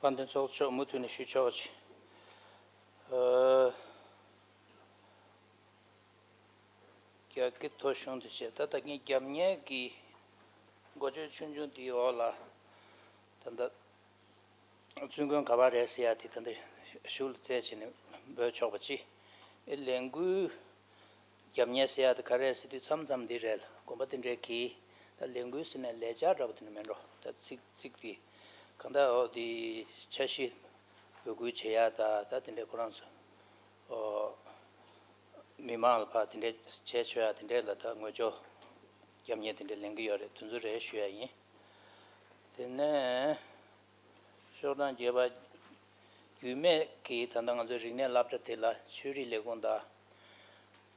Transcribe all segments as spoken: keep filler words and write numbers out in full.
དཔལ་ལྡན་ཚོགས་གཙོ་མུ་མཐུད་ནས་ཞུ་ཆོག་ཅིག་ཨ། རྒྱ་སྐད་ཐོ་གཞུང་དུ་བྱས། ད་ད་གིན་རྒྱབ་གཉེར་གྱི་འགོ་བརྗོད་ཆུང་ཆུང་དེའི་འོག་ལ། ད་ལྟ་བཙུན་དགོན་ག་པར་རེད་ཟེར་ཡ་དེ་ད་ལྟ་གཞུག་ལ་བཙལ་བྱས་ནས་འབོད་ཆོག་པ་ཅིག་ཨེ། ལས་འགུལ་རྒྱབ་གཉེར་ཟེར་ཡ་དེ་ག་རེ་ཟེར་དུས་མཚམས་མཚམས་འདི་རེད། དགོན་པ་དེ་འདྲས་ཀྱིས་ད་ལས་འགུལ་ཟེར་ནས་ལས་འཆར་འདྲ་པོ་དེ་འདྲ་མིན་འགྲོ། ད་ཚིག་ཚིག་དེ་གང་ལྟར་འོ་དེ་འཆར་གཞི་འབོད་སྐུལ་བྱེད་ཡ་ད་ད་དེ་འདྲས་ཁོ་རང་ཚོ་ཨོ། མི་མང་ལ་ཕར་དེ་འདྲས་བྱས་ཆོག་ཡ་དེ་འདྲས་ལ་ད་ངོས་སྦྱོར་རྒྱབ་གཉེར་དེ་འདྲས་ལེན་གྱི་ཡོད་རེད། དེ་ཚོ་རེད་ཞུ་ཡ་ཡིན། དེ་ནས་ཤོག་གྲངས་བརྒྱད་པ། རྒྱུད་སྨད་ཀྱི་ད་ལྟ་ང་ཚོའི་རིག་གནས་སློབ་གྲྭ་དེ་ལ་ཆོས་རིག་ལས་ཁུངས་དང་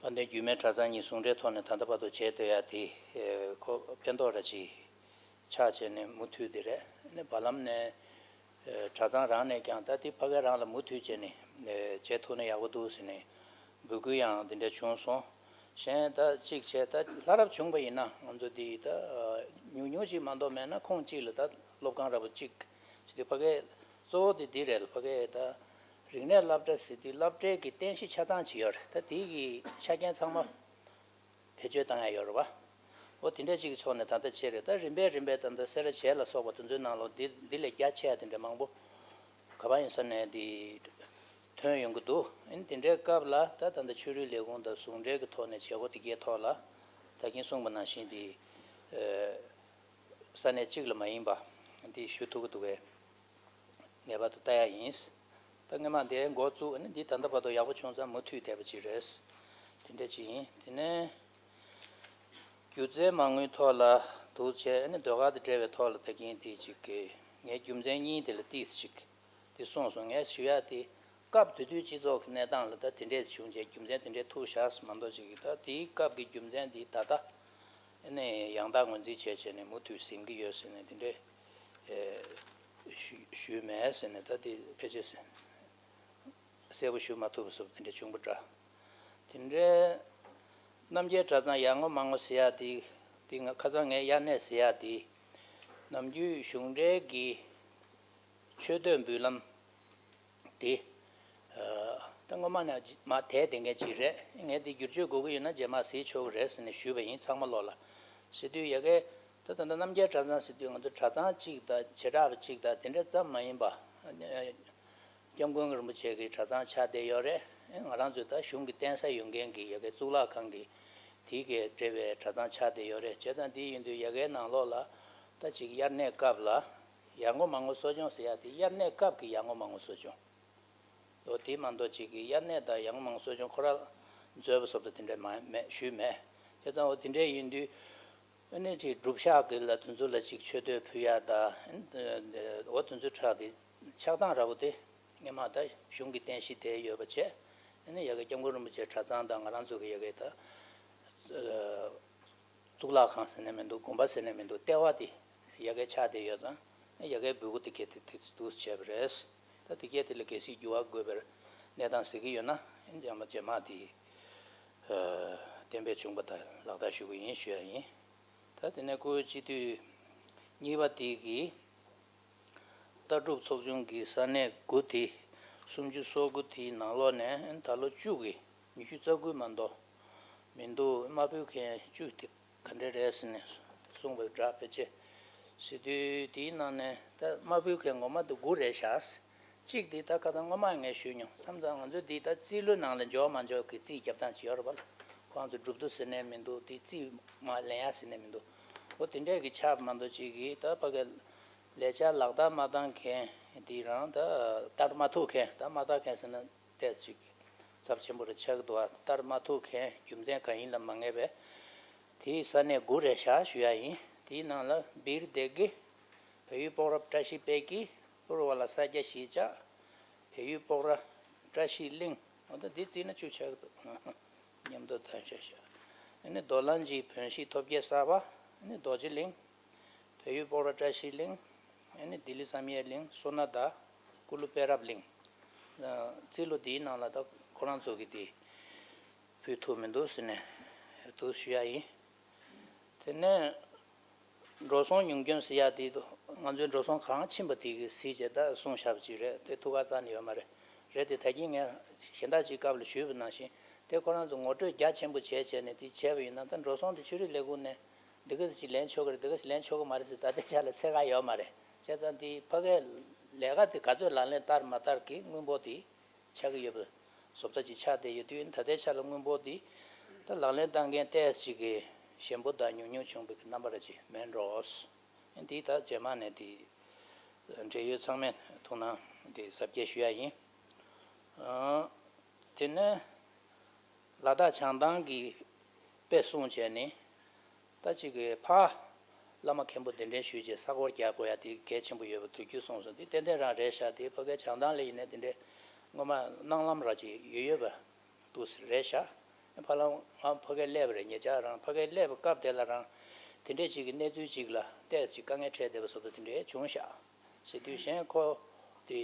དཔལ་ལྡན་རྒྱུད་སྨད་གྲྭ་ཚང་གཉིས་ཟུང་འབྲེལ་ཐོག་ནས་ད་ལྟ་བར་དུ་བྱེད་སྡོད་ཡ་དེ་ཁོ་ཕན་ཐོགས་ར་ཅིག་ཆགས་བྱས་ནས་མུ་མཐུད་དེ་རེད། ཨ་ནི་བར་ལམ་ནས་གྲྭ་ཚང་རང་ནས་ཀྱང་ད་དེ་ཕ་གི་རང་ལ་མུ་མཐུད་བྱས་ནས་བྱེད་ཐུབ་ན་ཡག་པོ་འདུག་ཟེར་ནས་འབོད་སྐུལ་ཡང་དེ་འདྲ་བྱུང་སོང་། གཞན་ད་གཅིག་བྱས་ད་ལྷ་རབ་བྱུང་པ་ཡིན་ན་ང་ཚོ་འདི་ད་ཉུང་ཉུང་ཅིག་མ་གཏོགས་མེད་ན་ཁོངས་གཅིག་ལ་ད་སློབ་ཁང་འདྲ་པོ་གཅིག་ཞིག་དེ་ཕ་གི་གཙོ་བོ་དེ་འདི་རེད། ཕ་གི་ད་རིག་གནས་སློབ་གྲྭ་ཟེར་དུས་སློབ་གྲྭའི་གི་རྟེན་གཞི་ཆ་ཚང་ཅིག་ཡོད་རེད། ད་དེའི་གི་ཆ་རྐྱེན་ཚང་མ་བེད་སྤྱོད་བཏང་ཡ་ཡོད་རེད་བ། འོ་དེ་འདྲ་ཅིག་གི་ཕྱོགས་ནས་ད་ལྟ་བྱས་རེད། ད་རིམ་པས་རིམ་པས་ད་ལྟ་སེ་ར་བྱེས་ལ་སོགས་པ་དེ་ཚོའི་ནང་ལོགས་འདི་འདི་ལས་རྒྱ་ཆེ་ཡ་དེ་འདྲ་མང་པོ་ག་པར་ཡིན་ས་ནས་འདི་ཐོན་ཡོང་གི་འདུག་ཨ་ནི་དེ་འདྲའི་སྐབས་ལ་ད་ད་ལྟ་ཆོས་རིག་ལས་ཁུངས་དང་ཟུང་འབྲེལ་གྱི་ཐོག་ནས་བྱེད་སྒོ་དེ་གའི་ཐོག་ལ་ད་གིན་གསུངས་པ་ནང་བཞིན་འདི་ས་གནས་གཅིག་ལ་མ་ཡིན་པ་འདི་ཞུ་ཐུབ་ཀྱི་འདུག་གས། ངེས་པར་དུ་ལྟ་ཡ་ཡིན། ད་སྔོན་མ་འདིའི་འགོ་བཙུགས་ནས་འདི་ད་ལྟ་བར་དུ་ཡག་པོ་བྱུང་ཙང་མུ་མཐུད་བསྡད་པ་ཅིག་རེད། དེ་འདྲ་ཅིག་ཡིན། དེ་ནས་སྒྱུ་རྩལ་མ་དངུལ་ཐོག་ལ་འདུག་བྱས་ནས་ཟློས་གར་དང་འབྲེལ་བའི་ཐོག་ལ་ད་གིན་དེ་ཅིག་གི་ངས་རྒྱུ་མཚན་གཉིས་དེ་ལ་ཏིག་ཅིག་དེ་གསུངས་སོང་། ངས་ཞུ་ཡ་དེ་སྐབས་དེ་དུས་སྤྱི་ཚོགས་ཀྱི་གནས་སྟངས་ལ་ད་དེ་འདྲས་བྱུང་བྱས་རྒྱུ་མཚན་དེ་འདྲས་ཐུག་བཞག་མ་གཏོགས་ཅིག་གི་ད་དེའི་སྐབས་ཀྱི་རྒྱུ་མཚན་དེ་ད་ལྟ་ཨ་ནི་ཡང་དག་ངོས་འཛིན་བྱས་བྱས་ནས་མུ་མཐུད་ཟིན་གྱི་ཡོད་ཟེར་ནས་དེ་འདྲས། ཞུ་ཞུས་མེད་ཟེར་ནས་ད་དེ་ཕལ་ཆེར་གསལ་པོ་ཞུ་མ་ཐུབ་པ་སོགས་དེ་འདྲ་བྱུང་པ་འདྲ། དེ་འདྲའི་རྣམ་རྒྱལ་གྲྭ་ཚང་ཡར་ངོ་མར་ངོ་ཟེར་ཡ་དེ་དེ་ང་ཁ་སང་ངའི་དབྱར་གནས་ཟེར་ཡ་དེ་ནམ་རྒྱུན་གཞུང་འབྲེལ་གྱི་ཆོས་དད་འབུལ་ལམ་དེ་ད་སྔོན་མ་ནས་མར་དེད་བསྡད་མཁན་ཅིག་རེད། ངས་དེ་བསྒྱུར་བཅོས་དགོས་ཀྱི་ཡོད་ན་རྗེས་མ་གཟིགས་ཆོག་གི་རེད་ཟེར་ནས་ཞུས་པ་ཡིན། ཚང་མ་ལོག་ལ་ཟེར་དུས་ཡ་གི་ད་ད་ལྟ་རྣམ་རྒྱལ་གྲྭ་ཚང་ཟེར་དུས་ང་ཚོ་གྲྭ་ཚང་གཅིག་དང་བྱེ་བྲག་པ་གཅིག་དང་དེ་འདྲ་ཙམ་མ་ཡིན་པ། སྐྱབས་མགོན་རིན་པོ་ཆེ་གི་གྲྭ་ཚང་ཆགས་བསྡད་ཡོད་རེད། ང་རང་ཚོས་ད་གཞུང་གི་བརྟེན་ས་ཡོད་མཁན་གྱི་ཡ་གའི་གཙུག་ལག་ཁང་གི་དེའི་གའི་འབྲེལ་བའི་གྲྭ་ཚང་ཆགས་བསྡད་ཡོད་རེད། བྱས་ཙང་དེ་ཡིན་དུས་ཡ་གའི་ནང་ལོགས་ལ་ད་ཅིག་དབྱར་གནས་སྐབས་ལ་ཡར་ངོ་མར་ངོ་གསོ་སྦྱོང་ཟེར་ཡ་དེ་དབྱར་གནས་སྐབས་ཀྱི་ཡར་ངོ་མར་ངོ་གསོ་སྦྱོང་། འོ་དེ་མ་གཏོགས་ཅིག་གི་དབྱར་གནས་དང་ཡར་ངོ་མར་ངོ་གསོ་སྦྱོང་ཁོ་རང་མཛོད་པ་སོགས་དང་དེ་འདྲ་མ་མེད་ཞུས་མེད། བྱས་ཙང་འོ་དེ་འདྲ་ཡིན་དུས། ཨ་ནི་ཅིག་སྒྲུབ་ཞག་གི་ལ་དེ་ཚོ་ལ་ཅིག་མཆོད་བསྟོད་ཕུལ་ཡ་ད། འོ་དེ་ཚོའི་ཁྲག་དེ་ཆགས་སྟངས་འདྲ་པོ་དེ་སྔོན་མ་ད་གཞུང་གི་རྟེན་གཞི་དེ་ཡོད་པ་བྱས། ཨ་ནི་ཡ་གི་སྐྱབས་མགོན་རིན་པོ་ཆེ་གྲྭ་ཚང་དང་ང་རང་ཚོ་གི་ཡ་གི་ད་གཙུག་ལག་ཁང་ཟེར་ནས་མི་འདུག་དགོན་པ་ཟེར་ནས་མི་འདུག་ལྟེ་བ་དེ་ཡ་གི་ཆགས་བསྡད་ཡོད་ཙང་། ཡ་གི་འབོད་སྐུལ་དེ་གས་དེ་དེ་འདུག་བྱས་པ་རེད། ད་དེ་གས་དེ་ལ་གལ་སྲིད་འགྱུར་བ་དགོས་པའི་གནས་སྟངས་གཟིགས་ཀྱི་ཡོད་ན་ཨ་ནི་རྗེས་མ་རྗེས་མ་དེ་གཏན་འབེབས་བྱུང་པ་ད་ལག་བསྟར་ཞུ་གི་ཡིན་ཞུ་ཡ་ཡིན། ད་དེ་ནས་སྐུ་སྤྱི་འཐུས་གཉིས་པ་དེ་གིས་ལྟ་གྲུབ་ཚོགས་ཆུང་གི་ས་གནས་དགུ་དེ་སུམ་ཅུ་སོ་དགུ་དེའི་ནང་ལོགས་ནས་ད་ལོ་བཅུ་གི་ཉི་ཤུ་རྩ་དགུ་མ་གཏོགས་མི་འདུག་དམའ་འབེབས་མཁན་བཅུ་དེ་ག་འདྲ་རེད་ཟེར་ནས་གསུངས་པའི་སྒྲ་ཕལ་ཆེར་ཟེར་དུས་དེའི་ནང་ནས་ད་དམའ་འབེབས་མཁན་ངོ་མ་དེ་དགུ་རེད་ཤག་གཅིག་འདི་ད་ཁ་སང་སྔོན་མ་ངས་ཞུས་མྱོང་། མཚམས་མཚམས་ང་ཚོ་འདི་ད་རྩིས་ལོའི་ནང་ལ་འཇོག་མ་འཇོག་གི་རྩིས་རྒྱབ་སྟངས་ཅིག་ཡོད་རེད་པ། ཁོང་ཚོ་སྒྲུབ་ཐུབ་ཟེར་ནས་མི་འདུག་དེ་རྩིས་མ་ལེན་ཡ་ཟེར་ནས་མི་འདུག་འོ་དེ་འདྲས་ཀྱི་ཆགས་མ་གཏོགས་ཅིག་གིས་ད་ཕ་གི་ལས་འཆར་ལག་བསྟར་མ་བཏང་མཁན་འདི་རང་ད་བསྟར་མ་ཐུབ་མཁན་ད་མ་བསྟར་མཁན་ཟེར་ན་ཏོག་ཙམ་ཅིག་ཚབས་ཆེན་པོ་རེ་ཆགས་ཀྱི་འདུག་བ། བསྟར་མ་ཐུབ་མཁན་རྒྱུ་མཚན་གང་ཡིན་ལ་མ་ངེས་པས་དེའི་ས་གནས་དགུ་རེད་ཤག་ཞུ་ཡ་ཡིན། དེའི་ནང་ལ་བིར་སྡེ་དགེ། བལ་ཡུལ་སྤོག་རབ་བཀྲ་ཤིས་དཔལ་སྐྱིད། པུར་བ་ལ་ས་སྐྱ་གཞིས་ཆགས། བལ་ཡུལ་སྤོག་ར་བཀྲ་ཤིས་གླིང་། འོ་ད་འདི་བརྩིས་ན་བཅུ་ཆགས་ཀྱི་འདུག་མཉམ་དུ་ཐལ་ཤ་ཤ། ཨ་ནི་རྡོ་ལ་འཇིགས་བོན་གཞིས་ཐོབ་རྒྱལ་གསར་པ། ཨ་ནི་རྡོ་རྗེ་གླིང་། བལ་ཡུལ་སྤོག་ར་བཀྲ་ཤིས་གླིང་། ཨ་ནི་ལྡི་ལི་བསམ་ཡས་གླིང་། སོ་ན་བདག་ཀུ་ལུ་དཔལ་རབ་གླིང་། རྩིས་ལོ་འདིའི་ནང་ལ་ད་ཁོ་རང་ཚོ་གི་དེ་ཕུལ་ཐུབ་མི་འདུག་ཟེར་ནས་འདུག་ཞུ་ཡ་ཡིན། དེ་ནས། འགྲོ་སོང་ཉུང་སྐྱོན་ཟེར་ཡ་དེ། ང་ཚོའི་འགྲོ་སོང་གང་ཕྱིན་པ་དེ་གི་གཟིགས་བྱས་ད་གསུངས་བཞག་པ་ཅིག་རེད། དེ་ཐུགས་ཁ་རྩ་ནས་ཡོད་མ་རེད། རེད་དེ་ད་གིན་ངས་གཞན་དག་ཅིག་སྐབས་ལ་ཞུས་པ་ནང་བཞིན་དེ་ཁོ་རང་ཚོ་ངོ་སྤྲོད་རྒྱ་ཆེན་པོ་བྱས་བྱས་ནས་དེ་བྱས་པ་ཡིན་ན། ད་འགྲོ་སོང་དེ་ཆོས་རིག་ལས་ཁུངས་ནས་འདི་ག་ཅིག་ལེན་ཆོག་གི་རེད། འདི་ག་ཅིག་ལེན་ཆོག་གི་མ་རེད་ཟེར་ད་ལྟའི་ཆ་ལ་ཚད་བཀག་ཡོད་མ་རེད། བྱས་ཙང་དེ་ཕ་གིའི་ལས་ཀ་དེ་ག་ཚོད་ལག་ལེན་བསྟར་མ་བསྟར་གྱི་དངུལ་འབོར་དེ་ཆགས་ཀྱི་ཡོད་པ་བཟོ་ལྟ་ཅིག་ཆགས་བསྡད་ཡོད་དུས། ད་ལྟའི་ཆ་ལ་དངུལ་འབོར་འདི་ད་ལག་ལེན་བསྟར་མཁན་ཏོག་ཙམ་ཅིག་གི་ཞན་པོ་དང་ཉུང་ཉུང་བྱུང་བའི་རྣམ་པ་ར་ཅིག་མེད་འགྲོ། འདི་ད་རྗེས་མ་ནས་འདི་འབྲེལ་ཡོད་ཚང་མས་ཐུགས་སྣང་འདི་གཟབ་རྒྱས་ཞུ་ཡ་ཡིན། ཨ། དེ་ནས་ལ་དྭགས་བྱང་ཐང་གི་དཔེ་བཟུང་བྱས་ནས། ད་ཅིག་གི་ཕ་བླ་མ་མཁན་པོ་གདན་འདྲེན་ཞུས་རྗེས་ས་སྐོར་རྒྱག་དགོས་ཡ་དེ་གལ་ཆེན་པོ་ཡོད་པ་དུས་རྒྱུན་གསུངས་སོང་། དེ་ཏན་ཏན་རང་རེད་ཤག་དེ་ཕ་གའི་བྱང་ཐང་ལ་ཡིན་ནའི་དེ་འདྲའི་སྔོན་མ་སྣང་ལམ་ར་ཅིག་ཡོད་ཡོད་པ་འདུག་ཟེར་རེད་ཤག་ཕ་ལམ་ང་ཕ་གའི་སླེབས་པ་རེད། ཉེ་ཆར་རང་ཕ་གའི་སླེབས་པའི་སྐབས་དེ་ལ་རང་དེ་འདྲའི་ཅིག་གི་གནས་ཚུལ་ཅིག་ལ་ཏོག་ཙམ་དཀའ་ངལ་འཕྲད་བསྡད་པ་བཟོ་འདྲ་དེ་འདྲའི་བྱུང་ཤག་ཟེར་དུས་གཞན་ཁོ་དེ།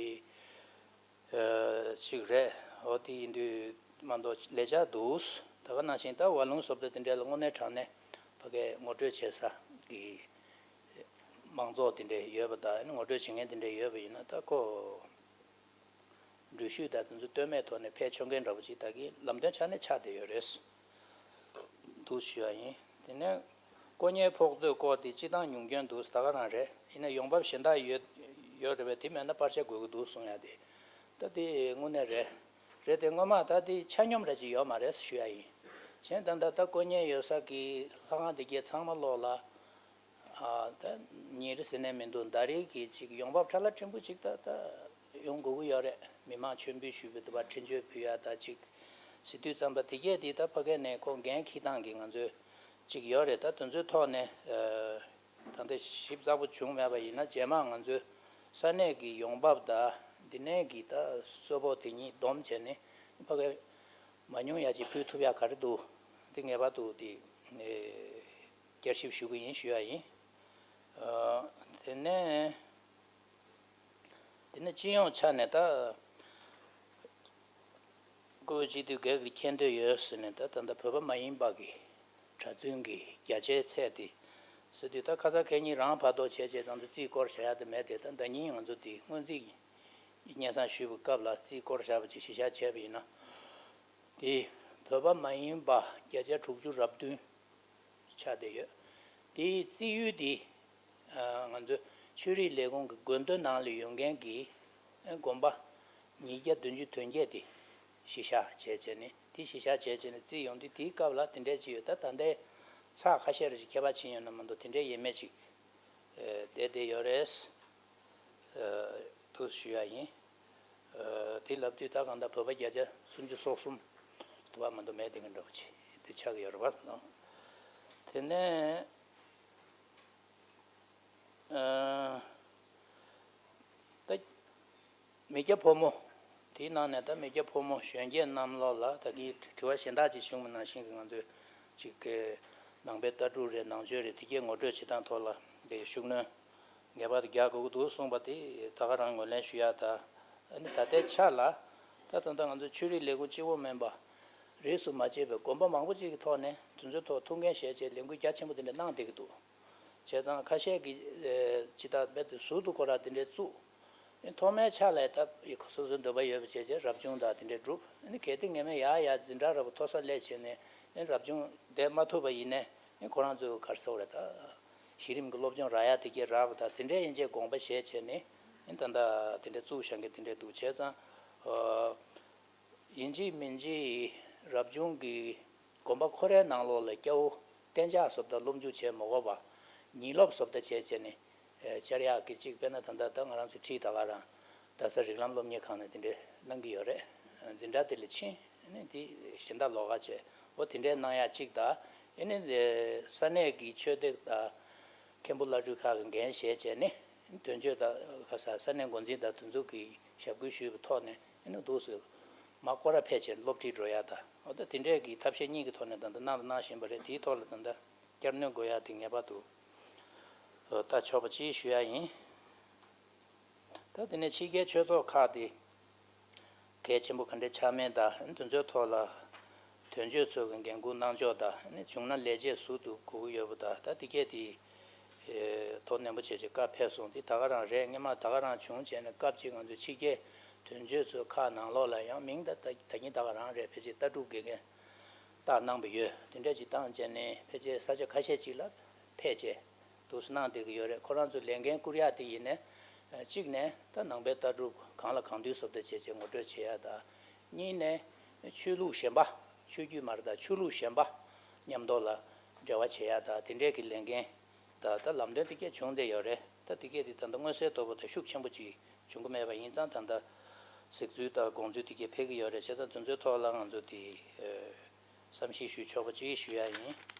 ཨ། ཅིག་རེད། འོ་དེ་ཡིན་དུས་མ་གཏོགས་ལས་བྱ་འདུག་ད་ག་ནང་བཞིན་ད་ཝ་ལུང་བཟོ་ལྟ་དེ་འདྲ་ལ་དངོས་གནས་དྲང་གནས་ཕ་གིའི་ངོ་སྤྲོད་བྱེད་ས་གི་མང་ཚོགས་དེ་འདྲ་ཡོད་པ་དང་། ངོ་སྤྲོད་བྱེད་མཁན་དེ་འདྲ་ཡོད་པ་ཡིན་ན་ད་ཁོ་འགྲུལ་བཞུད་དང་དེ་ཚོ་ལྟོས་མེད་ཐོག་ནས་ཕེབས་ཆོག་མཁན་འདྲ་པོ་ཅིག་ད་གིན་ལམ་སྟོན་ཆ་ནས་ཆགས་བསྡད་ཡོད་རེད། འདུག་ཞུ་བ་ཡིན། དེ་ནས་དཀོན་གཉེར་ཕོགས་ཚོད་སྐོར་དེ་སྤྱི་བཏང་ཉུང་སྐྱོན་འདུག་ད་ག་རང་རེད། ཡིན་ན་ཡོང་འབབ་གཞན་དག་ཡོད་ཡོད་རེད་པས། དེ་མེད་ན་པར་ཆས་དགོས་ཀྱི་འདུག་གསུང་ཡ་དེ། ད་དེ་དངོས་གནས་རེད། རེད་དེ་སྔོན་མ་ད་དེ་ཆ་སྙོམས་ར་ཅིག་ཡོད་མ་རེད་ཞུ་ཡ་ཡིན། གཞན་ད་ད་ལྟ་དཀོན་གཉེར་ཡོད་ས་གི་ལྷ་ཁང་དེ་གས་ཚང་མ་ལོག་ལ། ཨ། ད་ཉིན་རེ་ཟེར་ནས་མི་འདུག་ཟླ་རེ་གི་ཅིག་ཡོང་འབབ་ཁྲ་ལ་ཕྲན་བུ་ཅིག་ད་ད་ཡོང་དགོས་ཀྱི་ཡོད་རེད། མི་མང་མཆོད་འབུལ་ཞུས་པའི་དུ་བ་འཕྲིན་བཅོལ་ཕུལ་ཡ་ད་ཅིག་ཟེར་དུས་ཙམ་པ་དེ་གས་དེ་ད་ཕ་གི་ནས་ཁོ་འགན་འཁྱེར་སྟངས་ཀྱི་ང་ཚོས་ཅིག་ཡོད་རེད། ད་དེ་ཚོའི་ཐོག་ནས། ཨ། ད་ལྟ་ཞིབ་ཚགས་པོ་བྱུང་མེད་པ་ཡིན་ན་རྗེས་མ་ང་ཚོས་ས་གནས་ཀྱི་ཡོང་འབབ་དང་འདི་ནས་ཀྱི་ད་གསོལ་ཕོགས་དེ་གཉིས་བསྡོམས་བྱས་ནས་ཕ་གི་མང་ཉུང་ཡ་ཅིག་ཕུལ་ཐུབ་ཡ་ག་རེ་འདུག་འདི་ངེས་པར་དུ་དེ་བསྐྱར་ཞིབ་ཞུ་གི་ཡིན་ཞུ་ཡ་ཡིན། ཨ། དེ་ནས་དེ་ནས་སྤྱི་ཡོངས་ཆ་ནས་ད་བཀུར་འོས་སྤྱི་འཐུས་སྒེར་གྱི་ཁྱེར་འདོད་ཡོད་ཟེར་ནས་ད་ད་ལྟ་བོད་པ་མ་ཡིན་པ་གི་གྲྭ་བཙུན་གྱི་བརྒྱ་ཆའི་ཚད་དེ་ཟེར་དུས། ད་ཁ་སང་ཁ་ཉིན་རང་བར་ཐོག་བྱས་བྱས་ང་ཚོ་རྩིས་སྐོར་བྱ་ཡ་དེ་མེད་དེ། ད་ཟླ་ཉིན་ང་ཚོ་དེ་སྔོན་རྩིས་སྙན་སེང་ཞུས་པའི་སྐབས་ལ་རྩིས་སྐོར་བཞག་པ་ཅིག་གཞི་བཞག་བྱས་པ་ཡིན་ན། དེ་བོད་པ་མ་ཡིན་པ་བརྒྱ་ཆ་དྲུག་ཅུ་རེ་བདུན་ཆགས་བསྡད་ཡོད། དེའི་རྩིས་ཡུལ་དེ། ཨ། ང་ཚོའི་ཆོས་རིག་ལས་ཁུངས་ཀྱི་དགོན་སྡེ་ནང་ལ་ཡོད་མཁན་གྱི་དགོན་པ་ཉིས་བརྒྱ་བདུན་ཅུ་དོན་བརྒྱད་དེ་གཞི་བཞག་བྱས་བྱས་ནས། དེ་གཞི་བཞག་བྱས་བྱས་ནས་རྩིས་ཡོང་དུས་དེའི་སྐབས་ལ་དེ་འདྲས་ཅིག་ཡོད། ད་ད་ལྟའི་ཚགས་ཁ་ཤས་རེ་ཞིག་ཁྱད་པར་ཕྱིན་ཡོད་ན་མ་གཏོགས་དེ་འདྲས་ཡས་མས་ཅིག་ཨེ། བསྡད་བསྡད་ཡོད་རེད། ཨ། འདུག་ཞུ་ཡ་ཡིན། ཨ། དེ་ལབ་དུས་ད་གང་ལྟར་བོད་པ་བརྒྱ་ཆ་སུམ་ཅུ་སོ་གསུམ་དུ་བ་མ་གཏོགས་མེད་དེ་གི་འདྲ་པོ་ཅིག་དེ་ཆགས་ཀྱི་ཡོད་རེད་པ། དེ་ནས། ཨ། ད་མི་སྐྱ་ཕོ་མོ། དེའི་ནང་ནས་ད་མི་སྐྱ་ཕོ་མོ་གཞོན་སྐྱེས་རྣམས་ལོག་ལ་ད་གིན་དྲི་བ་གཞན་དག་ཅིག་བྱུང་བ་ནང་བཞིན་གྱི་ང་ཚོས་ཅིག་གི་ནང་པའི་ལྟ་གྲུབ་རེད། ནང་ཆོས་རེད། དེ་གའི་ངོ་སྤྲོད་བྱེད་སྟངས་ཐོག་ལ་དེ་ཤུགས་སྣོན་ངེས་པར་དུ་རྒྱག་དགོས་ཀྱི་འདུག་གསུངས་པ་དེ་ད་ག་རང་ངོས་ལེན་ཞུ་ཡ་ད། ཨ་ནི་ད་ལྟའི་ཆ་ལ་ད་ད་ལྟ་ང་ཚོ་ཆོས་རིག་ལས་ཁུངས་གཅིག་པོ་མིན་པ་རིས་སུ་མ་ཆད་པའི་དགོན་པ་མང་པོ་ཅིག་གི་ཐོག་ནས་དེ་ཚོའི་ཐོག་ཐུགས་འགན་བཞེས་བྱས་ལས་འགུལ་རྒྱ་ཆེན་པོ་དེ་འདྲ་གནང་བསྡད་ཀྱི་འདུག་བྱས་ཙང་ཁ་ཤས་ཀྱིས། ཨེ། ཇི་ལྟར་རྦད་དེ་ཟུར་དུ་སྐོར་ར་དེ་འདྲའི་བཙུགས། ཨེ། ཐོག་མའི་ཆ་ལ་ད་སོ་སོའི་འདོད་པ་ཡོད་པ་བྱས་བྱས་རབ་བྱུང་དང་དེ་འདྲའི་བསྒྲུབས། ཨེ་ནི་གལ་ཏེ་ངེས་མེད་ཡག་ཡག་འཛིན་གྲྭ་འདྲ་པོ་མཐོ་ས་སླེབས་བྱས་ནས། ཨེ། རབ་བྱུང་བསྡད་མ་ཐུབ་པ་ཡིན་ནའི། ཨེ། ཁོ་རང་ཚོའི་ག་རེ་ཟེར་དགོས་རེད། ད་གཞི་རིམ་གྱི་སློབ་སྦྱོང་རག་ཡ་དེ་གས་རག་པ་དང་དེ་འདྲའི་ཡན་ཆད་དགོངས་པ་བཞེས་བྱས་ནས། ཨེ། ད་ལྟ་དེ་འདྲའི་བཙུགས་བཞག་མཁན་དེ་འདྲའི་འདུག་བྱས་ཙང་། ཨ། ཡིན་གཅིག་མིན་གཅིག་རབ་བྱུང་གི་དགོན་པ་ཁོ་རའི་ནང་ལོགས་ལ་སྐྱ་བོ་གཏན་འཇགས་བཟོ་ལྟ་སློབ་འཇུག་བྱེད་མ་དགོས་པ། ཉིན་སློབ་བཟོ་ལྟ་བྱས་བྱས་ནས། ཨེ། བཅར་ཡག་གི་གཅིག་དཔེར་ན་ད་ལྟ་ད་ང་རང་ཚོའི་ཁྲིད་ད་ག་རང་རྡ་ས་རིགས་ལམ་སློབ་གཉེར་ཁང་ནས་དེ་འདྲའི་གནང་གི་ཡོད་རེད། འཛིན་གྲྭ་དེ་ལ་ཕྱིན་ནས་དེ་གཞན་དག་ལོགས་ཀ་བྱས། འོ་དེ་འདྲའི་གནང་ཡག་གཅིག་དང་། ཨེ་ནི་ས་གནས་ཀྱི་ཆོས་སྡེ་དང་མཁན་པོ་བླ་སྤྲུལ་ཁག་གི་འགན་བཞེས་བྱས་ནས། དོན་གཅོད་དང་ཁ་ས་ས་གནས་འགོ་འཛིན་དང་དེ་ཚོ་གི་ཞབས་སྐུལ་ཞུས་པའི་ཐོག་ནས། ཨེ་ནི་འདུག་སེ་མར་སྐོར་ར་ཕེབས་བྱས་སློབ་ཁྲིད་འགྲོ་ཡ་དང་། འོ་ད་དེ་འདྲས་ཀྱི་ཐབས་ཤེས་གཉིས་ཀྱི་ཐོག་ནས་ད་ལྟ་གནང་དང་གནང་བཞིན་པ་རེད། དེའི་ཐོག་ལ་ད་ལྟ་བསྐྱར་སྣོན་དགོས་ཡ་དེ་ངེས་པར་དུ་ལྟ་ཆོག་པ་ཅིག་ཞུ་ཡ་ཡིན། ད་དེ་ནས་ཕྱི་རྒྱལ་ཆོས་ཚོགས་ཁག་དེ་གལ་ཆེན་པོ་ག་འདྲས་ཆགས་མིན་དང་། དེ་ཚོའི་ཐོག་ལ་དོན་གཅོད་ཚོ་གི་འགན་འཁུར་གནང་ཕྱོགས་དང་། བྱུང་ན་ལས་བྱེད་ཟུར་དུ་དགོས་ཀྱི་ཡོད་པ་དང་། ད་དེ་གས་དེ་ དོ་ནན་པོ་བྱས་བྱས་བཀའ་ཕེབས་སོང་། དེ་ད་ག་རང་རེད། སྔོན་མ་ད་ག་རང་བྱུང་བྱས་ནས་སྐབས་གཅིག་ང་ཚོའི་ཕྱི་རྒྱལ་དོན་གཅོད་ཚོའི་ཁག་ནང་ལོགས་ལ་ཡང་མིང་ད་ད་ད་གིན་ད་ག་རང་རེད། ཕལ་ཆེར་ལྟ་གྲུབ་དགེ་རྒན་བཏགས་གནང་བ་ཡོད། དེ་འདྲ་ཅིག་བཏང་བྱས་ནས་ཕལ་ཆེར་ས་ཆ་ཁ་ཤས་ཅིག་ལ་ཕེབས་བྱས་འདུག་སེ་གནང་བསྡད་ཀྱི་ཡོད་རེད། ཁོ་རང་ཚོ་ལས་འགན་བསྐུར་ཡག་དེ་ཡིན་ནའི་གཅིག་ནས་ད་ནང་པའི་ལྟ་གྲུབ་གང་ལ་གང་འདུལ་བཟོ་ལྟ་བྱས་བྱས་ངོ་སྤྲོད་བྱེད་ཡག་དང་། གཉིས་ནས་ཆོས་ལུགས་གཞན་པ། ཆོས་བརྒྱུད་མ་རེད་ད། ཆོས་ལུགས་གཞན་པ་མཉམ་དུ་ལ་འབྲེལ་བ་བྱེད་ཡག་དང་དེ་འདྲས་ཀྱི་ལས་འགན་དང་ད་ལམ་སྟོན་དེ་གས་བྱུང་བསྡད་ཡོད་རེད། ད་དེ་གས་དེ་ད་ལྟ་མངོན་གསལ་དོད་པོ་དང་ཤུགས་ཆེན་པོ་ཅིག་བྱུང་གི་མེད་པ་ཡིན་ཙང་ད་ལྟ་གཟིགས་ཚུལ་དང་དགོངས་ཚུལ་དེ་གས་འཕེལ་གྱི་ཡོད་རེད། བྱས་ཙང་དེ་ཚོའི་ཐོག་ལ་ང་ཚོ་དེ་བསམ་ཤེས་ཞུ་ཆོག་པ་ཅིག་ཞུ་ཡག་ཡིན།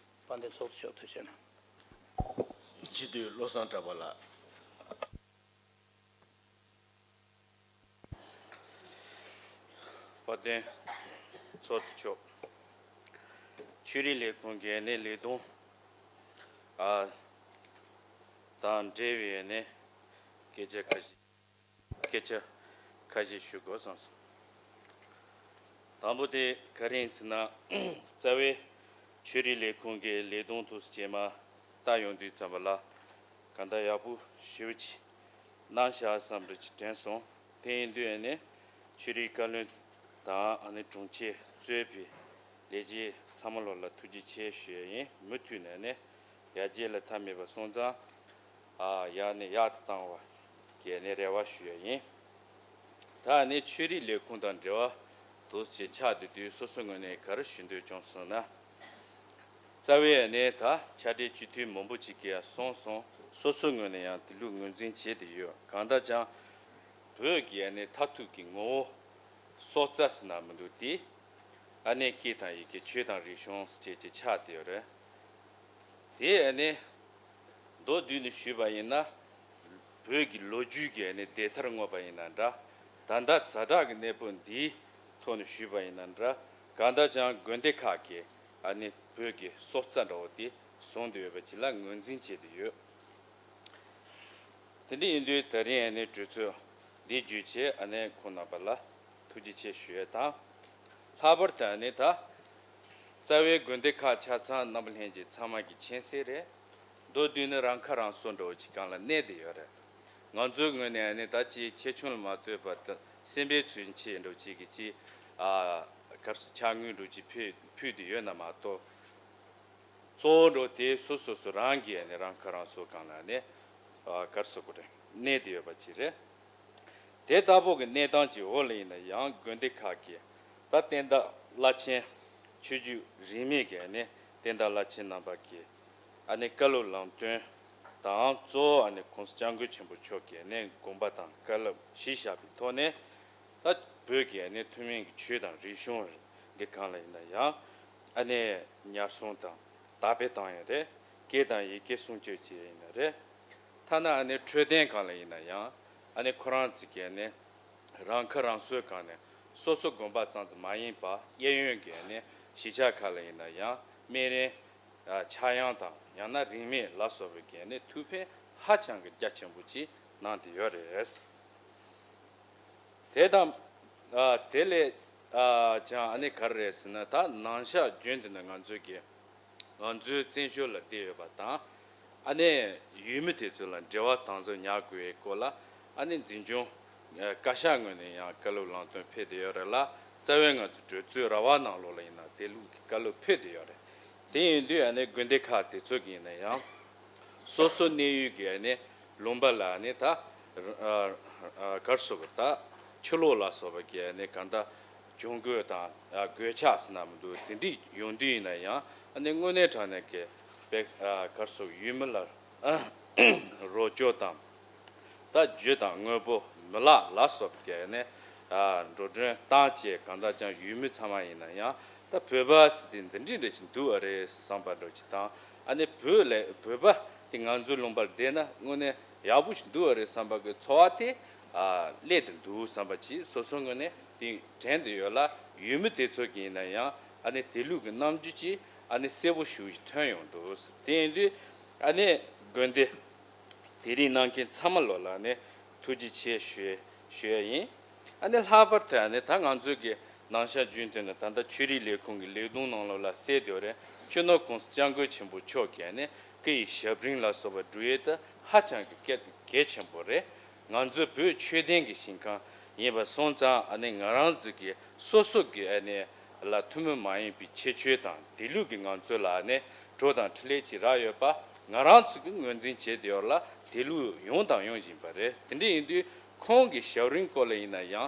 དཔལ་ལྡན་ཚོགས་གཙོ་མཆོག་ཐུགས་རྗེ་གནང་། སྤྱི་འཐུས་བློ་བཟང་གྲགས་པ་ལགས། དཔལ་ལྡན་ཚོགས་གཙོ་མཆོག་ཆོས་རིག་ལས་ཁུངས་ཀྱི་ནས་ལས་དོན་ཨ་དང་འབྲེལ་བའི་ནས་སྐད་ཆ་ཁ་ཤས་སྐད་ཆ་ཁ་ཤས་ཞུ་དགོས་བསམ་སོང་། དང་པོ་དེ་ག་རེ་ཡིན་ཟེར་ན། རྩ་བའི་ཆོས་རིག་ལས་ཁུངས་ཀྱི་ལས་དོན་དུ་རྗེས་མ་ལྟ་ཡོང་དུས་ཙམ་པ་ལ་གང་ལྟར་ཡག་པོ་ཞེ་པོ་ཅིག་གནང་བཞག་བསམ་འདྲ་ཅིག་དྲན་སོང་། དེ་ཡིན་དུས་ཨ་ནི་ཆོས་རིག་བཀའ་བློན་དང་ཨ་ནི་དྲུང་ཆེ་གཙོས་པའི་ལས་བྱེད་ཚང་མ་ལོ་ལ་ཐུགས་རྗེ་ཆེ་ཞུ་ཡ་ཡིན། མུ་མཐུད་ནས་ཨ་ནི་ཡར་རྒྱས་ལ་མཐའ་མེད་པ་སོང་ཙང་ཨ་ཡར་ནས་ཡག་ཏུ་བཏང་བ་གི་ཨ་ནི་རེ་བ་ཞུ་ཡ་ཡིན། ད་ཨ་ནི་ཆོས་རིག་ལས་ཁུངས་དང་འབྲེལ་བ་དུ་ཞིག་ཆགས་བསྡད་དུས་སོ་སོ་ངོས་ནས་ག་རེ་ཞུ་འདོད་བྱུང་སོང་ན། རྩ་བའི་ནས་ད་ཕྱག་སྦྲེལ་སྤྱི་འཐུས་མང་པོ་ཅིག་གིས་གསུངས་སོང་། སོ་སོ་ངོས་ནས་ཡང་དེ་ལུགས་ངོས་འཛིན་བྱས་ཏེ་ཡོད། གང་ལྟར་ཀྱང་བོད་ཀྱི་ནས་མཐར་ཐུག་གི་ངོ་བོ་སྲོག་རྩ་ཟེར་ན་མི་འདུག་སྟེ། ཨ་ནི་སྐད་དང་ཡི་གེ་ཆོས་དང་རིག་གཞུང་ཟེར་བྱས་ཀྱི་ཆགས་བསྡད་ཡོད་རེད། དེ་ཨ་ནི་མདོར་བསྡུས་ནས་ཞུས་པ་ཡིན་ན། བོད་ཀྱི་ལོ་རྒྱུས་ཀྱི་ཨ་ནི་བདེན་མཐའ་བསྔོགས་པ་ཡིན་ན་འདྲ། ད་ལྟ་ཛ་དྲག་གི་གནས་བབ་འདིའི་ཐོག་ནས་ཞུས་པ་ཡིན་ན་འདྲ། གང་ལྟར་ཀྱང་དགོན་སྡེ་ཁག་གིས་ཨ་ནི་བོད་ཀྱི་སྲོག་རྩ་འདྲ་བོ་དེ་བཟུང་བསྡད་ཡོད་པ་ཅིག་ལ་ངོས་འཛིན་བྱས་ཏེ་ཡོད། དེ་འདྲ་ཡིན་དུས་ད་རིང་ཨ་ནི་གྲོས་ཚོགས་འདི་བརྒྱུད་བྱས་ཨ་ནི་ཁོང་རྣམ་པ་ལ་ཐུགས་རྗེ་ཆེ་ཞུ་ཡས་དང་། ལྷག་པར་དུ་ཨ་ནི་ད་རྩ་བའི་དགོན་སྡེ་ཁག་ཆ་ཚང་རྣམ་པ་ལྷན་རྒྱས་ཚང་མ་གི་མཁྱེན་གསལ་རེད། མདོར་བསྡུས་ནས་རང་ཁ་རང་གསོ་འདྲ་བོ་ཅིག་སྒང་ལ་གནས་བསྡད་ཡོད་རེད། ང་ཚོའི་ངོས་ནས་ཨ་ནི་ད་ཅིག་ཆེ་ཆུང་ལ་མ་ལྟོས་པར་དུ་སེམས་པའི་མཚོན་ཆེད་འདྲ་བོ་ཅིག་གི་ཅིག་ཨ་གར་སོ་ཕྱག་དངུལ་འདྲ་བོ་ཅིག་ཕུལ་ཕུལ་བསྡད་ཡོད་ན་མ་གཏོགས། གཙོ་བོ་འདྲ་བོ་དེ་སོ་སོ་སོ་རང་གིས་ཨ་ནི་རང་ཁ་རང་གསོ་སྒང་ལ་ནས་ཨ་གར་སོ་གོ་རེད་གནས་བསྡད་ཡོད་པ་ཅིག་རེད། དེ་ལྟ་བུ་གི་གནས་སྟངས་ཀྱི་འོག་ལ་ཡིན་ན་ཡང་དགོན་སྡེ་ཁག་གི་ད་བསྟན་བདག་བླ་ཆེན་ཆོས་བརྒྱུད་རིས་མེད་ཀྱི་ཨ་ནི་བསྟན་བདག་བླ་ཆེན་རྣམ་པ་གི་ཨ་ནི་བཀའ་སློབ་ལམ་སྟོན་དང་གཙོ་བོ་ཨ་ནི་༸གོང་ས་༸སྐྱབས་མགོན་ཆེན་པོ་མཆོག་གི་ཨ་ནི་དགོངས་པ་དང་བཀའ་སློབ་གཞི་བཞག་པའི་ཐོག་ནས་ད་བོད་ཀྱི་ཨ་ནི་ཐུན་མིན་གྱི་ཆོས་དང་རིག་གཞུང་གི་སྒང་ལ་ཡིན་ན་ཡང་ཨ་ནི་ཉར་སྲུང་དང་དར་སྤེལ་བཏང་ཡ་རེད། སྐད་དང་ཡི་གེ་སྲུང་སྐྱོབ་བྱེད་ཡ་ཡིན་ན་རེད། ཐ་ན་ཨ་ནི་འཕྲོད་བསྟེན་སྒང་ལ་ཡིན་ན་ཡང་ཨ་ནི་ཁོ་རང་ཚོ་གི་ཨ་ནི་རང་ཁ་རང་གསོའི་སྒང་ནས་སོ་སོ་དགོན་པ་ཙམ་ཙམ་མ་ཡིན་པ་གཡས་གཡོན་གྱི་ཨ་ནི་གཞིས་ཆགས་ཁག་ལ་ཡིན་ན་ཡང་སྨན་རིན་ཕྱག་ཡང་དང་ཡང་ན་རིན་མེད་ལ་སོགས་པའི་གི་ཨ་ནི་ཐུགས་ཕན་ཧ་ཅང་གི་རྒྱ་ཆེན་པོ་ཅིག་གནང་བསྡད་ཡོད་རེད། དེ་དང་ཨ་དེ་ལས་ཨ་ཀྱང་ཨ་ནི་ག་རེ་རེད་ཟེར་ན། ད་ནང་ཤག་རྒྱུན་དུ་ནི་ང་ཚོའི་གི་ང་ཚོའི་བཙན་བྱོལ་ལ་བསྡད་ཡོད་པ་དང་ཨ་ནི་ཡུལ་མི་དེ་ཚོ་ལ་འབྲེལ་བ་དམ་ཟབ་ཉར་དགོས་པའི་སྐོར་ལ་ཨ་ནི་འཛིན་སྐྱོང་བཀའ་ཤག་ངོས་ནས་ཡང་བཀའ་སློབ་ལམ་སྟོན་ཕེབས་བསྡད་ཡོད་རེད་ལ། རྩ་བའི་ང་ཚོ་གྲོས་ཚོགས་ར་བ་ནང་ལོགས་ལ་ཡིན་ན་དེ་ལུགས་ཀྱི་བཀའ་སློབ་ཕེབས་བསྡད་ཡོད་རེད། དེ་ཡིན་དུས་ཨ་ནི་དགོན་སྡེ་ཁག་དེ་ཚོ་གི་ཡིན་ན་ཡང་སོ་སོ་གནས་ཡུལ་གྱི་ཨ་ནི་ལུང་པ་ལ་ཨ་ནི་ད་ཨ་ཨ་གར་སོགས་པ་ད་ཕྱི་ལོགས་ལ་སོགས་པ་གི་ཨ་ནི་གང་ལྟར་གྱོང་གུད་དང་ཨ་གོད་ཆག་ཟེར་ན་མི་འདུག་དེ་འདྲ་ཡོང་དུས་ཡིན་ན་ཡང་ཨ་ནི་དངོས་གནས་དྲང་གནས་ཀྱི་དཔེ་ཨ་གར་སོགས་ཡུལ་མི་ལ་རོགས་སྐྱོར་དང་། ད་རྒྱུ་དང་དངོས་པོ་མི་ལག་ལ་སོགས་ཀྱི་ནས་ཨ་འགྲོ་གྲོན་བཏང་བྱས་གང་ལྟར་ཀྱང་ཡུལ་མི་ཚང་མ་ཡིན་ན་ཡང་ད་བོད་པ་ཟེར་དེ་འདི་འདྲ་འདྲ་ཞིག་འདུག་ཨ་རེད་བསམ་པ་འདྲ་ཅིག་དང་། ཨ་ནི་བོད་ལས་བོད་པ་དེ་ང་ཚོའི་ལུང་པར་བསྡད་ན་དངོས་གནས་ཡག་པོ་ཞིག་འདུག་ཨ་རེད་བསམ་པ་གི་ཚོར་བ་དེ་ཨ་སླེབས་དེ་འདུག་བསམ་པ་ཅིག་སོ་སོ་ངོས་ནས་དེ་དྲན་དེ་ཡོད་ལ། ཡུལ་མི་དེ་ཚོ་གི་ཡིན་ན་ཡང་ཨ་ནི་དེ་ལུགས་ཀྱི་རྣམ་འགྱུར་ཅིག་ཨ་ནི་གསལ་པོ་ཞེ་པོ་ཞིག་ཐོན་ཡོང་འདུག་དེ་ཡིན་དུས་ཨ་ནི་དགོན་སྡེ། དེ་རིགས་གནང་མཁན་ཚང་མ་ལོ་ལ་ནི་ཐུགས་རྗེ་ཆེ་ཞུ་ཞུ་ཡ་ཡིན། ཨ་ནི་ལྷག་པར་དུ་ཨ་ནི་ད་ང་ཚོའི་གི་ནང་ཤག་རྒྱུན་དུ་ནི་ད་ལྟ་ཆོས་རིག་ལས་ཁུངས་ཀྱི་ལས་དོན་ནང་ལོགས་ལ་གསལ་དེ་རེད། སྤྱི་ནོར་༸གོང་ས་༸སྐྱབས་མགོན་ཆེན་པོ་མཆོག་གིས་ནི་སྐུ་ཡི་ཞབས་རིམ་ལ་སོགས་པ་བསྒྲུབས་ཡས་དེ་ཧ་ཅང་གི་གལ་གལ་ཆེན་པོ་རེད། ང་ཚོའི་བོད་ཆོས་ལྡན་གྱི་ཞིང་ཁམས་ཡིན་པ་སོང་ཙང་ཨ་ནི་ང་རང་ཚོ་གི་སོ་སོ་གི་ཨ་ནི་ལ་ཐུན་མོང་མ་ཡིན་པའི་ཁྱད་ཆོས་དང་དེ་ལུགས་ཀྱི་ང་ཚོ་ལ་ནི་བྲོ་དང་འཕྲིན་ལས་ཅིག་རག་ཡོད་པ་ང་རང་ཚོ་གི་ངོས་འཛིན་བྱེད་དེ་ཡོད་ལ། དེ་ལུགས་ཡོང་དང་ཡོང་བཞིན་པ་རེད། དེ་འདྲ་ཡིན་དུས་ཁོང་གི་ཞབས་རིམ་སྐོར་ལ་ཡིན་ན་ཡང་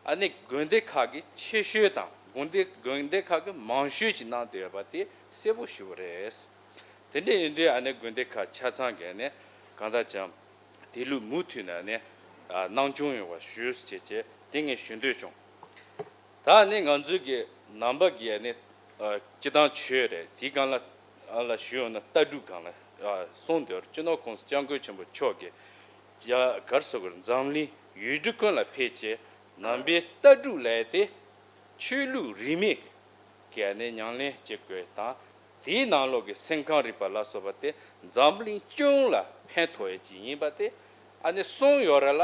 ཨ་ནི་དགོན་སྡེ་ཁག་གི་ཆེ་ཤོས་དང་དགོན་སྡེ་དགོན་སྡེ་ཁག་གི་མང་ཤོས་ཅིག་གནང་བསྡད་ཡོད་པ་དེ་གསལ་པོ་ཞེ་པོ་རེད། དེ་འདྲ་ཡིན་དུས་ཨ་ནི་དགོན་སྡེ་ཁག་ཆ་ཚང་གིས་ནི་གང་ལྟར་ཀྱང་དེ་ལུགས་མུ་མཐུད་ནས་ནི་ཨ་སྣང་ཆུང་ཡོང་བ་ཞུས་བྱས་བྱས་དེ་ངས་ཞུ་འདོད་བྱུང་། ད་ནི་ང་ཚོའི་གི་ནང་པ་གི་ནི་ཨ་སྤྱི་བཏང་ཆོས་རེད། དེའི་སྒང་ལ་ཨ་ལ་ཞུ་ཡོང་ན་ལྟ་གྲུབ་སྒང་ལ་ཨ་གསུངས་འདུག་སྤྱི་ནོར་༸གོང་ས་༸སྐྱབས་མགོན་ཆེན་པོ་མཆོག་གིས་ཡ་གར་སོགས་ཀྱི་འཛམ་གླིང་ཡུལ་གྲུ་ཀུན་ལ་ཕེབས་བྱས་ནང་པའི་ལྟ་གྲུབ་ལས་དེ་ཆོས་ལུགས་རིས་མེད་ཀྱི་ནི་ཉམས་ལེན་བྱེད་དགོས་དང་། དེའི་ནང་ལོགས་ཀྱི་སེམས་ཁམས་རིག་པ་ལ་སོགས་པ་དེ་འཛམ་གླིང་སྤྱི་ཡོངས་ལ་ཕན་ཐོགས་ཡས་ཅིག་ཡིན་པ་དེ་ཨ་ནི་གསུངས་ཡོད་རེད་ལ།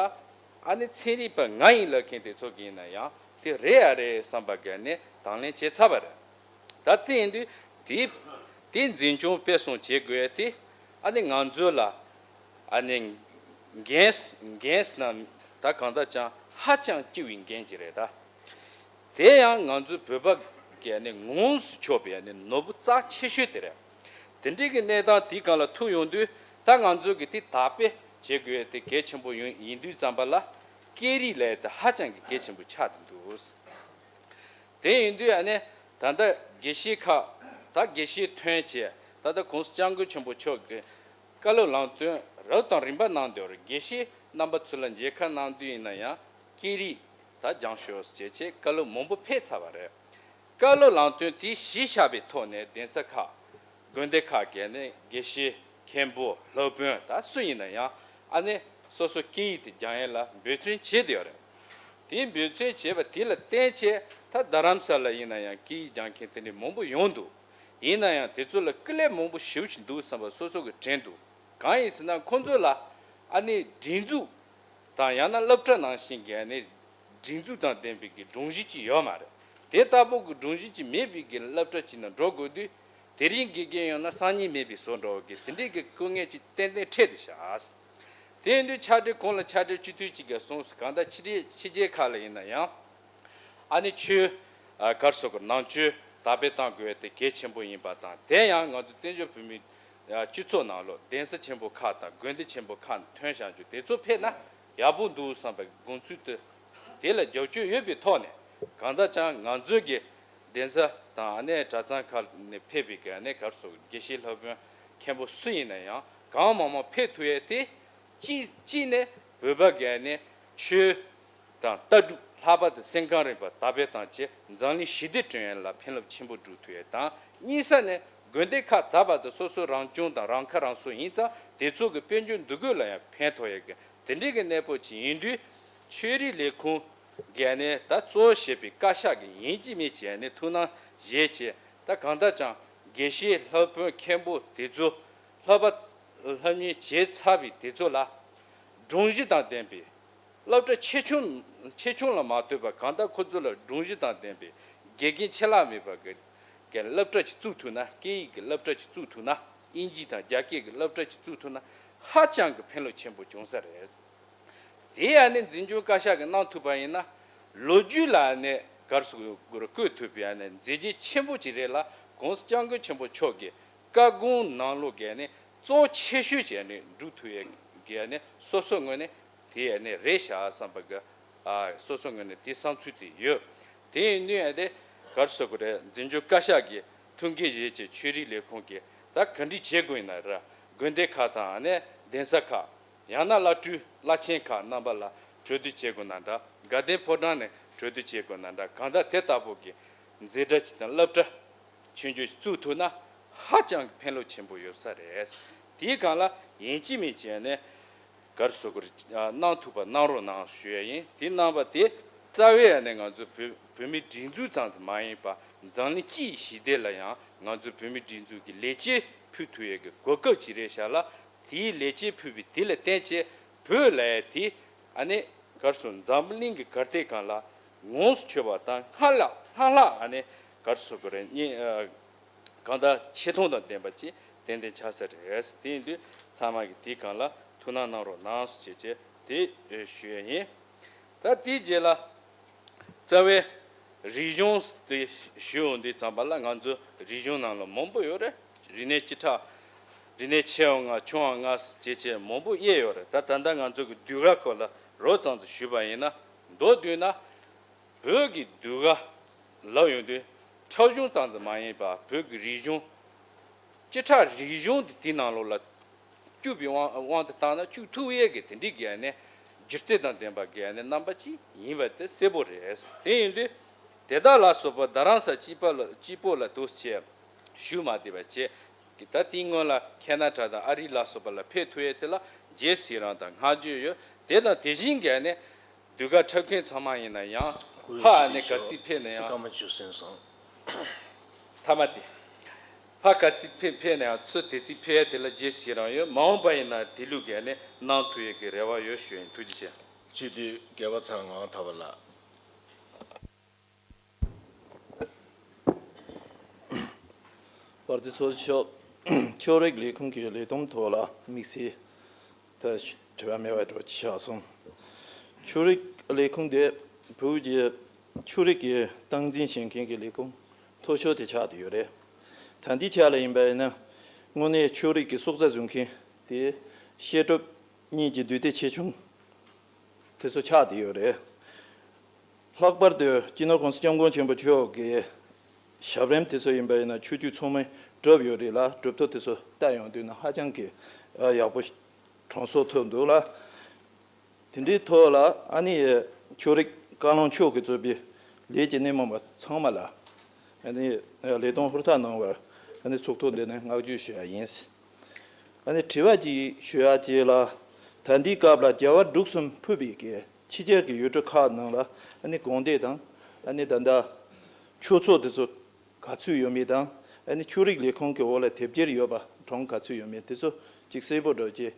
ཨ་ནི་ཚན་རིག་པ་ང་ཡིན་ལབ་མཁན་དེ་ཚོ་གིས་ཡིན་ན་ཡང་དེ་རེད་ཨ་རེད་བསམ་པ་གི་ནི་དང་ལེན་བྱས་ཚར་བ་རེད། ད་དེ་ཡིན་དུས་དེ་དེ་འཛིན་སྐྱོང་སྤེལ་གསུམ་བྱེད་དགོས་ཡས་དེ་ཨ་ནི་ང་ཚོ་ལ་ཨ་ནི་འགན་འགན་ཟེར་ན་ད་གང་ལྟར་ཀྱང་ཧ་ཅང་ལྕི་བའི་འགན་ཅིག་རེད་ད། དེ་ཡང་ང་ཚོའི་བོད་པ་གི་ནི་ངོས་སུ་ཆོད་པའི་ནི་ནོར་བུ་རྩ་ཆེ་ཤོས་དེ་རེད། དེ་འདྲའི་གི་གནས་སྟངས་དེའི་སྒང་ལ་ཐུག་ཡོང་དུས་ད་ང་ཚོ་གི་དེ་དག་པས་བྱེད་དགོས་དེ་གལ་ཆེན་པོ་ཡིན་ཡིན་དུས་ཙམ་པ་ལ་སྐད་རིགས་ལས་དེ་ཧ་ཅང་གི་གལ་ཆེན་པོ་ཆགས་ཏེ་འདུག་དེ་ཡིན་དུས་ཨ་ནི་ད་ལྟ་དགེ་བཤེས་ཁག་ད་དགེ་བཤེས་ཐོན་བྱས་ད་ལྟ་༸གོང་ས་༸སྐྱབས་མགོན་ཆེན་པོ་མཆོག་གི་བཀའ་སློབ་ལམ་སྟོན་རབ་དང་རིམ་པ་གནང་འདུག་རེད། དགེ་བཤེས་རྣམ་པ་ཚོ་ལ་མཇལ་ཁ་གནང་དུས་ཡིན་ན་ཡང་སྐད་རིགས་ད་སྦྱང་ཤོག་ཅེས་བྱས་བཀའ་སློབ་མང་པོ་ཕེབས་ཚར་བ་རེད། བཀའ་སློབ་ལམ་སྟོན་དེ་གཞི་བཞག་པའི་ཐོག་ནས་གདན་ས་ཁག་དགོན་སྡེ་ཁག་གི་ནས་དགེ་བཤེས་མཁན་པོ་སློབ་དཔོན་ད་སུ་ཡིན་ན་ཡང་ཨ་ནི་སོ་སོ་སྐད་ཡིག་དེ་སྦྱང་ཡས་ལ་འབད་བརྩོན་བྱེད་བསྡད་ཡོད་རེད། དེ་འབད་བརྩོན་བྱས་པ་དེ་ལ་བརྟེན་བྱས་ད་རྡ་རམ་ས་ལ་ཡིན་ན་ཡང་སྐད་ཡིག་སྦྱང་མཁན་དེ་འདྲ་མང་པོ་ཡོང་འདུག་ཡིན་ན་ཡང་དེ་ཚོ་ལ་སྐུ་ལས་མང་པོ་ཞེ་པོ་ཅིག་འདུག་བསམ་པ་སོ་སོ་གི་དྲན་འདུག་གང་ཡིན་ཟེར་ན་ཁོང་ཚོ་ལ་ཨ་ནི་སྒྲིག་འཛུགས་དང་ཡང་ན་སློབ་གྲྭ་ནང་བཞིན་གྱི་ཨ་ནི་སྒྲིག་འཛུགས་དང་ལྡན་པའི་གི་སྒྲོམ་གཞི་ཅིག་ཡོད་མ་རེད། དེ་ལྟ་བུ་གི་སྒྲོམ་གཞི་ཅིག་མེད་པའི་གི་སློབ་གྲྭ་ཅིག་ནང་འགྲོ་དགོས་དུས་དེ་རིང་དགེ་རྒན་ཡོང་ན་སང་ཉིན་མེད་པའི་བཟོ་འདྲ་བོ་གི་དེ་འདྲའི་གི་དཀའ་ངལ་ཅིག་ཏན་ཏན་འཕྲད་དེ་བཞག་དེ་ཡིན་དུས་ཕྱག་སྦྲེལ་གོང་ལ་ཕྱག་སྦྲེལ་སྤྱི་འཐུས་གཅིག་གིས་གསུངས་སོང་། གང་ལྟར་ཕྱི་རྒྱལ་ཕྱི་རྒྱལ་ཁག་ལ་ཡིན་ན་ཡང་ཨ་ནི་ཆོས་ཨ་གར་སོགས་ཀྱི་ནང་ཆོས་དར་སྤེལ་གཏང་དགོས་དེ་གལ་ཆེན་པོ་ཡིན་པ་དང་དེ་ཡང་ང་ཚོ་བཙན་བྱོལ་བོད་མིའི་ཨ་སྤྱི་ཚོགས་ནང་ལོགས་གདན་ས་ཆེན་པོ་ཁག་དང་དགོན་སྡེ་ཆེན་པོ་ཁག་ནས་ཐོན་བཞག་རྒྱུ་དེ་ཚོ་ཕེབས་ན་ཡག་པོ་འདུག་བསམ་པའི་དགོངས་ཚུལ་དེ་དེ་ལ་རྒྱབ་སྐྱོར་ཡོད་པའི་ཐོག་ནས་གང་ལྟར་ཀྱང་ང་ཚོའི་གི་གདན་ས་དང་ཨ་ནེ་གྲྭ་ཚང་ཁག་ནས་ཕེབས་པའི་གི་ཨ་ནེ་གར་སོགས་དགེ་བཤེས་སློབ་དཔོན་མཁན་པོ་སུ་ཡིན་ན་ཡང་གང་མང་མང་ཕེབས་ཐུབ་ཡས་དེ་གཅིག་གཅིག་ནས་བོད་པ་གི་ཨ་ནེ་ཆོས་དང་ལྟ་གྲུབ་ལྷག་པར་དུ་སེམས་ཁམས་རིག་པ་དར་སྤེལ་བཏང་བྱས་འཛམ་གླིང་ཞི་བདེ་བསྐྲུན་ཡས་ལ་ཕན་རླབས་ཆེན་པོ་སྒྲུབ་ཐུབ་ཡས་དང་གཉིས་ས་ནས་དགོན་སྡེ་ཁག་དར་བར་དུ་སོ་སོ་རང་སྐྱོང་དང་རང་ཁ་རང་གསོ་ཡིན་ཙང་དེ་ཚོ་གི་དཔལ་འབྱོར་འདུ་འགོད་ལ་ཡང་ཕན་ཐོགས་ཡས་གི་དེ་འདྲའི་གི་གནས་སྤོ་ཅིག་ཡིན་དུས་ཆོས་རིག་ལས་ཁུངས་གི་ནས་ད་གཙོ་བོ་བྱས་པའི་བཀའ་ཤག་གི་ཡིན་གཅིག་མིན་གཅིག་ནས་ཐུགས་སྣང་བཞེས་བྱས་ད་གང་ལྟར་ཀྱང་དགེ་བཤེས་སློབ་དཔོན་མཁན་པོ་དེ་ཚོ་སློབ་པ་སློབ་གཉེར་བྱས་ཚར་བའི་དེ་ཚོ་ལ་སྒྲོམ་གཞི་དང་ལྡན་པའི་སློབ་གྲྭ་ཆེ་ཆུང་ཆེ་ཆུང་ལ་མ་ལྟོས་པར་གང་ལྟར་ཁོ་ཚོ་ལ་སྒྲོམ་གཞི་དང་ལྡན་པའི་དགེ་རྒན་ཆད་ལྷག་མེད་པ་གི་གི་སློབ་གྲྭ་ཅིག་བཙུགས་ཐུབ་ན། སྐད་ཡིག་གི་སློབ་གྲྭ་ཅིག་བཙུགས་ཐུབ་ན། དབྱིན་ཇི་དང་རྒྱ་སྐད་ཀྱི་སློབ་གྲྭ་ཅིག་བཙུགས་ཐུབ་ན་ཧ་ཅང་གི་ཕན་ལོ་ཆེན་པོ་བྱུང་ས་རེད། དེ་ཡང་ནི་འཛིན་སྐྱོང་བཀའ་ཤག་གིས་གནང་ཐུབ་པ་ཡིན་ན་ལོ་རྒྱུས་ལ་ནི་གར་སོགས་སྒོར་བཀོད་ཐུབ་པའི་ནི་མཛད་རྗེས་ཆེན་པོ་ཅིག་རེད་ལ། ༸གོང་ས་༸སྐྱབས་མགོན་ཆེན་པོ་མཆོག་གི་བཀའ་དགོངས་ནང་ལོགས་ཀྱི་ནི་གཙོ་ཆེ་ཤོས་ཀྱི་ནི་སྒྲུབ་ཐུབ་ཡས་ཀྱི་ནི་སོ་སོ་ངོས་ནས་དེ་ནི་རེད་ཤག་བསམ་པ་གི་ཨ་སོ་སོ་ངོས་ནས་དེ་བསམ་ཚུལ་དེ་ཡོད། དེ་ཡིན་དུས་ཨ་དེ་གར་སོགས་ཀྱི་རེད། འཛིན་སྐྱོང་བཀའ་ཤག་གིས་ཐུགས་འགན་བཞེས་བྱས་ཆོས་རིག་ལས་ཁུངས་ཀྱིས་ད་ག་འདྲ་བྱེད་དགོས་ཡིན་ན་ར་དགོན་སྡེ་ཁག་དང་ནི་གདན་ས་ཁག་ཡང་ན་བླ་སྤྲུལ་བླ་ཆེན་ཁག་རྣམ་པ་ལ་གྲོས་བསྡུར་བྱེད་དགོས་ན་འདྲ། དགའ་ལྡན་ཕོ་བྲང་ནས་གྲོས་བསྡུར་བྱེད་དགོས་ན་འདྲ། གང་ལྟར་དེ་ལྟ་བུ་གི་འཛིན་གྲྭ་ཅིག་དང་སློབ་གྲྭ་ཆུང་ཆུང་ཞིག་བཙུགས་ཐུབ་ན་ཧ་ཅང་གི་ཕན་ལོ་ཆེན་པོ་ཡོད་ས་རེད། དེའི་སྒང་ལ་ཡིན་གཅིག་མིན་གཅིག་ནས་གར་སོགས་ཀྱི་གནང་ཐུབ་པ་གནང་རོགས་གནང་ཞུ་ཡ་ཡིན། དེ་གནང་བ་དེ་རྩ་བའི་ཡ་ནས་ང་ཚོ་བོད་བོད་མིའི་སྒྲིག་འཛུགས་ཙམ་དུ་མ་ཡིན་པ་འཛམ་གླིང་སྤྱི་ཡི་ཞི་བདེ་ལ་ཡང་ང་ཚོ་བོད་མིའི་སྒྲིག་འཛུགས་ཀྱི་ལེགས་སྐྱེས་ཕུལ་ཐུབ་ཡས་ཀྱི་གོ་སྐབས་ཅིག་རེད་ཤག་ལ། དེའི་ལེགས་སྐྱེས་ཕུལ་བའི་དེ་ལ་བརྟེན་བྱས་བོད་ལ་ཡ་དེ་ཨ་ནི་གར་སོགས་འཛམ་གླིང་གི་གར་སྟེགས་སྒང་ལ་ངོས་སུ་ཆོད་པ་དང་སྔར་ལྷག་སྔར་ལྷག་ཨ་ནི་གར་སོགས་ཀྱི་རེད་ཉེ་ཨ། གང་ལྟར་ཆེ་མཐོང་དང་ལྡན་པ་ཅིག་ཏན་ཏན་ཆགས་ས་རེད། དེ་ཡིན་དུས་ཚང་མ་གིས་དེའི་སྒང་ལ་ཐུགས་སྣང་གནང་རོགས་གནང་ཞེས་བྱས་དེ་ཞུ་ཡས་ཡིན། ད་དེའི་རྗེས་ལ་རྩ་བའི་རིག་གཞུང་དེ་ཞུ་འོང་དུས་ཙམ་པ་ལ་ང་ཚོ་རིག་གཞུང་ནང་ལ་མང་པོ་ཡོད་རེད། རིག་གནས་བཅུ་ཕྲག་རིག་གནས་ཆེ་བ་ལྔ་ཆུང་བ་ལྔ་ཞེས་བྱས་མང་པོ་དབྱེ་ཡོད་རེད། ད་ད་ལྟ་ང་ཚོ་གི་ཟློས་གར་སྐོར་ལ་རོབ་ཙམ་དུ་ཞུས་པ་ཡིན་ན། མདོར་བསྡུས་ན་བོད་ཀྱི་ཟློས་གར་ལབ་ཡོང་དུས་ཁྲོ་ཆུང་ཙམ་དུ་མ་ཡིན་པར་བོད་ཀྱི་རིག་གཞུང་། བཅུ་ཕྲག་རིག་གཞུང་དེ་དེའི་ནང་ལོགས་ལ་བཅུག་པའི་དབང་དབང་དུ་བཏང་ན་བཅུག་ཐུབ་ཡས་ཀྱི་དེ་འདྲའི་གི་ནས་སྒྱུ་རྩལ་དང་ལྡན་པ་གི་ནས་རྣམ་པ་ཅིག་ཡིན་པ་དེ་གསལ་པོ་རེད། དེ་ཡིན་དུས་དེ་དག་ལ་སོགས་པ་རྡ་རམ་ས་སྐྱིད་པ་ལ་སྐྱིད་པོ་ལ་འདུག་སེ་ཞུ་མ་བདེ་བ་བྱས་ཀྱི། ད་དེའི་སྔོན་ལ་ཁེ་ན་ཌ་དང་ཨ་རི་ལ་སོགས་པ་ལ་ཕེབས་ཐུབ་ཡས་དེ་ལ་རྗེས་སུ་ཡི་རང་དང་བསྔགས་བརྗོད་ཡོད། དེ་དང་དེ་བཞིན་གི་ནས་ཟློས་གར་འཁྲབ་མཁན་ཚང་མ་ཡིན་ན་ཡང་ཕར་ནས་ག་ཚིག་ཕེབས་ན་ཡང་། སྐར་མ་བཅུ་ཟིན་སོང་། མཐའ་མ་དེ། ཕར་ག་ཚིག་ཕེབས་ཕེབས་ན་ཡང་ཚུར་དེ་ཚིག་ཕེབས་ཡས་དེ་ལ་རྗེས་སུ་ཡི་རང་ཡོད། མ་འོངས་པ་ཡིན་ན་དེ་ལུགས་ཀྱི་ནས་གནང་ཐུབ་ཡས་ཀྱི་རེ་བ་ཡོད་ཞུ་ཡིན། ཐུགས་རྗེ་ཆེ། སྤྱི་འཐུས་རྒྱལ་བ་ཚེ་རིང་ངག་དབང་ཐར་པ་ལགས། དཔལ་ལྡན་ཚོགས་གཙོ་མཆོག་ཕྱོགས་རིས་ལས་ཁུངས་ཀྱི་ལས་བསྡོམས་ཐོག་ལ་དམིགས་བསལ་ད་དྲི་བ་མེད་པ་འགྲོ་ཆགས་སོང་། ཕྱོགས་རིས་ལས་ཁུངས་དེ་བོད་ཀྱི་ཕྱོགས་རིས་ཀྱི་སྟངས་འཛིན་བྱེད་མཁན་གྱི་ལས་ཁུངས་མཐོ་ཤོས་དེ་ཆགས་བསྡད་ཡོད་རེད། ད་ལྟའི་ཆ་ལ་ཡིན་པ་ཡིན་ན་དངོས་གནས་ཕྱོགས་རིས་ཀྱི་སྲོག་རྩ་བཟོ་མཁན་དེ་བཤད་སྒྲུབ་གཉིས་ཀྱི་འདུས་སྡེ་ཆེ་ཆུང་དེ་ཚོ་ཆགས་བསྡད་ཡོད་རེད། ལྷག་པར་དུ་སྤྱི་ནོར་༸གོང་ས་༸སྐྱབས་མགོན་ཆེན་པོ་མཆོག་གི་ཞབས་རིམ་དེ་ཚོ་ཡིན་པ་ཡིན་ན་ཆོས་བརྒྱུད་ཚང་མས་བསྒྲུབས་ཡོད་རེད་ལ། གྲུབ་ཐོབ་དེ་ཚོ་བལྟ་ཡོང་དུས་ན་ཧ་ཅང་གི་ཡག་པོ་གྲོང་གསོག་ཐུབ་འདུག་ལ། དེ་འདྲའི་ཐོག་ལ་ཨ་ནི་ཕྱོགས་རིས་བཀའ་བློན་མཆོག་གིས་གཙོས་པའི་ལས་ཀྱི་སྣེ་མོ་མ་ཚང་མ་ལ་ཨ་ནི་ལས་དོན་ཧུར་ཐག་གནང་བར་ཨ་ནི་ཚོགས་ཐོག་འདི་ནས་བསྔགས་བརྗོད་ཞུ་ཡ་ཡིན། ཨ་ནི་དྲི་བ་ཅིག་ཞུ་ཡ་ཅིག་ལ། ད་ལྟའི་སྐབས་ལ་རྒྱལ་བ་འབྲུག་གསུམ་ཕུད་པའི་གི་ཕྱི་རྒྱལ་གྱི་ཡུལ་གྲུ་ཁག་ནང་ལ་ཨ་ནི་དགོན་སྡེ་དང་ཨ་ནི་ད་ལྟ་ཆོས་ཚོགས་དེ་ཚོ་ག་ཚོད་ཡོད་མེད་དང་། ཨ་ནི་ཕྱོགས་རིས་ལས་ཁུངས་ཀྱི་འོག་ལ་དེབ་སྐྱེལ་ཡོད་པ་གྲངས་ག་ཚོད་ཡོད་མེད་དེ་ཚོ་ཅིག་གསལ་པོ་འགྲོ་ཅིག་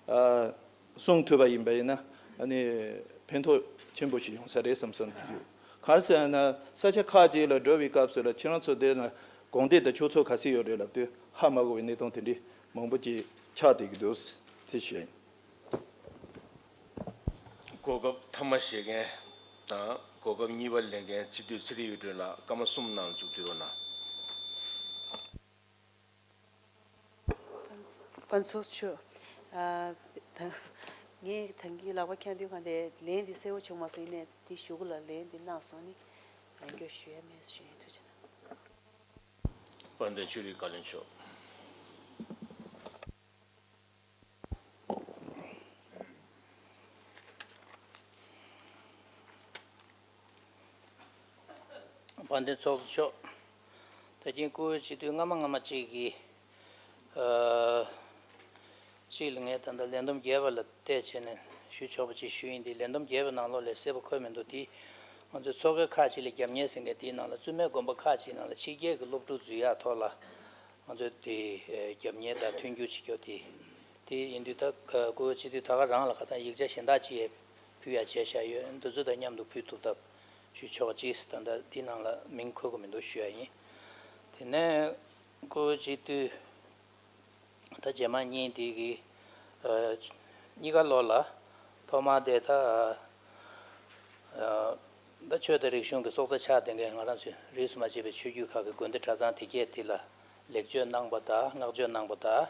ཨ་གསུང་ཐུབ་པ་ཡིན་པ་ཡིན་ན་ཨ་ནི་ཕན་ཐོགས་ཆེན་པོ་ཞིག་ཡོང་ས་རེད་བསམ་བསམ་གྱི། གང་ཟེར་ན་ས་ཆ་ཁག་ཅིག་ལ་འགྲོ་བའི་སྐབས་སུ་ལ་ཁྱེད་རང་ཚོ་དེ་ན་དགོན་སྡེ་དང་ཆོས་ཚོགས་ག་ཚོད་ཡོད་རེད་ལབ་དུས་ཧ་མ་གོ་བའི་གནས་སྟངས་དེ་འདྲའི་མང་པོ་ཅིག་ཆགས་བསྡད་ཀྱི་འདུག་ཅེས་ཞུ་ཡིན། གོ་སྐབས་མཐའ་མ་བཞེས་མཁན་དང་གོ་སྐབས་གཉིས་པ་ལེན་མཁན་སྤྱི་འཐུས་ཚེ་རིང་དབྱངས་སྒྲོན་ལགས། སྐར་མ་གསུམ་ནང་ལ་མཇུག་བསྡུ་རོགས་གནང་། དཔལ་འཚོགས་མཆོག་ཨ་ད་ངས་ད་གིན་ལག་པ་འཁྱེར་དུས་གང་དེ་ལན་འདི་གསལ་པོ་བྱུང་མ་སོང་། ཡིན་ནའི་འདི་གཞུག་གུ་ལ་ལན་འདི་གནང་སོང་ནི་ལན་སྐྱོན་ཞུ་ཡ་མེད་ཞུ་ཡིན། ཐུགས་རྗེ་གནང་། དཔལ་ལྡན་ཆོས་རིག་བཀའ་བློན་མཆོག་དཔལ་ལྡན་ཚོགས་གཙོ་མཆོག་ད་གིན་སྐུ་བོད་སྤྱི་འཐུས་སྔ་མ་སྔ་མ་གཅིག་གིས་ཨ་གཅིག་ལ་ངས་ད་ལྟ་ལས་བསྡོམས་བརྒྱད་པ་ལ་བལྟས་བྱས་ནས་ཞུ་ཆོག་པ་ཅིག་ཞུས་ཡིན། དེ་ལས་བསྡོམས་བརྒྱད་པའི་ནང་ལོགས་ལས་གསལ་པོ་འཁོད་མི་འདུག་དེ་ང་ཚོའི་ཚོགས་སྡེ་ཁག་ཅིག་ལ་རྒྱབ་གཉེར་ཟེར་མཁན་དེའི་ནང་ལ་བཙུན་མའི་དགོན་པ་ཁག་ཅིག་ནང་ལ་ཕྱི་རྒྱལ་གྱི་སློབ་ཕྲུག་འཛུལ་ཡག་ཐོག་ལ་ང་ཚོས་དེ་རྒྱབ་གཉེར་དང་མཐུན་འགྱུར་བྱེད་རྒྱུ་དེ། དེ་ཡིན་དུས་ད་སྐུ་བོད་སྤྱི་འཐུས་ད་ག་རང་ལ་ཁ་ཐག་ཡིག་ཆ་གཞན་དག་ཅིག་ཕུལ་ཡ་བྱས་བཞག་ཡོད། འདི་ཚོ་དང་མཉམ་དུ་ཕུལ་ཐུབ་ཐབས་ཞུ་ཆོག་ཅིག་ད་ལྟ་འདི་ནང་ལ་མིང་འཁོད་ཀྱི་མི་འདུག་ཞུ་ཡ་ཡིན། དེ་ནས་སྐུ་བོད་སྤྱི་འཐུས་ད་རྗེས་མ་གཉིས་དེ་གི་གཉིས་ཀ་ལོ་ལ་ཐོག་མ་དེ་ད་ད་ཆོས་དང་རིག་གཞུང་གི་སྲོག་རྩ་ཆགས་བསྡད་མཁན་ང་རང་ཚོའི་རིས་སུ་མ་ཆད་པའི་ཆོས་བརྒྱུད་ཁག་གི་དགོན་སྡེ་གྲྭ་ཚང་དེ་གས་དེ་ལ། ལེགས་བཅོས་གནང་པ་དང་བསྔགས་བརྗོད་གནང་པ་དང་།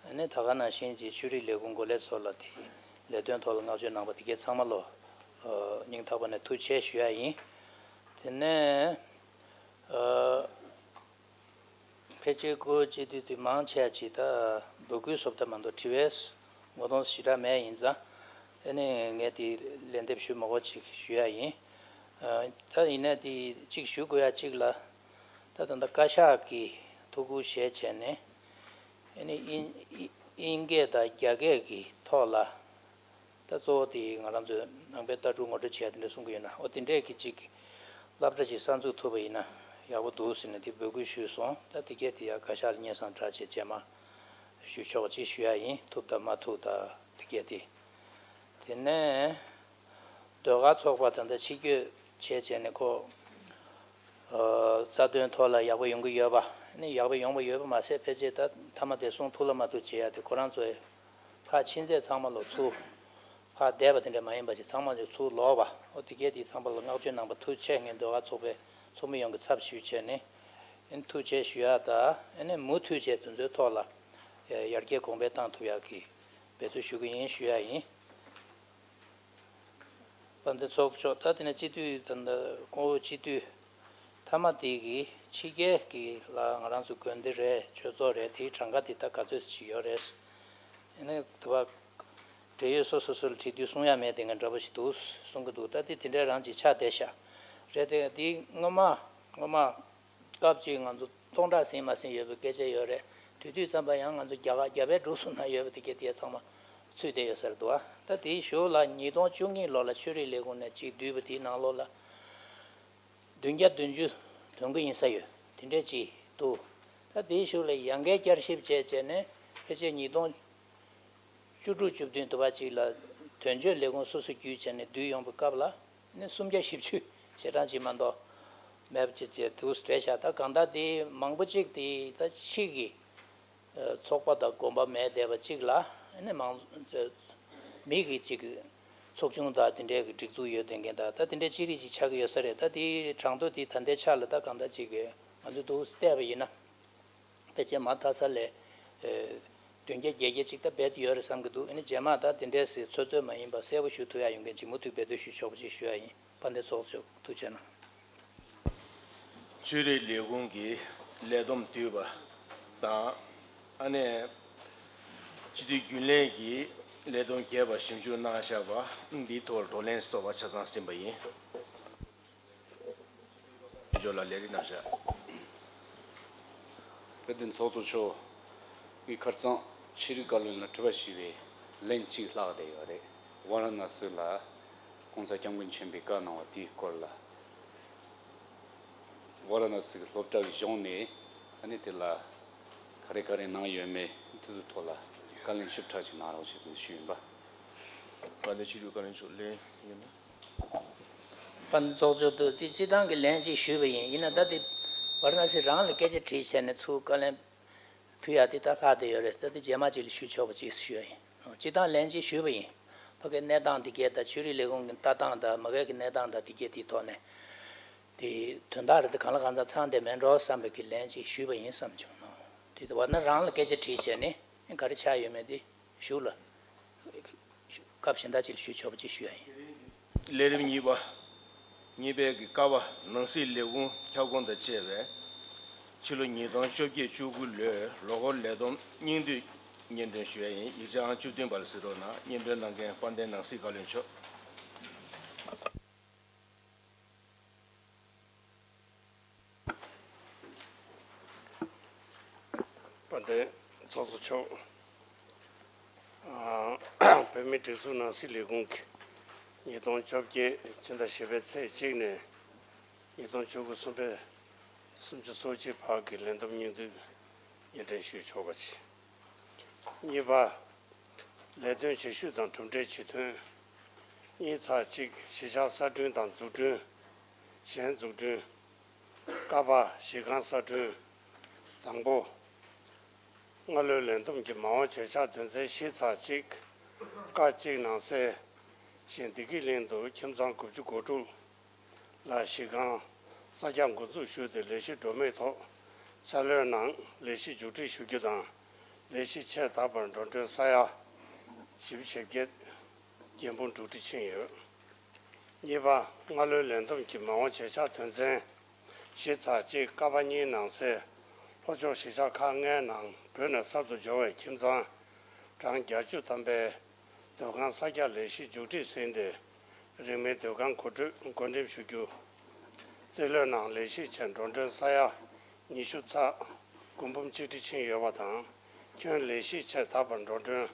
ཨ་ནི་ད་ག་ནང་བཞིན་གྱི་ཆོས་རིག་ལས་ཁུངས་འགོ་ལས་ཚོ་ལ་དེ་ལས་དོན་ཐོག་ལ་བསྔགས་བརྗོད་གནང་པ་དེ་གའི་ཚང་མ་ལོ་སྙིང་ཐག་པ་ནས་ཐུགས་རྗེ་ཆེ་ཞུ་ཡ་ཡིན། དེ་ནས་ཕལ་ཆེར་སྐུ་སྤྱི་འཐུས་དེ་མང་ཆེ་ཅིག་ད་འབོད་སྐུལ་བཟོ་ལྟ་མ་གཏོགས་དྲི་བའི་ངོ་གདོང་ཞེ་དྲག་མེད། ཡིན་ཙང་ཨ་ནི་ངས་དེ་ལན་འདེབས་ཞུ་མ་དགོས་ཅིག་ཞུ་ཡ་ཡིན། ད་ཡིན་ན་དེ་གཅིག་ཞུ་དགོས་ཡ་གཅིག་ལ། ད་ད་ལྟ་བཀའ་ཤག་གིས་ཐུགས་ཁུར་བཞེས་བྱས་ནས་ཨ་ནི་དབྱིན་དབྱིན་སྐད་དང་རྒྱ་སྐད་ཀྱི་ཐོག་ལ་ད་གཙོ་བོ་དེ་ང་རང་ཚོས་ནང་པའི་ལྟ་གྲུབ་ངོ་སྤྲོད་བྱས་དེ་འདྲ་གསུང་གི་ཡོད་ན། འོ་དེ་འདྲས་ཀྱི་གཅིག་སློབ་གྲྭ་ཅིག་གསར་འཛུགས་ཐུབ་པ་ཡིན་ན་ཡག་པོ་འདུག་ཟེར་ནས་དེ་འབོད་སྐུལ་ཞུས་སོང་། ད་དེ་གས་དེ་ཡང་བཀའ་ཤག་ལ་སྙན་སེང་བསྒྲགས་བྱས་རྗེས་མ་ཞུ་ཆོག་ཅིག་ཞུ་ཡ་ཡིན། ཐུབ་དང་མ་ཐུབ་དང་དེ་གས་དེ། དེ་ནས་ཟློས་གར་ཚོགས་པ་ད་ལྟ་ཕྱི་སྐྱོད་བྱས་བྱས་ནས་ཁོ་ཨ་རྩ་དོན་ཐོག་ལ་ཡག་པོ་ཡོང་གི་ཡོད་པ། ནི་ཡག་པོ་ཡོང་བ་ཡོད་པ་མ་ཟད། ཕལ་ཆེར་ད་མཐའ་མ་དེ་གསུང་ཐུབ་ལ་མ་ཐུབ་བྱེད་ཡ་དེ་ཁོ་རང་ཚོའི་ཕར་ཕྱིན་ཚད་ཚང་མ་ལོ་ཚུར་ཕར་བསྡད་པ་དེ་འདྲ་མ་ཡིན་པ་ཅིག་ཚང་མ་ལོ་ཚུར་ལོག་པ། ཨོ་དེ་གས་དེ་ཚང་མ་ལ་བསྔགས་བརྗོད་གནང་པ་ཐུགས་རྗེ་ཆེ། ངས་ཟློས་གར་ཚོགས་པའི་ཚོགས་མི་ཡོངས་ཀྱི་ཚབ་ཞུས་བྱས་ནས་ཨེ་ཐུགས་རྗེ་ཆེ་ཞུ་ཡ་ད། ཨེ་ནས་མུ་མཐུད་བྱས་དེ་ཚོའི་ཐོག་ལ་ཡར་རྒྱས་གོང་འཕེལ་བཏང་ཐུབ་ཡག་གི་འབད་རྩོལ་ཞུ་གི་ཡིན་ཞུ་ཡ་ཡིན། དཔལ་ལྡན་ཚོགས་གཙོ་མཆོག་ད་དེ་ནས་སྤྱི་འཐུས་དང་། ད་སྐུ་ངོ་སྤྱི་འཐུས་མཐའ་མ་དེ་གི་ཕྱི་རྒྱལ་གི་ལ་ང་རང་ཚོ་དགོན་སྡེ་རེད། ཆོས་ཚོགས་རེད། དེའི་གྲངས་ཀ་དེ་ད་ག་ཚོད་ཅིག་ཡོད་རེད། ཨ་ནི་དེ་བ་འབྲེལ་ཡོད་སོ་སོ་སོ་ལ་དྲི་དུས་གསུང་ཡ་མེད་དེ་ངས་འདྲ་པོ་ཞིག་འདུག་གསུང་གི་འདུག་ད་དེ་དེ་འདྲའི་རང་ཅིག་ཆགས་བསྡད་ཤག་རེད་དེ། དེ་སྔོན་མ་སྔོན་མ་སྐབས་གཅིག་ང་ཚོ་སྟོང་ཕྲག་ཟིན་མ་ཟིན་ཡོད་པའི་སྐད་ཆ་ཡོད་རེད། དེ་དུས་ཙམ་པ་ཡང་ང་ཚོ་རྒྱ་གར་རྒྱ་བལ་འབྲུག་གསུམ་ན་ཡོད་པ་དེ་གས་དེ་ཚང་མ་ཚུད་བསྡད་ཡོད་ས་རེད་འདུག་ཨ་ད་དེའི་གཞུག་ལ་ཉིས་སྟོང་བཅུ་གཉིས་ལོ་ལ་ཆོས་རིག་ལས་ཁུངས་ནས་གཅིག་བསྡུས་པ་དེའི་ནང་ལོགས་ལ་བདུན་བརྒྱ་བདུན་ཅུ་དོན་དགུ་ཡིན་ས་ཡོད། དེ་འདྲས་ཅིག་འདུག་ད་དེའི་གཞུག་ལ་ཡང་བསྐྱར་བསྐྱར་ཞིབ་བྱས་བྱས་ནས་ཕལ་ཆེར་ཉིས་སྟོང་བཅུ་དྲུག་བཅུ་བདུན་དུ་བ་གཅིག་ལ་དོན་གཅོད་ལས་ཁུངས་སོ་སོ་བརྒྱུད་བྱས་ནས་བསྡུས་ཡོང་བའི་སྐབས་ལ་ནི་སུམ་བརྒྱ་བཞི་བཅུ་ཞེ་གྲངས་ཅིག་མ་གཏོགས་མེད་པ་ཅིག་བྱས་འདུག་རེད་ཤག་ད་གང་ལྟར་དེ་མང་པོ་ཅིག་དེ་ད་ཕྱི་གི་ཚོགས་པ་དང་དགོན་པ་མེད་བསྡད་པ་གཅིག་ལ་ནི་མང་མི་གི་ཅིག་ཚོགས་ཆུང་དང་དེ་འདྲའི་གི་སྒྲིག་འཛུགས་ཡོད་དེ་འགན་དང་ད་དེ་འདྲའི་ཅི་རིགས་ཅིག་ཆགས་ཀྱི་ཡོད་ས་རེད། ད་དེའི་གྲངས་ཐོ་དེ་ད་ལྟའི་ཆ་ལ་ད་གང་ལྟར་ཅིག་གི་ང་ཚོ་འདུག་བལྟས་པ་ཡིན་ན། ཕལ་ཆེར་མ་མཐའ་ས་ལས་བདུན་བརྒྱ་བརྒྱད་བརྒྱ་ཅིག་ད་རྦད་དེ་ཡོད་རེད་བསམ་གྱི་འདུག་ཨ་ནི་རྗེས་མ་ད་དེ་འདྲས་སེ་ཚོད་ཚོད་མ་ཡིན་པ་གསལ་པོ་ཞུ་ཐུབ་ཡ་ཡོང་མཁན་ཅིག་མུ་མཐུད་འབད་བརྩོན་ཞུ་ཆོག་པ་ཅིག་ཞུ་ཡ་ཡིན། དཔལ་ལྡན་ཚོགས་གཙོ་མཆོག་ཐུགས་རྗེ་གནང་། ཆོས་རིག་ལས་ཁུངས་ཀྱི་ལས་བསྡོམས་བསྡུས་པ་དང་། ཨ་ནས་སྤྱི་འཐུས་རྒྱུན་ལས་ཀྱི་ལས་བསྡོམས་རྒྱས་པ་ཞིབ་འཇུག་གནང་བཞག་པ་འདིའི་ཐོག་བགྲོ་གླེང་སོགས་པ་ཆ་ཚང་ཟིན་པ་ཡིན། ལྗོངས་ལ་ལས་རིགས་རྣམ་གཞག་དཔལ་ལྡན་ཚོགས་གཙོ་མཆོག་ངས་ཁ་རྩང་ཆོས་རིག་བཀའ་བློན་ལ་དྲི་བ་ཞུས་པའི་ལན་གཅིག་ལྷག་བསྡད་ཡོད་རེད། ཝཱ་ར་ཎ་སི་ལ་༸གོང་ས་༸སྐྱབས་མགོན་ཆེན་པོས་བཀའ་གནང་བ་དེའི་སྐོར་ལ། ཝཱ་ར་ཎ་སི་གི་སློབ་གྲྭ་གི་གཞུང་ནས་ཨ་ནི་དེ་ལ་ག་རེ་ག་རེ་གནང་ཡོད་མེད་དེ་ཚོའི་ཐོག་ལ་བཀའ་ལན་ཞིབ་ཕྲ་ཞིག་གནང་རོགས་ཞེས་ཞུས་ཡིན་པ། དཔལ་ལྡན་ཆོས་རིག་བཀའ་བློན་མཆོག་ལན་ཡོད་ན། དཔལ་ལྡན་ཚོགས་གཙོ་དུ་དེ་སྤྱི་བཏང་གི་ལན་ཅིག་ཞུས་པ་ཡིན། ཡིན་ན་ད་དེ་ཝཱ་ར་ཎ་སི་རང་ལ་སྐད་ཆ་དྲིས་བྱས་ནས་ཚུར་བཀའ་ལན་ཕུལ་ཡ་དེ་ད་ལྷག་བསྡད་ཡོད་རེད། ད་དེ་རྗེས་མ་ཅིག་ལ་ཞུ་ཆོག་པ་ཅིག་ཞུ་ཡ་ཡིན། སྤྱི་བཏང་ལན་ཅིག་ཞུས་པ་ཡིན། ཕ་གའི་གནས་སྟངས་དེ་གས་དང་ཆོས་རིག་ལས་ཁུངས་ཀྱི་ལྟ་སྟངས་དང་མ་གའི་གི་གནས་སྟངས་དང་དེ་གས་དེའི་ཐོག་ནས་དེ་དོན་དག་རེད། དེ་གང་ལ་གང་འཚམ་ཚང་བསྡད་མེད་འགྲོ་བསམ་པའི་གི་ལན་ཅིག་ཞུས་པ་ཡིན་བསམ་བྱུང་། དེ་ཝཱ་ར་ཎ་རང་ལ་སྐད་ཆ་དྲིས་བྱས་ནས་ག་རེ་ཆགས་ཡོད་མེད་དེ་གཞུག་ལ་སྐབས་གཞན་དག་ཅིག་ལ་ཞུ་ཆོག་པ་ཅིག་ཞུ་ཡ་ཡིན། ལས་རིམ་གཉིས་པ། གཉིས་པའི་གི་ཀ་པ་ནང་སྲིད་ལས་ཁུངས་ཁྱབ་ཁོངས་དང་བཅས་པའི་ཕྱི་ལོ་ཉིས་སྟོང་བཅོ་བརྒྱད་བཅུ་དགུ་ལོའི་ལོ་འཁོར་ལས་བསྡོམས་སྙིང་བསྡུས་སྙན་སྒྲོན་ཞུ་ཡ་ཡིན། ཡིག་ཆ་ཨང་བཅུ་བདུན་པ་ལ་གཟིགས་རོགས་གནང་། སྙན་སྒྲོན་གནང་མཁན་དཔལ་ལྡན་ནང་སྲིད་བཀའ་བློན་མཆོག་དཔལ་ལྡན་ཚོགས་གཙོ་མཆོག་ཨ། བོད་མིའི་སྒྲིག་འཛུགས་ནང་སྲིད་ལས་ཁུངས་ཀྱི་ཉིས་སྟོང་བཅོ་བརྒྱད་ཕྱི་ཟླ་བཞི་པའི་ཚེས་གཅིག་ནས་ཉིས་སྟོང་བཅུ་དགུ་གསུམ་པའི་སུམ་ཅུ་སོ་གཅིག་བར་གྱི་ལས་བསྡོམས་སྙིང་བསྡུས་སྙན་སྒྲོན་ཞུས་ཆོག་པ་བྱས། གཉིས་པ། ལས་དོན་བྱེད་ཤུགས་དང་གྲུབ་འབྲས་ཇི་ཐོན། གཉིས་ཚེག་གཅིག་གཞིས་ཆགས་གསར་སྐྲུན་དང་འཛུགས་སྐྲུན། གཞན་འཛུགས་སྐྲུན། ཀ་པ་གཞིས་ཁང་གསར་སྐྲུན། དང་པོ། སྔ་ལོའི་ལས་བསྡོམས་ཀྱི་མ་འོངས་བྱེད་འཆར་དོན་ཚན་བཞི་ཚེག་གཅིག་ཀ་གཅིག་ནང་གསལ་བཞིན་བདེ་སྐྱིད་གླིང་དུ་ཁྱིམ་ཚང་དགུ་བཅུ་གོ་དྲུག་ལ་གཞིས་ཁང་གསར་རྒྱག་འགོ་འཛུགས་ཞུས་ཏེ་ལས་གཞི་འགྲོ་མུས་ཐོག་འཆར་ལོའི་ནང་ལས་གཞི་མཇུག་སྒྲིལ་ཞུ་རྒྱུ་དང་། ལས་གཞི་ཆེས་དག་པར་འགྲོ་གྲོན་ས་ཡ་བཞི་བཅུ་ཞེ་བརྒྱད་འགན་འབུལ་གྲུབ་འབྲས་ཕྱིན་ཡོད། གཉིས་པ། སྔ་ལོའི་ལས་བསྡོམས་ཀྱི་མ་འོངས་བྱེད་འཆར་དོན་ཚན་བཞི་ཚེག་གཅིག་ཀ་པ་གཉིས་ནང་གསལ་ལྷོ་ཕྱོགས་གཞིས་ཆགས་ཁག་ལྔའི་ནང་བོད་ནས་གསར་དུ་འབྱོར་བའི་ཁྱིམ་ཚང་གྲངས་བརྒྱད་ཅུ་ཐམ་པའི་སྡོད་ཁང་གསར་རྒྱག་ལས་གཞི་མཇུག་སྒྲིལ་ཟིན་ཏེ་རིང་མིན་སྡོད་ཁང་གོ་སྒྲིག་འགོ་འགྲེམས་ཞུ་རྒྱུ། རྩིས་ལོའི་ནང་ལས་གཞི་ཆེད་འགྲོ་གྲོན་ས་ཡ་ཉི་ཤུ་ཚེག་འགན་འབུལ་གཅིག་སྒྲིལ་ཕྱིན་ཡོད་པ་དང་། ཁྱོན་ལས་གཞི་ཆེད་དག་པར་འགྲོ་གྲོན་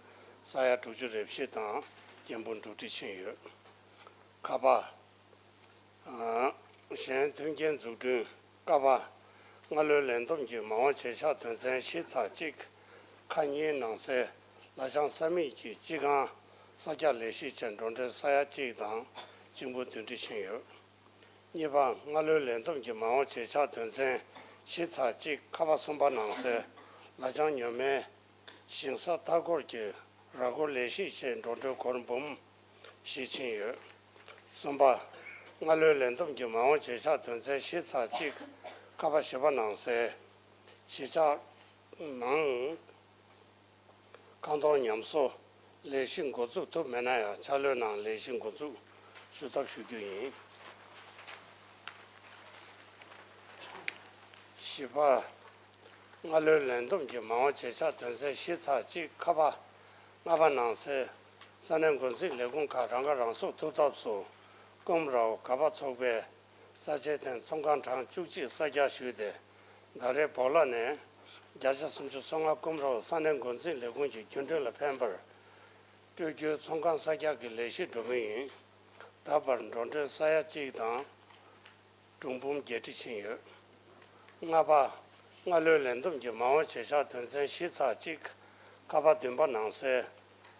ས་ཡ་དྲུག་ཅུ་རེ་བཞི་དང་འགན་འབུལ་གྲུབ་འབྲས་ཕྱིན་ཡོད། ཁ་པ། གཞན་མཐུན་རྐྱེན་འཛུགས་སྐྲུན། ཀ་པ། སྔ་ལོའི་ལས་བསྡོམས་ཀྱི་མ་འོངས་བྱེད་འཆར་དོན་ཚན་བཞི་ཚེག་གཅིག་ཁ་གཉིས་ནང་གསལ་ལ་ལྕང་ས་མིག་གི་སྤྱི་ཁང་གསར་རྒྱག་ལས་གཞི་ཆེད་འགྲོ་གྲོན་ས་ཡ་གཅིག་དང་གཅིག་འབུལ་བདུན་ཁྲི་ཕྱིན་ཡོད། གཉིས་པ། སྔ་ལོའི་ལས་བསྡོམས་ཀྱི་མ་འོངས་བྱེད་འཆར་དོན་ཚན་ བཞི་ཚེག་གཅིག་ཁ་པ་གསུམ་པ་ནང་གསེས་ལ་ལྗང་ཉོན་མེད་ཞིང་ས་མཐའ་འཁོར་གྱི་ར་སྐོར་ལས་གཞི་ཆེད་འགྲོ་གྲོན་སྒོར་འབུམ་བཞི་ཕྱིན་ཡོད། གསུམ་པ། སྔ་ལོའི་ལས་བསྡོམས་ཀྱི་མ་འོངས་བྱེད་ཆག་དོན་ཚན་བཞི་ཚེག་གཅིག་ཁ་པ་བཞི་པ་ནང་གསལ། གཞིས་ཆགས་ནང་ཁང་ཐོག་ཉམས་གསོ་ལས་གཞི་འགོ་འཛུགས་ཐུབ་མེད་ན་ཡང་ཕྱག་ལོའི་ནང་ལས་གཞི་འགོ་འཛུགས་ཞུ་ཐབས་ཞུ་རྒྱུ་ཡིན། བཞི་པ། སྔ་ལོའི་ལས་བསྡོམས་ཀྱི་མ་འོངས་བྱེད་ཆག་དོན་ཚན་བཞི་ཚེག་གཅིག་ཁ་པ་ལྔ་པ་ནང་གསལ། ས་གནས་འགོ་འཛིན་ལས་ཁུངས་ཁག་རང་ཁ་རང་གསོ་ཐུབ་ཐབས་སུ་ཀུམ་རའོ་ག་པ་ཚོགས་པས་ས་ཆའི་སྟེང་ཚོང་ཁང་གྲངས་བཅུ་གཅིག་གསར་རྒྱག་ཞུས་ཏེ། ད་རེས་བོག་ལ་ནས་བརྒྱ་ཆ་སུམ་ཅུ་སོ་ལྔ་ཀུམ་རའོ་ས་གནས་འགོ་འཛིན་ལས་ཁུངས་ཀྱི་རྒྱུན་གྲོན་ལ་ཕན་པར་སྤྲོད་རྒྱུའི་ཚོང་ཁང་གསར་རྒྱག་གི་ལས་གཞི་འགྲོ་མུས་ཡིན། ད་བར་འགྲོ་གྲོན་ས་ཡ་གཅིག་དང་། སྒྲུང་འབུམ་བརྒྱད་ཁྲི་ཕྱིན་ཡོད། ལྔ་པ། སྔ་ལོའི་ལས་བསྡོམས་ཀྱི་མ་འོངས་བྱེད་ཆག་དོན་ཚན་བཞི་ཚེག་གཅིག་ཁ་པ་བདུན་པ་ནང་གསལ།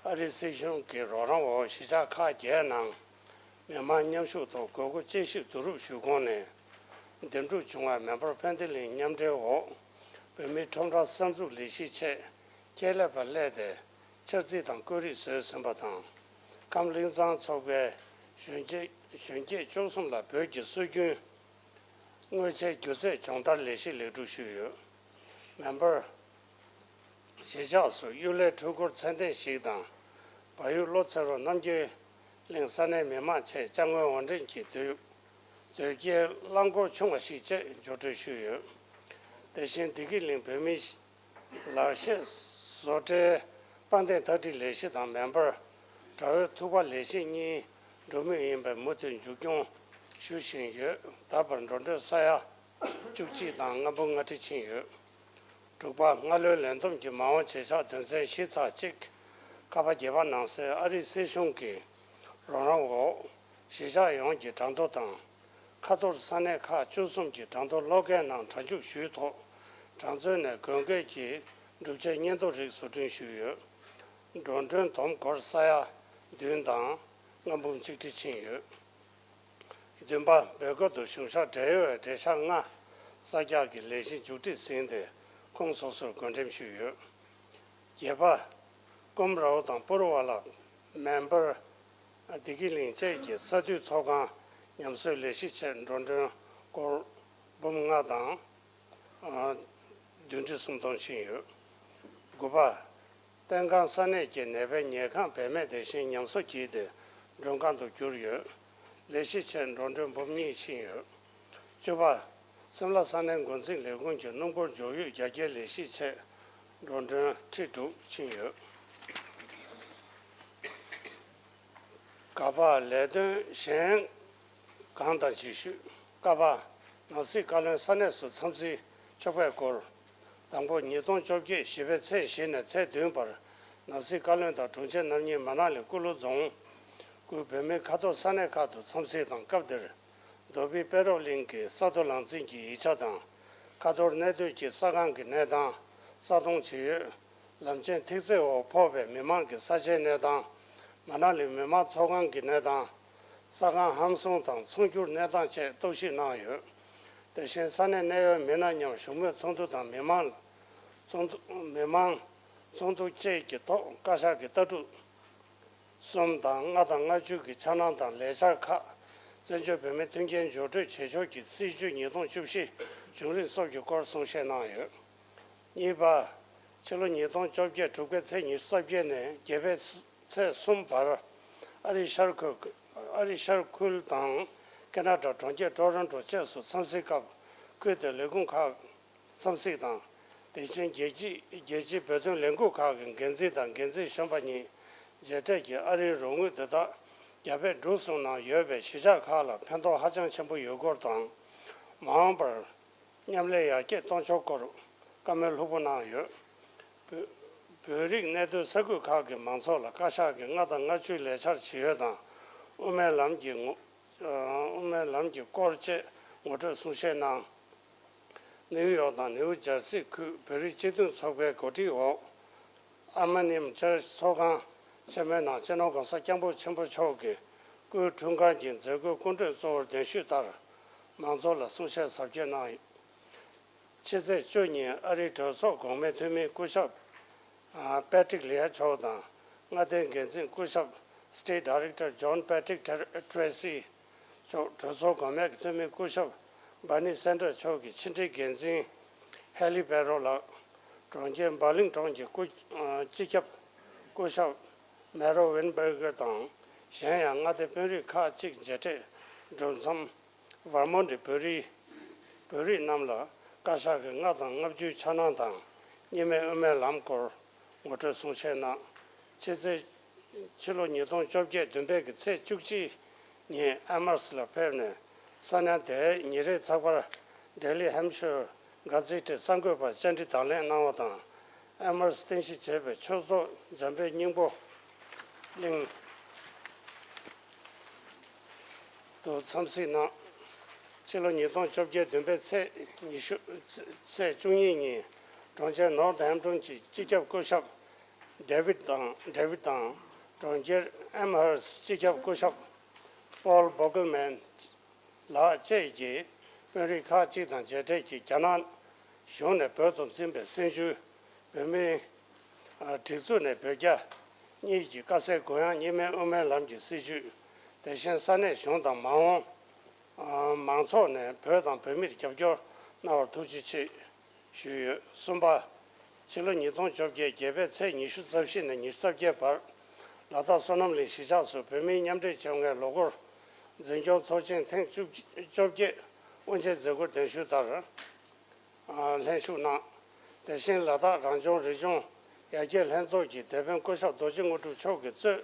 ཨ་རིའི་སྲིད་གཞུང་གི་རོགས་རམ་འོག་གཞིས་ཆགས་ཁག་བརྒྱད་ནང་མི་མང་མཉམ་ཞུགས་ཐོག་དགོས་མཁོ་དཔྱད་ཞིབ་བསྡུ་རུབ་ཞུས་གོང་ནས། འདེམས་སྒྲུག་བྱུང་བའི་མེམ་བར་ཕན་བདེ་གླིང་མཉམ་འབྲེལ་འོག་བོད་མིའི་ཁྲོམ་ར་གསར་འཛུགས་ལས་གཞི་ཆེད་ཁྱད་ལས་པ་གླས་ཏེ་འཆར་རྩིས་དང་བཀོད་རིས་བཟོས་ཟིན་པ་དང་། ཁམས་གླིང་ཚང་ཚོགས་པའི་གཞོན་སྐྱེས་གཞོན་སྐྱེས་བཅུ་གསུམ་ལ་བོད་ཀྱི་སྲོལ་རྒྱུན་དངོས་ཆའི་སྒྱུ་རྩལ་སྦྱོང་བརྡར་ལས་གཞི་ལེགས་གྲུབ་ཞུས་ཡོད། མེམ་བར། གཞིས་ཆགས་སུ་གཡུལ་ལས་འཕྲུལ་འཁོར་ཚད་ལྡན་ཞིག་དང་། བལ་ཡུལ་ལྷོ་མཚེ་རོ་རྣམ་རྒྱལ་གླིང་ས་གནས་མི་མང་ཆེད་ཅ་དངོས་དབོར་འདྲེན་གྱི་དོས་དོས་སྐྱེལ་རླངས་འཁོར་ཆུང་བ་ཞིག་བཅས་འབྱོར་སྤྲོད་ཞུས་ཡོད། དེ་བཞིན་བདེ་སྐྱིད་གླིང་བོད་མིའི་ལག་ཤེས་བཟོ་གྲྭའི་པར་འདེམས་ཐག་སྒྲིལ་ལས་གཞི་དང་མེམ་བར་དགྲ་བོའི་ཐུག་པ་ལས་གཞི་གཉིས་འགྲོ་མུས་ཡིན་པས་མུ་མཐུད་མཇུག་སྐྱོང་ཞུ་བཞིན་ཡོད། ད་བར་འགྲོ་གྲོན་ས་ཡ་བཅུ་གཅིག་དང་ལྔ་འབུམ་ལྔ་ཁྲི་ཕྱིན་ཡོད། དྲུག་པ། སྔ་ལོའི་ལས་བསྡོམས་ཀྱི་མ་འོངས་བྱེད་ཆག་དོན་ཚན་བཞི་ཚེག་གཅིག་ཁ་པ་བརྒྱད་པ་ནང་གསལ། ཨ་རིའི་སྲིད་གཞུང་གི་རོགས་རམ་འོག་གཞིས་ཆགས་ཡོངས་ཀྱི་གྲངས་ཐོ་དང་། ཁ་ཐོར་ས་གནས་ཁག་བཅུ་གསུམ་གྱི་གྲངས་ཐོ་གློག་སྐས་ནང་གྲ་འཇུག་ཞུས་ཐོག་གྲངས་མཛོད་ནས་དགོས་གལ་གྱི་བསྒྲུབ་བྱའི་སྙན་ཐོ་རིགས་བཟོ་སྐྲུན་ཞུས་ཡོད། འགྲོ་གྲོན་བསྡོམས་སྒོར་ས་ཡ་བདུན་དང་ལྔ་འབུམ་གཅིག་ཁྲི་ཕྱིན་ཡོད། བདུན་པ། བོད་ཁུལ་དུ་གཞུང་ཞབས་འབྲེལ་ཡོད་པའི་འབྲེལ་ཤག་ལྔ་གསར་རྒྱག་གི་ལས་གཞི་མཇུག་སྒྲིལ་ཟིན་ཏེ་ཁོངས་སོ་སོར་བགོ་འགྲེམས་ཞུས་ཡོད། བརྒྱད་པ། ཀུམ་རའོ་དང་པུ་རུ་ཝ་ལ། མེམ་བར། བདེ་སྐྱིད་གླིང་བཅས་ཀྱི་ས་འཐུས་ཚོགས་ཁང་ཉམས་གསོའི་ལས་གཞི་ཆེད་འགྲོ་གྲོན་སྒོར་འབུམ་ལྔ་དང་། ཨ། བདུན་ཁྲི་སུམ་སྟོང་ཕྱིན་ཡོད། དགུ་པ། བསྟན་ཁང་ས་གནས་ཀྱི་ནད་པའི་ཉལ་ཁང་བེད་མེད་དེ་བཞིན་ཉམས་གསོ་བགྱིས་ཏེ་མགྲོན་ཁང་དུ་བསྒྱུར་ཡོད། ལས་གཞི་ཆེད་འགྲོ་གྲོན་འབུམ་གཉིས་ཕྱིན་ཡོད། བཅུ་པ། སིམ་ལ་ས་གནས་འགོ་འཛིན་ལས་ཁུངས་ཀྱི་སྣུམ་འཁོར་འཇོག་ཡུལ་རྒྱ་སྐྱེད་ལས་གཞི་ཆེད་འགྲོ་གྲོན་ཁྲི་དྲུག་ཕྱིན་ཡོད། ག་པ། ལས་དོན་གཞན་གང་དང་ཅི་ཞུས། ཀ་པ། ནང་སྲིད་བཀའ་བློན་ས་གནས་སུ་འཚམས་གཟིགས་ཆོག་པའི་སྐོར། དང་པོ། ཉིས་སྟོང་བཅོ་བརྒྱད་བཞི་པའི་ཚེས་བཞི་ནས་ཚེས་བདུན་བར་ནང་སྲིད་བཀའ་བློན་དང་དྲུང་ཆེ་རྣམ་གཉིས་མ་ན་ལི་ཀུ་ལུ་རྫོང་དགུའི་བོད་མིའི་ཁ་ཐོར་ས་གནས་ཁག་ཏུ་འཚམས་གཟིགས་དང་། སྐབས་དེར་རྡོ་སྦིས་དཔལ་རབ་གླིང་གི་ས་རྡོ་ལང་རྩིན་གྱི་ཡིག་ཆ་དང་། ཁ་ཐོར་གནས་སྡོད་ཀྱི་ས་ཁང་གི་གནས་སྟངས་ས་སྟོང་ཇི་ཡོད། ལམ་ཆེན་ཐིག་ཚད་འོག་ཕོག་པའི་མི་མང་གི་ས་ཆའི་གནས་སྟངས། མ་ན་ལི་མི་མང་ཚོགས་ཁང་གི་གནས་སྟངས། ས་ཁང་ཧམ་བཟུང་དང་ཚོང་སྒྱུར་གནས་སྟངས་བཅས་རྟོག་ཞིབ་གནང་ཡོད། དེ་བཞིན་ས་གནས་གནད་ཡོད་མི་སྣ་མཉམ་བཞུགས་མོལ་ཚོགས་འདུ་དང་མི་མང་ཚོགས་འདུ། མི་མང་ཚོགས་འདུ་བཅས་ཀྱི་ཐོག་བཀའ་ཤག་གི་ལྟ་གྲུབ་གསུམ་དང་ལྔ་དང་ལྔ་བཅུ་གི་འཆར་སྣང་དང་ལས་འཆར་ཁག་བཙན་བྱོལ་བོད་མིའི་མཐུན་རྐྱེན་སྦྱོར་སྤྲོད་བྱེད་ཕྱོགས་ཀྱི་སྲིད་བྱུས་ཉིས་སྟོང་བཅུ་བཞི་བྱུང་རིམ་སོགས་ཀྱི་སྐོར་གསུང་བཤད་གནང་ཡོད། གཉིས་པ། ཕྱི་ལོ་ཉིས་སྟོང་བཅོ་བརྒྱད་དྲུག་པའི་ཚེས་ཉི་ཤུ་རྩ་བརྒྱད་ནས་བརྒྱད་པའི་ཚེས་གསུམ་བར་ཨ་རིའི་ཤར་ཁུལ་ཨ་རིའི་ཤར་ཁུལ་དང་ཁེ་ན་ཌ་གྲོང་ཁྱེར་ཊོ་རོན་ཊོ་བཅས་སུ་འཚམས་གཟིགས་སྐབས། ཁུལ་དེའི་ལས་ཁུངས་ཁག་འཚམས་གཟིགས་དང་། དེ་བཞིན་རྒྱལ་སྤྱི་རྒྱལ་སྤྱིའི་བོད་དོན་ལས་འགུལ་ཁག་གི་འགན་འཛིན་དང་འགན་འཛིན་གཞོན་པ་གཉིས་མཇལ་འཕྲད་ཀྱིས་ཨ་རིའི་རོགས་དངུལ་དེ་དག་རྒྱ་བལ་འབྲུག་གསུམ་ནང་ཡོད་པའི་གཞིས་ཆགས་ཁག་ལ་ཕན་ཐོགས་ཧ་ཅང་ཆེན་པོ་ཡོད་སྐོར་དང་། མ་འོངས་པར་མཉམ་ལས་ཡར་རྒྱས་གཏོང་ཕྱོགས་སྐོར་བཀའ་མོལ་ལྷུག་པོ་གནང་ཡོད། བོད་བོད་རིགས་གནས་སྡོད་ས་ཁུལ་ཁག་གི་མང་ཚོགས་ལ་བཀའ་ཤག་གིས་ལྔ་དང་ལྔ་བཅུའི་ལས་འཆར་ཇི་ཡོད་དང་། དབུ་མའི་ལམ་གྱི་ངོ་དབུ་མའི་ལམ་གྱི་སྐོར་བཅས་ངོ་སྤྲོད་གསུང་བཤད་གནང་། ནིའུ་ཡོག་དང་ནིའུ་ཇར་སི་ཁུལ་བོད་རིགས་སྤྱི་མཐུན་ཚོགས་པའི་གོ་སྒྲིག་འོག་ཨར་མ་ནིམ་ཅར་ཚོགས་ཁང་ཆེན་མོའི་ནང་སྤྱི་ནོར་༸གོང་ས་༸སྐྱབས་མགོན་ཆེན་པོ་མཆོག་གི་སྐུའི་འཁྲུངས་སྐར་གྱི་མཛད་སྒོའི་སྐུ་མགྲོན་གཙོ་བོར་གདན་ཞུས་ལྟར། མང་ཚོགས་ལ་གསུང་བཤད་གཟབ་རྒྱས་གནང་ཡོད། ཕྱི་ཚེས་བཅུ་ཉིན་ཨ་རིའི་གྲོས་ཚོགས་གོང་མའི་འཐུས་མི་སྐུ་ཞབས་པེ་ཏྲིག་ལི་ཡ་མཆོག་དང་མངའ་སྡེའི་འགན་འཛིན་སྐུ་ཞབས་State Director John Patrick Tracy མཆོག་གྲོས་ཚོགས་གོང་མའི་འཐུས་མི་སྐུ་ཞབས་Bernie Sanders མཆོག་གི་ཕྱི་འབྲེལ་འགན་འཛིན་Haley Barrett ལགས། གྲོང་ཁྱེར་Burlington གྱི་སྐུ་སྤྱི་ཁྱབ་སྐུ་ཞབས་Mero Weinberger དང་གཞན་ཡང་མངའ་སྡེ་དཔོན་རིགས་ཁག་ཅིག་མཇལ་འཕྲད་གྲོལ་མཚམས། ཝར་མོན་ཊི་བོད་རིགས་བོད་རིགས་རྣམས་ལ་བཀའ་ཤག་གི་ལྔ་དང་ལྔ་བཅུའི་འཆར་སྣང་དང་གཉིས་སྨན་དབུ་མའི་ལམ་སྐོར་ངོ་སྤྲོད་གསུང་བཤད་གནང་། ཕྱི་ཚེས་ཕྱི་ལོ་ཉིས་སྟོང་བཅོ་བརྒྱད་བདུན་པའི་གི་ཚེས་བཅུ་གཅིག་ཉིན་ཨེ་མར་སི་ལ་ཕེབས་ནས་ས་གནས་དེའི་ཉིན་རེའི་ཚགས་པར་Daily Hampshire Gazette གསར་འགོད་པར་བཅར་འདྲི་དང་ལེན་གནང་བ་དང་། ཨེ་མར་སི་རྟེན་གཞི་བྱས་པའི་ཆོས་ཚོགས་འཇམ་དཔལ་སྙིང་པོ་གླིང་དུ་འཚམས་གཟིགས་གནང་། ཕྱི་ལོ་ཉིས་སྟོང་བཅོ་བརྒྱད་བདུན་པའི་ཚེས་ཉི་ཤུ་ཚེས་བཅུ་གཉིས་ཉིན་གྲོང་ཁྱེར་Northampton གྱི་སྤྱི་ཁྱབ་སྐུ་ཞབས་David དང་David དང་གྲོང་ཁྱེར་Amherst སྤྱི་ཁྱབ་སྐུ་ཞབས་Paul Bogleman ལགས་བཅས་ཀྱིས་དཔོན་རིགས་ཁག་ཅིག་དང་མཇལ་འཕྲད་ཀྱིས་རྒྱ་ནག་གཞུང་ནས་བོད་དུ་འཛིན་པའི་སྲིད་བྱུས། བོད་མིའི་སྒྲིག་འཛུགས་ནས་བོད་རྒྱ་གཉིས་ཀྱི་དཀའ་སེལ་གུ་ཡངས་གཉིས་སྨན་དབུ་མའི་ལམ་གྱི་སྲིད་བྱུས། དེ་བཞིན་ས་གནས་གཞུང་དང་མ་འོངས་མང་ཚོགས་ནས་བོད་དང་བོད་མིར་རྒྱབ་སྐྱོར་གནང་བར་ཐུགས་རྗེ་ཆེ་ཞུས་ཡོད། གསུམ་པ། ཕྱི་ལོ་ཉིས་སྟོང་བཅོ་བརྒྱད་བརྒྱད་པའི་ཚེས་ཉི་ཤུ་རྩ་བཞི་ནས་ཉི་ཤུ་རྩ་བརྒྱད་བར་ལ་དྭགས་བསོད་ནམས་གླིང་གཞིས་ཆགས་སུ་བོད་མིའི་མཉམ་འབྲེལ་ལྕོགས་མཁན་ལོ་འཁོར་འཛིན་སྐྱོང་ཚོགས་ཆེན་ཐེངས་བཅོ་བརྒྱད་དབུ་འབྱེད་མཛད་སྒོར་གདན་ཞུ་ལྟར། ལྷན་ཞུགས་གནང་། དེ་བཞིན་ལ་དྭགས་རང་སྐྱོང་རི་ལྗོངས་ཡར་རྒྱས་ལྷན་ཚོགས་ཀྱི་སྡེ་དཔོན་སྐུ་ཞབས་རྡོ་རྗེ་དངོས་གྲུབ་མཆོག་གིས་གཙོས་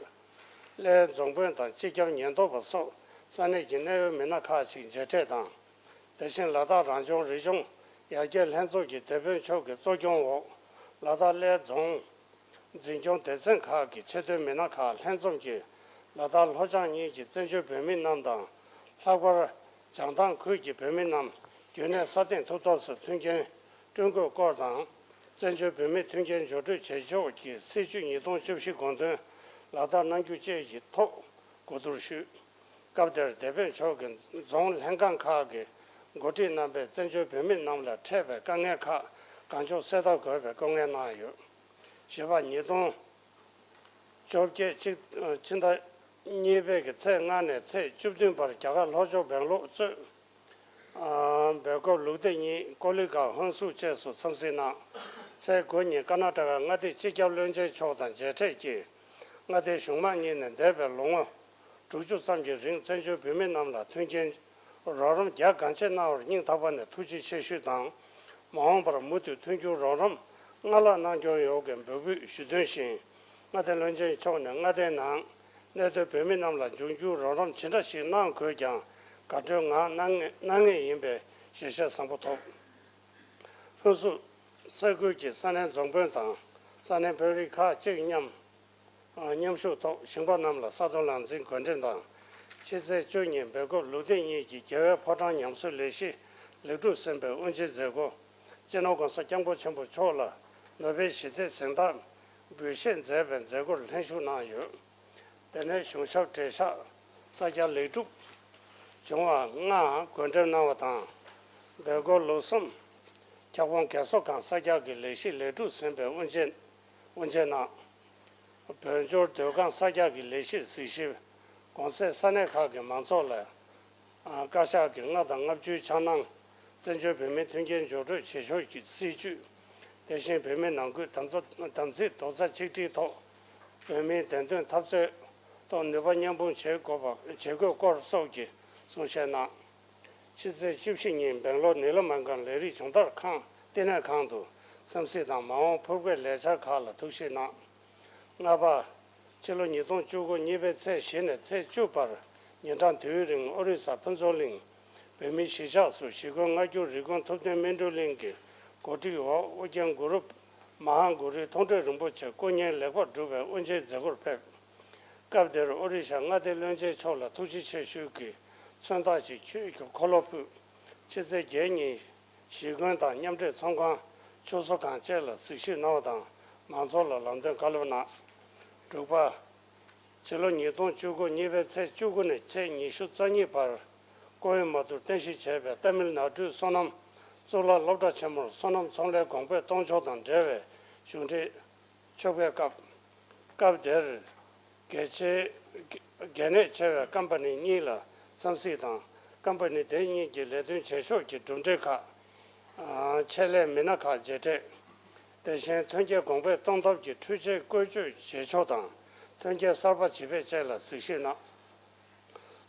གླེའི་རྫོང་དཔོན་དང་སྤྱི་ཁྱབ་ཉེན་རྟོག་པ་སོགས་ས་གནས་ཀྱི་གནད་ཡོད་མི་སྣ་ཁག་ཅིག་མཇལ་འཕྲད་དང་། དེ་བཞིན་ལ་དྭགས་རང་སྐྱོང་རི་ལྗོངས་ཡར་རྒྱས་ལྷན་ཚོགས་ཀྱི་སྡེ་དཔོན་མཆོག་གི་གཙོ་སྐྱོང་འོག་ལ་དྭགས་གླེའི་རྫོང་འཛིན་སྐྱོང་སྡེ་ཚན་ཁག་གི་ཆེས་མཐོའི་མི་སྣ་ཁག་ལྷན་འཛོམས་ཀྱིས་ལ་དྭགས་ལྷོ་བྱང་གཉིས་ཀྱི་བཙན་བྱོལ་བོད་མི་རྣམས་དང་། ལྷག་པར་བྱང་ཐང་ཁུལ་གྱི་བོད་མི་རྣམས་རྒྱུན་གནས་སྲ་བརྟན་ཐུབ་ཐབས་སུ་མཐུན་རྐྱེན་བསྐྲུན་དགོས་སྐོར་དང་། བཙན་བྱོལ་བོད་མིའི་མཐུན་རྐྱེན་འགྱུར་སྤྲོད་བྱེད་ཕྱོགས་ཀྱི་སྲིད་བྱུས་ཉིས་སྟོང་བཅུ་བཞི་དགོངས་དོན་ལག་བསྟར་གནང་རྒྱུ་བཅས་ཀྱི་ཐོག་གོ་བསྡུར་ཞུས། སྐབས་དེར་སྡེ་དཔོན་མཆོག་གིས་རྫོང་ལྷན་ཁང་ཁག་གི་འགོ་ཁྲིད་རྣམ་པས་བཙན་བྱོལ་བོད་མི་རྣམས་ལ་འཕྲད་པའི་དཀའ་ངལ་ཁག་གང་མགྱོགས་སེལ་ཐབས་དགོས་པའི་སྐུ་ངལ་གནང་ཡོད། བཞི་པ། ཉིས་སྟོང་བཅོ་བརྒྱད་ཕྱི་ཟླ་གཉིས་པའི་གི་ཚེས་ལྔ་ནས་ཚེས་བཅུ་བདུན་བར་རྒྱ་གར་ལྷོ་ཕྱོགས་སྦེང་ལོར་གཙོས། སྦེལ་ཀོབ་ལུགས་བདེ་གཉིས་ཀོ་ལི་གྷལ་ཧོན་སུར་བཅས་སུ་འཚམས་གཟིགས་གནང་། ཚེས་དགུ་ཉིན་ཀར་ནཱ་ཊ་ཀ་མངའ་སྡེའི་སྤྱི་ཁྱབ་བློན་ཆེན་མཆོག་དང་མཇལ་འཕྲད་ཀྱིས། མངའ་སྡེའི་གཞུང་མང་གཉིས་ནས་འདས་པའི་ལོ་ངོ་དྲུག་ཅུ་ཙམ་གྱི་རིང་བཙན་བྱོལ་བོད་མི་རྣམས་ལ་མཐུན་རྐྱེན་རོགས་རམ་རྒྱ་གང་ཆེ་གནང་བར་སྙིང་ཐག་པ་ནས་ཐུགས་རྗེ་ཆེ་ཞུས་དང་། མ་འོངས་པར་མུ་མཐུད་མཐུན་འགྱུར་རོགས་རམ་སྔར་ལྷག་གནང་སྐྱོང་ཡོང་གི་འབོད་སྐུལ་ཞུ་དོན་བཞིན། མངའ་སྡེ་བློན་ཆེན་མཆོག་ནས་མངའ་སྡེའི་ནང་གནས་སྡོད་བོད་མི་རྣམས་ལ་འབྱུང་འགྱུར་རོགས་རམ་ཇི་འདྲ་ཞིག་གནང་དགོས་ཀྱང་དགའ་སྤྲོའི་ངང་གནང་ངེས་གནང་ངེས་ཡིན་པའི་ཞལ་བཞེས་བཟང་པོ་ཐོབ། ཧོན་སུར་ས་ཁུལ་གྱི་ས་གནས་རྫོང་དཔོན་དང་ས་གནས་དཔོན་རིགས་ཁག་ཅིག་མཉམ་མཉམ་ཞུགས་ཐོག་ཞིང་པ་རྣམས་ལ་ས་དོན་ལག་འཛིན་བགོ་འགྲེམས་དང་། ཕྱི་ཚེས་བཅུ་ཉིན་སྦེལ་ཀོབ་ལུགས་བདེ་གཉིས་ཀྱི་རྒྱལ་བའི་ཕོ་བྲང་ཉམས་གསོའི་ལས་གཞི་ལེགས་གྲུབ་ཟིན་པའི་དབུ་འབྱེད་མཛད་སྒོ། སྤྱི་ནོར་༸གོང་ས་༸སྐྱབས་མགོན་ཆེན་པོ་མཆོག་ལ་ནོ་བེལ་ཞི་བདེའི་གཟེངས་རྟགས་འབུལ་བཞེས་མཛད་པའི་མཛད་སྒོར་ལྷན་ཞུགས་གནང་ཡོད། དེ་ནས་གཞུང་ཞབས་བགྲེས་ཤག་ས་སྐྱ་ལེགས་གྲུབ་བྱུང་བ་ལྔ་བགོ་འགྲེམས་གནང་བ་དང་། སྦེལ་ཀོབ་ལུགས་བསམ་འཁྱགས་སྦོམ་རྒས་གསོ་ཁང་ས་སྐྱ་གི་ལས་གཞི་ལེགས་གྲུབ་ཟིན་པའི་དབུ་འབྱེད་དབུ་འབྱེད་གནང་། བོད་འབྱོར་སྡོད་ཁང་ས་སྐྱ་གི་ལས་གཞིར་གཟིགས་ཞིབ། གོང་གསལ་ས་གནས་ཁག་གི་མང་ཚོགས་ལ་བཀའ་ཤག་གི་ལྔ་དང་ལྔ་བཅུའི་འཆར་སྣང་། བཙན་བྱོལ་བོད་མིའི་མཐུན་རྐྱེན་འགྱུར་སྤྲོད་བྱེད་ཕྱོགས་ཀྱི་སྲིད་བྱུས། དེ་བཞིན་བོད་མིའི་ནང་ཁུལ་དམ་ཚ་དམ་ཚིག་རྡོག་རྩ་ཆིག་སྒྲིལ་ཐོག་བོད་མིའི་བདེན་དོན་འཐབ་རྩོད་ཐོག་ནུས་པ་མཉམ་སྤུངས་བྱེད་དགོས་པ་བྱེད་དགོས་སྐོར་སོགས་ཀྱི་གསུང་བཤད་གནང་། ཕྱི་ཚེས་བཅུ་བཞི་ཉིན་སྦེང་ལོར་ནི་ལ་མན་གང་ལས་རིགས་སྦྱོང་བརྡར་ཁང་ལྟེ་གནས་ཁང་དུ་འཚམས་གཟིགས་དང་མ་འོངས་ཕུར་རྒོལ་ལས་འཆར་ཁག་ལ་ཐུགས་ཞིབ་གནང་། ལྔ་པ། ཕྱི་ལོ་ཉིས་སྟོང་བཅུ་དགུ་གཉིས་པའི་ཚེས་བཞི་ནས་ཚེས་བཅུ་བར་ཉིན་གྲངས་དུས་རིང་ཨོ་རི་ས་ཕུན་ཚོགས་གླིང་བོད་མིའི་གཞིས་ཆགས་སུ་གཞིས་དགོན་སྔ་འགྱུར་རི་དགོན་ཐུབ་བསྟན་སྨིན་གྲོལ་གླིང་གི་གོ་སྒྲིག་འོག་ཨོ་རྒྱན་གུ་རུ་མ་ཧཱ་གུ་རུའི་མཐོང་གྲོལ་རིན་པོ་ཆེ་སྐུ་བརྙན་ལེགས་པར་གྲུབ་པའི་དབུ་འབྱེད་མཛད་སྒོར་ཕེབས། སྐབས་དེར་ཨོ་རི་ཤ་མངའ་སྡེའི་བློན་ཆེན་མཆོག་ལ་ཐུགས་རྗེ་ཆེ་ཞུའི་མཚོན་རྟགས་ཀྱི་ཆོས་ཀྱི་འཁོར་ལོ་ཕུལ། ཕྱི་ཚེས་བརྒྱད་ཉིན་གཞིས་དགོན་དང་མཉམ་འབྲེལ་ཚོང་ཁང་ཕྱུགས་བཟོ་ཁང་བཅས་ལ་གཟིགས་ཞིབ་གནང་བ་དང་མང་ཚོགས་ལ་ལམ་སྟོན་བཀའ་སློབ་གནང་། དྲུག་པ། ཕྱི་ལོ་ཉིས་སྟོང་བཅུ་དགུ་གཉིས་པའི་ཚེས་བཅུ་དགུ་ནས་ཚེས་ཉི་ཤུ་རྩ་གཉིས་བར་ཀོ་ཨིན་མ་ཏུར་རྟེན་གཞི་བྱས་པའི་ཏ་མིལ་ནཱ་ཌུའི་སོ་ནམ་ གཙུག་ལག་སློབ་གྲྭ་ཆེན་མོར་སོ་ནམ་ཚོང་ལས་གོང་འཕེལ་གཏོང་ཕྱོགས་དང་འབྲེལ་བའི་གཞུང་འབྲེལ་ཆོག་པའི་སྐབས། སྐབས་དེར་གལ་ཆེ་གལ་གནད་ཆེ་བའི་ཀམ་པ་ནི་གཉིས་ལ་འཚམས་གཟིགས་དང་། ཀམ་པ་ནི་དེ་གཉིས་ཀྱི་ལས་དོན་བྱེད་ཕྱོགས་ཀྱི་གྲུབ་འབྲས་ཁག་ཆེད་ལས་མི་སྣ་ཁག་མཇལ་འཕྲད། དེ་བཞིན་ཐོན་སྐྱེད་གོང་འཕེལ་གཏོང་ཐབས་ཀྱི་འཕྲུལ་ཆས་བཀོལ་སྤྱོད་བྱེད་ཕྱོགས་དང་། ཐོན་སྐྱེད་གསར་པ་བྱེད་ཕྱོགས་བཅས་ལ་གཟིགས་ཞིབ་གནང་།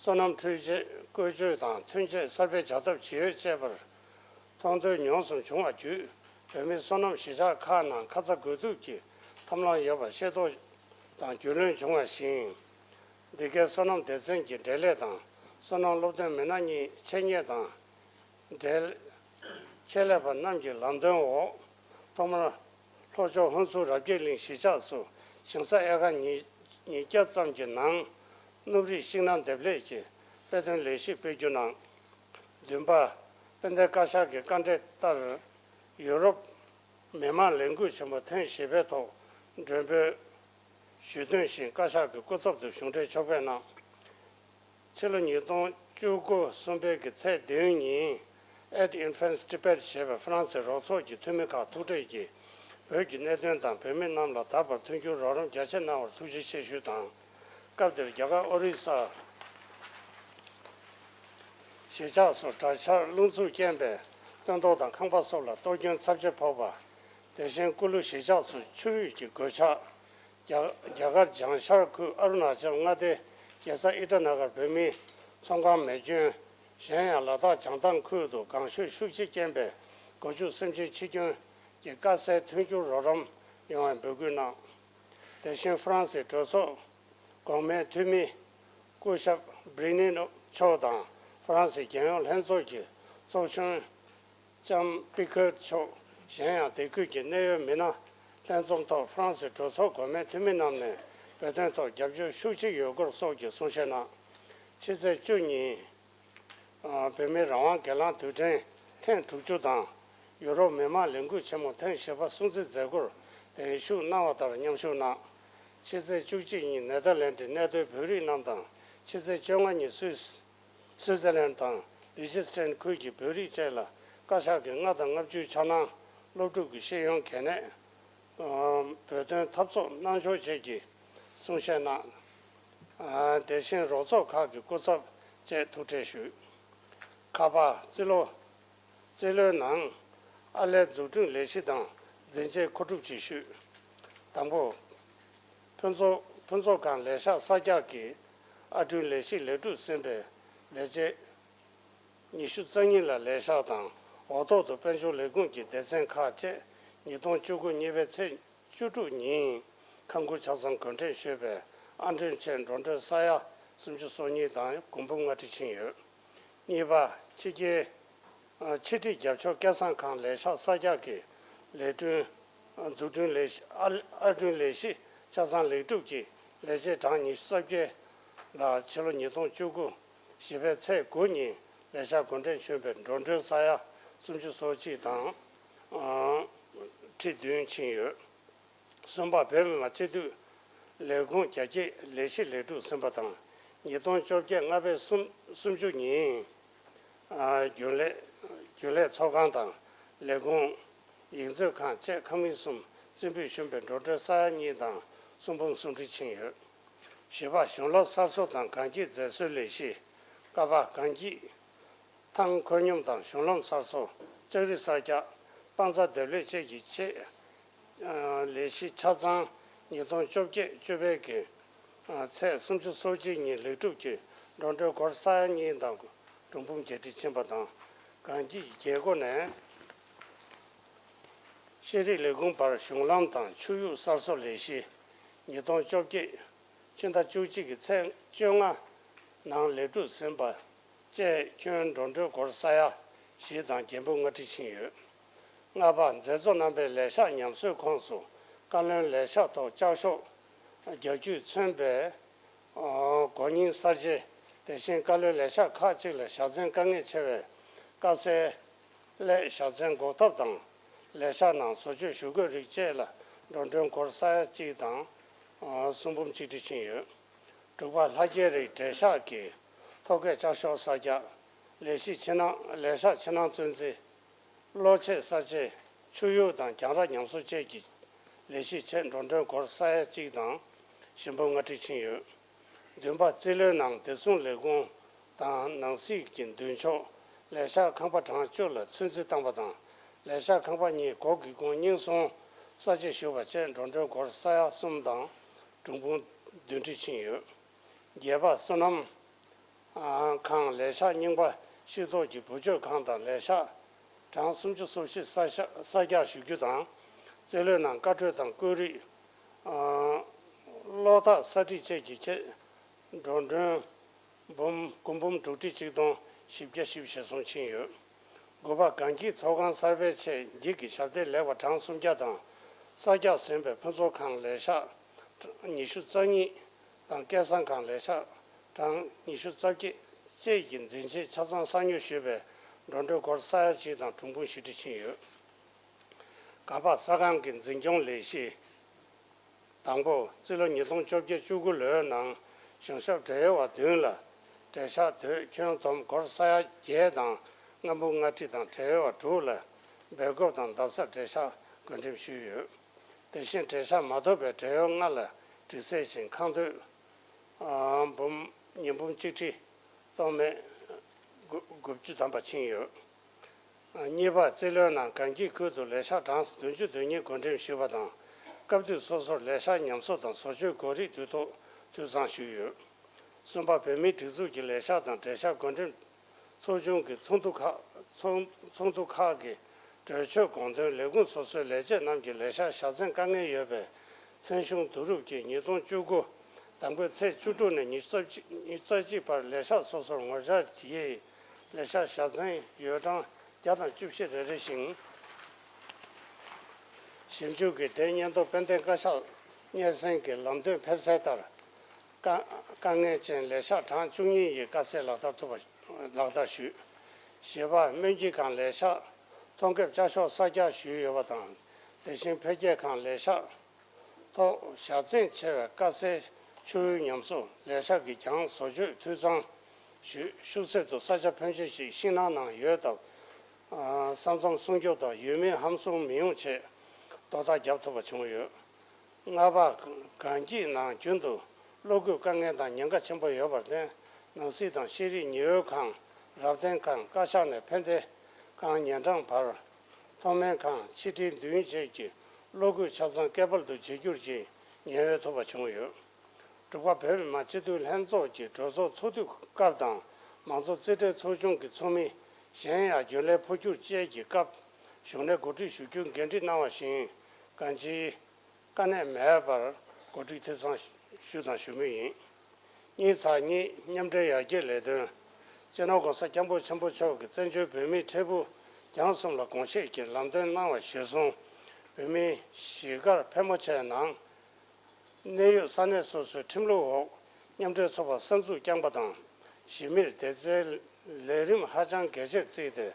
སོ་ནམ་འཕྲུལ་ཆས་བཀོལ་སྤྱོད་དང་ཐོན་སྐྱེད་གསར་སྤེལ་བྱ་ཐབས་ཇི་ཡོད་བཅས་པར་མཐོང་ཐོས་མྱོང་གསུམ་བྱུང་བ་བརྒྱུད། བོད་མིའི་སོ་ནམ་གཞིས་ཆགས་ཁག་ནང་ཁ་ཚ་དགོས་གཏུགས་ཀྱི་ཐབས་ལམ་ཡོད་པ་ཤེས་རྟོགས་དང་རྒྱུས་ལོན་བྱུང་བ་བཞིན། འདི་གའི་སོ་ནམ་སྡེ་ཚན་གྱི་འབྲེལ་ལས་དང་སོ་ནམ་སློབ་སྟོན་མི་སྣ་གཉིས་ཆེད་གཉེར་དང་། འབྲེལ། ཆེད་ལས་པ་རྣམས་ཀྱི་ལམ་སྟོན་འོག་ཐོག་མར་ལྷོ་ཕྱོགས་ཧོན་སུར་རབ་རྒྱས་གླིང་གཞིས་ཆགས་སུ་ཞིང་ས་ཨེ་ཀར་ཉིས་ཉིས་བརྒྱ་ཙམ་གྱི་ནང་སྣུམ་རིགས་ཤིང་ནགས་འདེབས་ལས་ཀྱི་དཔེ་སྟོན་ལས་གཞི་སྤེལ་རྒྱུ་གནང་། བདུན་པ། དཔལ་ལྡན་བཀའ་ཤག་གི་བཀའ་འབྲེལ་ལྟར་ཡུ་རོབ་མི་དམངས་ལས་འགུལ་ཆེན་མོ་ཐེངས་བཞི་པའི་ཐོག་མགྲོན་འབོད་ཞུས་དོན་བཞིན་བཀའ་ཤག་གི་སྐུ་ཚབ་ཏུ་གཞུང་འབྲེལ་ཕྱོགས་ཕེབས་གནང་། ཕྱི་ལོ་ཉིས་སྟོང་བཅུ་དགུ་གསུམ་པའི་གི་ཚེས་བདུན་ཉིན་Aid in France Tibet ཞེས་པའི་ཧྥ་རན་སིའི་རོགས་ཚོགས་ཀྱི་འཐུས་མི་ཁག་ཐུག་འཕྲད་ཀྱིས་བོད་ཀྱི་གནད་དོན་དང་བོད་མི་རྣམས་ལ་ད་བར་མཐུན་འགྱུར་རོགས་རམ་རྒྱ་ཆེ་གནང་བར་ཐུགས་རྗེ་ཆེ་ཞུས་དང་། སྐབས་དེར་རྒྱ་གར་ཨོ་རི་ས་གཞིས་ཆགས་སུ་དྲག་ཆར་རླུང་འཚུབ་རྐྱེན་པས་སྟོན་ཐོག་དང་ཁང་པ་སོགས་ལ་གཏོར་སྐྱོན་ཚབས་ཆེ་ཕོག་པ། དེ་བཞིན་ཀུ་ལུ་གཞིས་ཆགས་སུ་ཆུ་རུད་ཀྱི་གོད་ཆག་རྒྱ་རྒྱ་གར་བྱང་ཤར་ཁུལ་ཨ་རུ་ན་ཅལ་མངའ་སྡེའི་རྒྱལ་ས་ཨི་ཊ་ན་གར་བོད་མིའི་ཚོང་ཁང་མེ་སྐྱོན། གཞན་ཡང་ལ་དྭགས་བྱང་ཐང་ཁུལ་དུ་གངས་ཤུགས་ཤུགས་ཆེ་རྐྱེན་པས་སྒོ་ཕྱུགས་སེམས་ཅན་འཆི་སྐྱོན་གྱི་དཀའ་སེལ་མཐུན་འགྱུར་རོགས་རམ་ཡོང་བའི་འབོད་སྐུལ་གནང་། དེ་བཞིན་ཧྥ་རན་སིའི་གྲོས་ཚོགས་གོང་མའི་འཐུས་མི་སྐུ་ཞབས་བྷི་རི་ནི་མཆོག་དང་ཧྥ་རན་སིའི་རྒྱལ་ཡོངས་ལྷན་ཚོགས་ཀྱི་ཚོགས་གཞོན་ལྕམ་པི་ཁར་མཆོག་གཞན་ཡང་དེ་ཁུལ་གྱི་གནད་ཡོད་མི་སྣ་ལྷན་འཛོམས་ཐོག་ཧྥ་རན་སིའི་གྲོས་ཚོགས་གོང་མའི་འཐུས་མི་རྣམས་ནས་བོད་དོན་ཐོག་རྒྱབ་སྐྱོར་ཤུགས་ཆེ་ཡོད་སྐོར་སོགས་ཀྱི་གསུང་བཤད་གནང་། ཕྱི་ཚེས་བཅུ་ཉིན་བོད་མིའི་རང་དབང་སྒེར་ལངས་དུས་དྲན་ཐེངས་དྲུག་ཅུ་དང་ཡུ་རོབ་མི་དམངས་ལས་འགུལ་ཆེན་མོ་ཐེངས་བཞི་པ་སྲུང་བརྩི་མཛད་སྒོར་གདན་ཞུ་གནང་བ་དང་མཉམ་ཞུགས་གནང་། ཕྱི་ཚེས་བཅུ་གཅིག་ཉིན་ནེ་དར་ལེན་ཌི་གནས་སྡོད་བོད་རིགས་རྣམས་དང་ཕྱི་ཚེས་བཅོ་ལྔ་ཉིན་སུད་སི། སུའུ་ཙེར་ལན་དང་ལི་ཅི་སི་ཊན་ཁུལ་གྱི་བོད་རིགས་བཅས་ལ་བཀའ་ཤག་གི་ལྔ་དང་ལྔ་བཅུའི་འཆར་སྣང་སློབ་ཕྲུག་གི་ཤེས་ཡོན་གལ་གནད། བོད་དོན་འཐབ་རྩོད་གནང་ཕྱོགས་བཅས་ཀྱི་གསུང་བཤད་གནང་། དེ་བཞིན་རོགས་ཚོགས་ཁག་གི་སྐུ་ཚབ་བཅས་ཐུག་འཕྲད་ཞུས། ཁ་པར་རྩིས་ལོ། རྩིས་ལོའི་ནང་ཨར་ལས་འཛུགས་སྐྲུན་ལས་གཞི་དང་འཛིན་ཆས་མཁོ་སྒྲུབ་ཅིག་ཞུས། དང་པོ། ཕུན་ཚོགས་ཕུན་ཚོགས་སྒང་ལས་ཤག་གསར་རྒྱག་གིས་ཨར་སྐྲུན་ལས་གཞི་ལེགས་གྲུབ་ཟིན་པའི་ལས་བྱེད་ཉི་ཤུ་རྩ་གཉིས་ལ་ལས་ཤག་དང་འོག་ཐོག་ཏུ་དཔལ་འབྱོར་ལས་ཁུངས་ཀྱི་སྡེ་ཚན་ཁག་བཅས་ཉིས་སྟོང་བཅུ་དགུ་གཉིས་པའི་ཚེས་བཅུ་དྲུག་ཉིན་ཁམས་ཁུལ་ཆ་ཚང་གུང་ཁྲན་ཞོལ་པའི་ཨར་སྐྲུན་ཆེད་འགྲོ་གྲོན་ས་ཡ་སུམ་ཅུ་སོ་གཉིས་དང་གོང་འབུམ་ལྔ་ཁྲི་ཕྱིན་ཡོད། གཉིས་པ། ཕྱི་རྒྱལ། ཕྱི་དྲིལ་རྒྱབ་ཕྱོགས་སྐལ་བཟང་ཁང་ལས་ཤག་གསར་རྒྱག་གི་ལས་སྐྲུན། འཛུགས་སྐྲུན་ལས་ཨར་ཨར་སྐྲུན་ལས་གཞི་ཆ་ཚང་ལེགས་གྲུབ་ཀྱིས་ལས་བྱེད་གྲངས་ཉི་ཤུ་རྩ་བརྒྱད་ལ་ཕྱི་ལོ་ཉིས་སྟོང་བཅུ་དགུ་བཞི་པའི་ཚེས་དགུ་ཉིན་ལས་ཤག་གུང་ཁྲན་ཞོན་པའི་འགྲོ་གྲོན་ས་ཡ་སུམ་ཅུ་སོ་གཅིག་དང་ཁྲི་བདུན་ཕྱིན་ཡོད། གསུམ་པ། བོད་མི་མང་སྤྱི་འཐུས་ལས་ཁུངས་རྒྱ་སྐྱེད་ལས་གཞི་ལེགས་གྲུབ་ཟིན་པ་དང་། ཉིས་སྟོང་བཅོ་བརྒྱད་ལྔ་པའི་གསུམ་གསུམ་བཅུ་ཉིན། རྒྱུན་ལས་རྒྱུན་ལས་ཚོགས་ཁང་དང་ལས་ཁུངས། ཡིག་མཛོད་ཁང་བཅས་ཁང་མིག་གསུམ་རྩིས་འབུལ་ཞུས་པའི་འགྲོ་གྲོན་ས་ཡ་གཉིས་དང་གསུམ་འབུམ་གསུམ་ཁྲི་ཕྱིན་ཡོད། བཞི་པ། གཞུང་ལམ་གསར་བཟོ་དང་གངས་སྐྱིད་མཛེས་བཟོའི་ལས་གཞི། ཀ་པ། གངས་སྐྱིད། ཐང་འཁོད་སྙོམས་དང་གཞུང་ལམ་གསར་བཟོ། ལྕགས་རི་གསར་རྒྱག་དཔང་རྩ་འདེབས་ལས་བཅས་ཀྱི་ཆེད། ལས་གཞི་ཆ་ཚང་ཉིས་སྟོང་བཅོ་བརྒྱད་བཅོ་པའི་གི་ཚེས་སུམ་ཅུ་སོ་གཅིག་ཉིན་ལེགས་གྲུབ་ཀྱིས་འགྲོ་གྲོན་སྒོར་ས་ཡ་གཉིས་དང་དྲུག་འབུམ་བརྒྱད་ཁྲི་ཕྱིན་པ་དང་། གངས་སྐྱིད་རྒྱལ་སྒོ་ནས་ཤེས་རིག་ལས་ཁུངས་བར་གཞུང་ལམ་དང་ཆུ་གཡུར་གསར་བཟོ་ལས་གཞི་ཉིས་སྟོང་བཅོ་བརྒྱད་ཕྱི་ཟླ་བཅུ་གཅིག་གི་ཚེས་བཅོ་ལྔ་ནང་ལེགས་གྲུབ་ཟིན་པ། བཅས་ཁྱོན་འགྲོ་གྲོན་སྒོར་ས་ཡ་བཞི་དང་རྒྱན་འབུམ་ལྔ་ཁྲི་ཕྱིན་ཡོད། ལྔ་པ། མཛད་གཙོ་རྣམ་པས་ལས་ཤག་ཉམས་གསོའི་ཁོངས་སུ་བཀའ་བློན་ལས་ཤག་ཐོག་ལྕགས་ཤོག་རྒྱག་རྒྱུས་མཚོན་པའི་སྒོ་རྙིང་གསར་བརྗེ། དེ་བཞིན་བཀའ་བློན་ལས་ཤག་ཁག་ཅིག་ལ་བཞག་འཛིན་དཀའ་ངལ་ཆེ་བའི་དཀའ་སེལ་སླད་བཞག་འཛིན་འགོག་ཐབས་དང་། ལས་ཤག་ནང་བཟོ་བཅོས་ཞུ་དགོས་རིགས་བཅས་ལ་འགྲོ་གྲོན་སྒོར་ས་ཡ་གཅིག་དང་གསུམ་འབུམ་གཅིག་ཁྲི་ཕྱིན་ཡོད། དྲུག་པ། ལྷ་རྒྱལ་རིའི་འབྲས་ཤག་གི་ཐོག་ཁའི་ལྕགས་ཤོག་གསར་རྒྱག་ལས་གཞི་ཕྱི་ནང་ལས་ཤག་ཕྱི་ནང་བཙོན་འཛུལ། གློ་ཆས་གསར་བརྗེ། ཆུ་ཡུར་དང་གྱང་ར་ཉམས་གསོ་བཅས་ཀྱི་ལས་གཞིའི་ཆེད་འགྲོ་གྲོན་སྒོར་ས་ཡ་གཅིག་དང་ཞེ་འབུམ་ལྔ་ཁྲི་ཕྱིན་ཡོད། བདུན་པ། རྩིས་ལོའི་ནང་བདེ་སྲུང་ལས་ཁུངས་དང་ནང་སྲིད་ཀྱི་མདུན་ཕྱོགས་ལས་ཤག་ཁང་པ་གྲངས་བཅུ་ལ་ཚོད་འཛིན་བཏང་བ་དང་། ལས་ཤག་ཁང་པ་གཉིས་སྒོ་སྒེའུ་ཁུང་རྙིང་སོང་གསར་བརྗེ་ཞུས་པ་བཅས་འགྲོ་གྲོན་སྒོར་ས་ཡ་གསུམ་དང་འབུམ་བདུན་ཁྲི་ཕྱིན་ཡོད། བརྒྱད་པ། སོ་ནམ་ཁང་ལས་ཤག་རྙིང་པ་ཕྱིར་གཏོང་གི་བུ་བཅོལ་ཁང་དང་ལས་ཤག་གྲངས་སུམ་ཅུ་སོ་བཞི་གསར་བཞག་གསར་རྒྱག་ཞུ་རྒྱུ་དང་། རྩིས་ལོའི་ནང་བཀའ་འཁྲོལ་དང་བཀོད་རིས། གློག་ཐག་གསར་སྒྲིག་བཅས་ཀྱི་ཆེད་འགྲོ་གྲོན་འབུམ་དགུ་འབུམ་དྲུག་ཁྲི་ཆིག་སྟོང་བཞི་བརྒྱ་བཞི་བཅུ་ཞེ་གསུམ་ཕྱིན་ཡོད། དགུ་པ། སྒང་སྐྱིད་ཚོགས་ཁང་གསར་པའི་ཆེད་འགྱིག་གི་ཞབས་བརྟན་ལེགས་པ་གྲངས་སུམ་བརྒྱ་དང་། གསར་རྒྱག་ཟིན་པའི་ཕུན་ཚོགས་ཁང་ལས་ཤག་གྲངས་ཉི་ཤུ་རྩ་གཉིས་དང་སྐལ་བཟང་ཁང་ལས་ཤག་གྲངས་ཉི་ཤུ་རྩ་བརྒྱད་བཅས་ཀྱི་འཛིན་ཆས་ཆ་ཚང་གསར་ཉོ་ཞུས་པའི་འགྲོ་གྲོན་སྒོར་ས་ཡ་གཅིག་དང་འབུམ་བཞི་ཁྲི་ཕྱིན་ཡོད། ག་པ། ས་ཁང་གི་འཛིན་སྐྱོང་ལས་གཞི། དང་པོ། རྩིས་ལོ་ཉིས་སྟོང་བཅོ་བརྒྱད་བཅུ་དགུ་ལོའི་ནང་གཞུང་ཞབས་བགྲེས་ཡོལ་བ་བདུན་ལ་བྲེལ་ཤག་དུས་ཁྱོན་བསྡོམས་སྒོར་ས་ཡ་བརྒྱད་དང་ལྔ་འབུམ་ལྔ་ཁྲི་དང་བྲེལ་ཡོལ་བ་དྲུག་ལ་སྦེལ་ཀོབ་དང་རྡ་སར་བྲེལ་ཤག་བགོ་འགྲེམས་ཞུས་ཡོད། དེ་བཞིན་བྲེལ་ཤག་མ་ཐོབ་པའི་བྲེལ་ཡོལ་ལྔ་ལ་དྲི་ཟས་ཤིང་ཁང་སྟོད་འབུམ་ཉིས་འབུམ་གཅིག་ཁྲི་སྟོང་མེད་དགུ་བཅུ་ཐམ་པ་ཕྱིན་ཡོད། གཉིས་པ། རྩིས་ལོའི་ནང་སྒང་སྐྱིད་ཁུལ་དུ་ལས་ཤག་གྲངས་བདུན་ཅུ་དོན་གཉིས་བགོ་འགྲེམས་ཞུས་པ་དང་། སྐབས་དུས་སོ་སོར་ལས་ཤག་ཉམས་གསོ་དང་བཟོ་བཅོས་དགོས་རིགས་དུས་ཐོག་འཐུས་ཚང་ཞུས་ཡོད། གསུམ་པ། བོད་མིའི་སྒྲིག་འཛུགས་ཀྱི་ལས་ཤག་དང་བྲེལ་ཤག་བགོ་འགྲེམས་ཚོགས་ཆུང་གི་ཚོགས་འདུ་ཁག་ཚོགས་ཚོགས་འདུ་ཁག་གི་གྲོས་ཆོད་དགོངས་དོན་ལས་ཁུངས་སོ་སོའི་ལས་བྱེད་རྣམས་ཀྱི་ལས་ཤག་ཞག་མཚན་དཀའ་ངལ་ཡོད་པའི་མཚན་གཞུང་བསྡུ་རུབ་ཀྱིས་ཉིས་སྟོང་བཅུ་དགུ་དང་པོའི་ཚེས་བཅུ་དྲུག་ནས་ཉི་ཤུ་རྩ་གཅིག་ཉི་ཤུ་རྩ་གཅིག་བར་ལས་ཤག་སོ་སོར་ངོ་བཅར་གྱིས་ལས་ཤག་ཞག་མཚན་ཡོལ་གྲངས་བརྒྱ་དང་བཅུ་བཞི་རེ་རེ་བཞིན་ཞིབ་འཇུག་གིས་དེ་སྙན་ཐོ་དཔལ་ལྡན་བཀའ་ཤག་སྙན་སེང་གི་ལམ་སྟོན་ཕེབས་གསལ་ལྟར། དཀའ་དཀའ་ངལ་ཅན་ལས་ཤག་གྲངས་བཅུ་གཉིས་ཡི་དཀའ་སེལ་ལག་བསྟར་ཐུབ་པ་ལག་བསྟར་ཞུས། བཞི་པ། སྨན་སྐྱིད་ཁང་ལས་ཤག་ཐོ་འགེབས་བསྐྱར་ཞོག་གསར་རྒྱག་ཞུས་ཡོད་པ་དང་། དེ་བཞིན་འཕེལ་རྒྱས་ཁང་ལས་ཤག་ཐོག་ཞག་མཚན་ཆེ་བའི་དཀའ་སེལ་ཆུ་བོའི་ཉམས་གསོ་ལས་ཤག་གིས་ཀྱང་བཟོ་བཅོས་འཐུས་ཚང་ཞུས། ཤུགས་གསེབ་ཏུ་ས་ཆ་ཕོན་ཆེ་ཞིག་ཤིང་ནགས་ནང་ཡོད་སྟབས། ས་མཚམས་སྲུང་སྐྱོབ་དང་ཡུལ་མིའི་ཧམ་བཟུང་མི་ཡོང་ཆེད་དོ་བདག་བརྒྱབ་ཐུབ་པ་བྱུང་ཡོད། ལྔ་པ། སྒང་སྐྱིད་ནང་རྒྱུན་དུ་གློག་སྐུད་དཀའ་ངལ་དང་ཉེན་ཁ་ཆེན་པོ་ཡོད་པར་བརྟེན། ནང་སྲིད་དང་ཤེས་རིག་ཉི་འོད་ཁང་། རབ་བརྟན་ཁང་། བཀའ་ཤག་ནས་ཕན་བདེ་ཁང་ཉེ་འགྲམ་བར། མཐོ་དམན་ཁང་། ཕྱི་དྲིལ་མདུན་བཅས་ཀྱི་གློག་སྐུད་ཆ་ཚང་སྐལ་པར་དུ་བརྗེ་སྒྱུར་གྱིས་ཉེན་ཡོལ་ཐོབ་པ་བྱུང་ཡོད། དྲུག་པ། བོད་མི་མང་སྤྱི་འཐུས་ལྷན་ཚོགས་ཀྱི་གྲོས་ཚོགས་ཚོགས་དུས་སྐབས་དང་། མང་གཙོ་རྩིས་ཁྲའི་ཚོགས་ཆུང་གི་ཚོགས་མི་གཞན་ཡང་རྒྱུན་ལས་འཕོ་འགྱུར་བཅས་ཀྱི་སྐབས་གཞུང་ནས་གོ་སྒྲིག་ཞུ་རྒྱུ་འགན་འཁྲི་གནང་བ་བཞིན། གང་ཅིའི་དཀའ་གནད་མེད་པར་གོ་སྒྲིག་འཐུས་ཚང་ཞུ་དང་ཞུ་མུས་ཡིན། གཉིས་ཚེག་གཉིས། མཉམ་འབྲེལ་ཡར་རྒྱས་ལས་དོན། སྤྱི་ནོར་༸གོང་ས་༸སྐྱབས་མགོན་ཆེན་པོ་མཆོག་གིས་བཙན་བྱོལ་བོད་མིའི་འཕྲལ་ཕུགས་རྒྱང་གསུམ་ལ་དགོངས་བཞེས་ཀྱིས་ལམ་སྟོན་གནང་བ་གཞིར་བཟུང་། བོད་མིའི་གཞིས་སྒར་ཕལ་མོ་ཆེའི་ནང་གནད་ཡོད་ས་གནས་སོ་སོའི་ཁྲིམས་ལུགས་འོག་མཉམ་འབྲེལ་ཚོགས་པ་གསར་འཛུགས་བསྐྱངས་པ་དང་། གཞི་མེར་དེ་ཚོའི་ལས་རིམ་ཧ་ཅང་གལ་ཆེར་བརྩིས་ཏེ།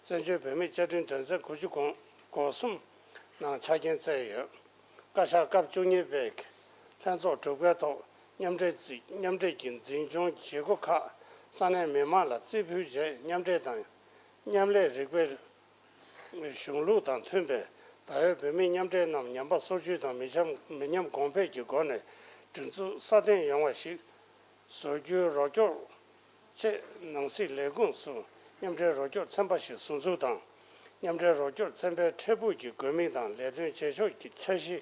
བཙན་བྱོལ་བོད་མིའི་བཅའ་ཁྲིམས་དོན་ཚན་དགུ་བཅུ་གོ་གསུམ་ནང་ཆ་རྐྱེན་བསྩལ་ཡོད། བཀའ་ཤག་སྐབས་བཅུ་གཉིས་པའི་ལྷན་ཚོགས་དྲུག་པའི་ཐོག་མཉམ་འབྲེལ་རྩིས་མཉམ་འབྲེལ་གྱི་འཛིན་སྐྱོང་བྱེད་སྒོ་ཁག་ས་གནས་མི་མང་ལ་རྩིས་ཕུལ་རྗེས། མཉམ་འབྲེལ་དང་མཉམ་ལས་རིགས་པའི་གཞུང་ལུགས་དང་མཐུན་པའི་ད་ཡོད་བོད་མིའི་མཉམ་འབྲེལ་རྣམས་ཉམས་པ་སོར་ཆུད་དང་མི་འཆམ་མི་ཉམས་གོང་འཕེལ་གྱི་སྒོ་ནས་སྒྲིག་འཛུགས་སྲ་བརྟན་ཡོང་བ་ཞིག་བཟོ་རྒྱུའི་རོགས་སྐྱོར་ཆེད། ནང་སྲིད་ལས་ཁུངས་སུ་མཉམ་འབྲེལ་རོགས་སྐྱོར་ཚན་པ་ཞིག་ཟུར་འཛུགས་དང་། མཉམ་འབྲེལ་རོགས་སྐྱོར་ཚན་པའི་འཕྲལ་ཕུགས་ཀྱི་དགོས་དམིགས་དང་ལས་དོན་བྱེད་ཕྱོགས་ཀྱི་འཆར་གཞི་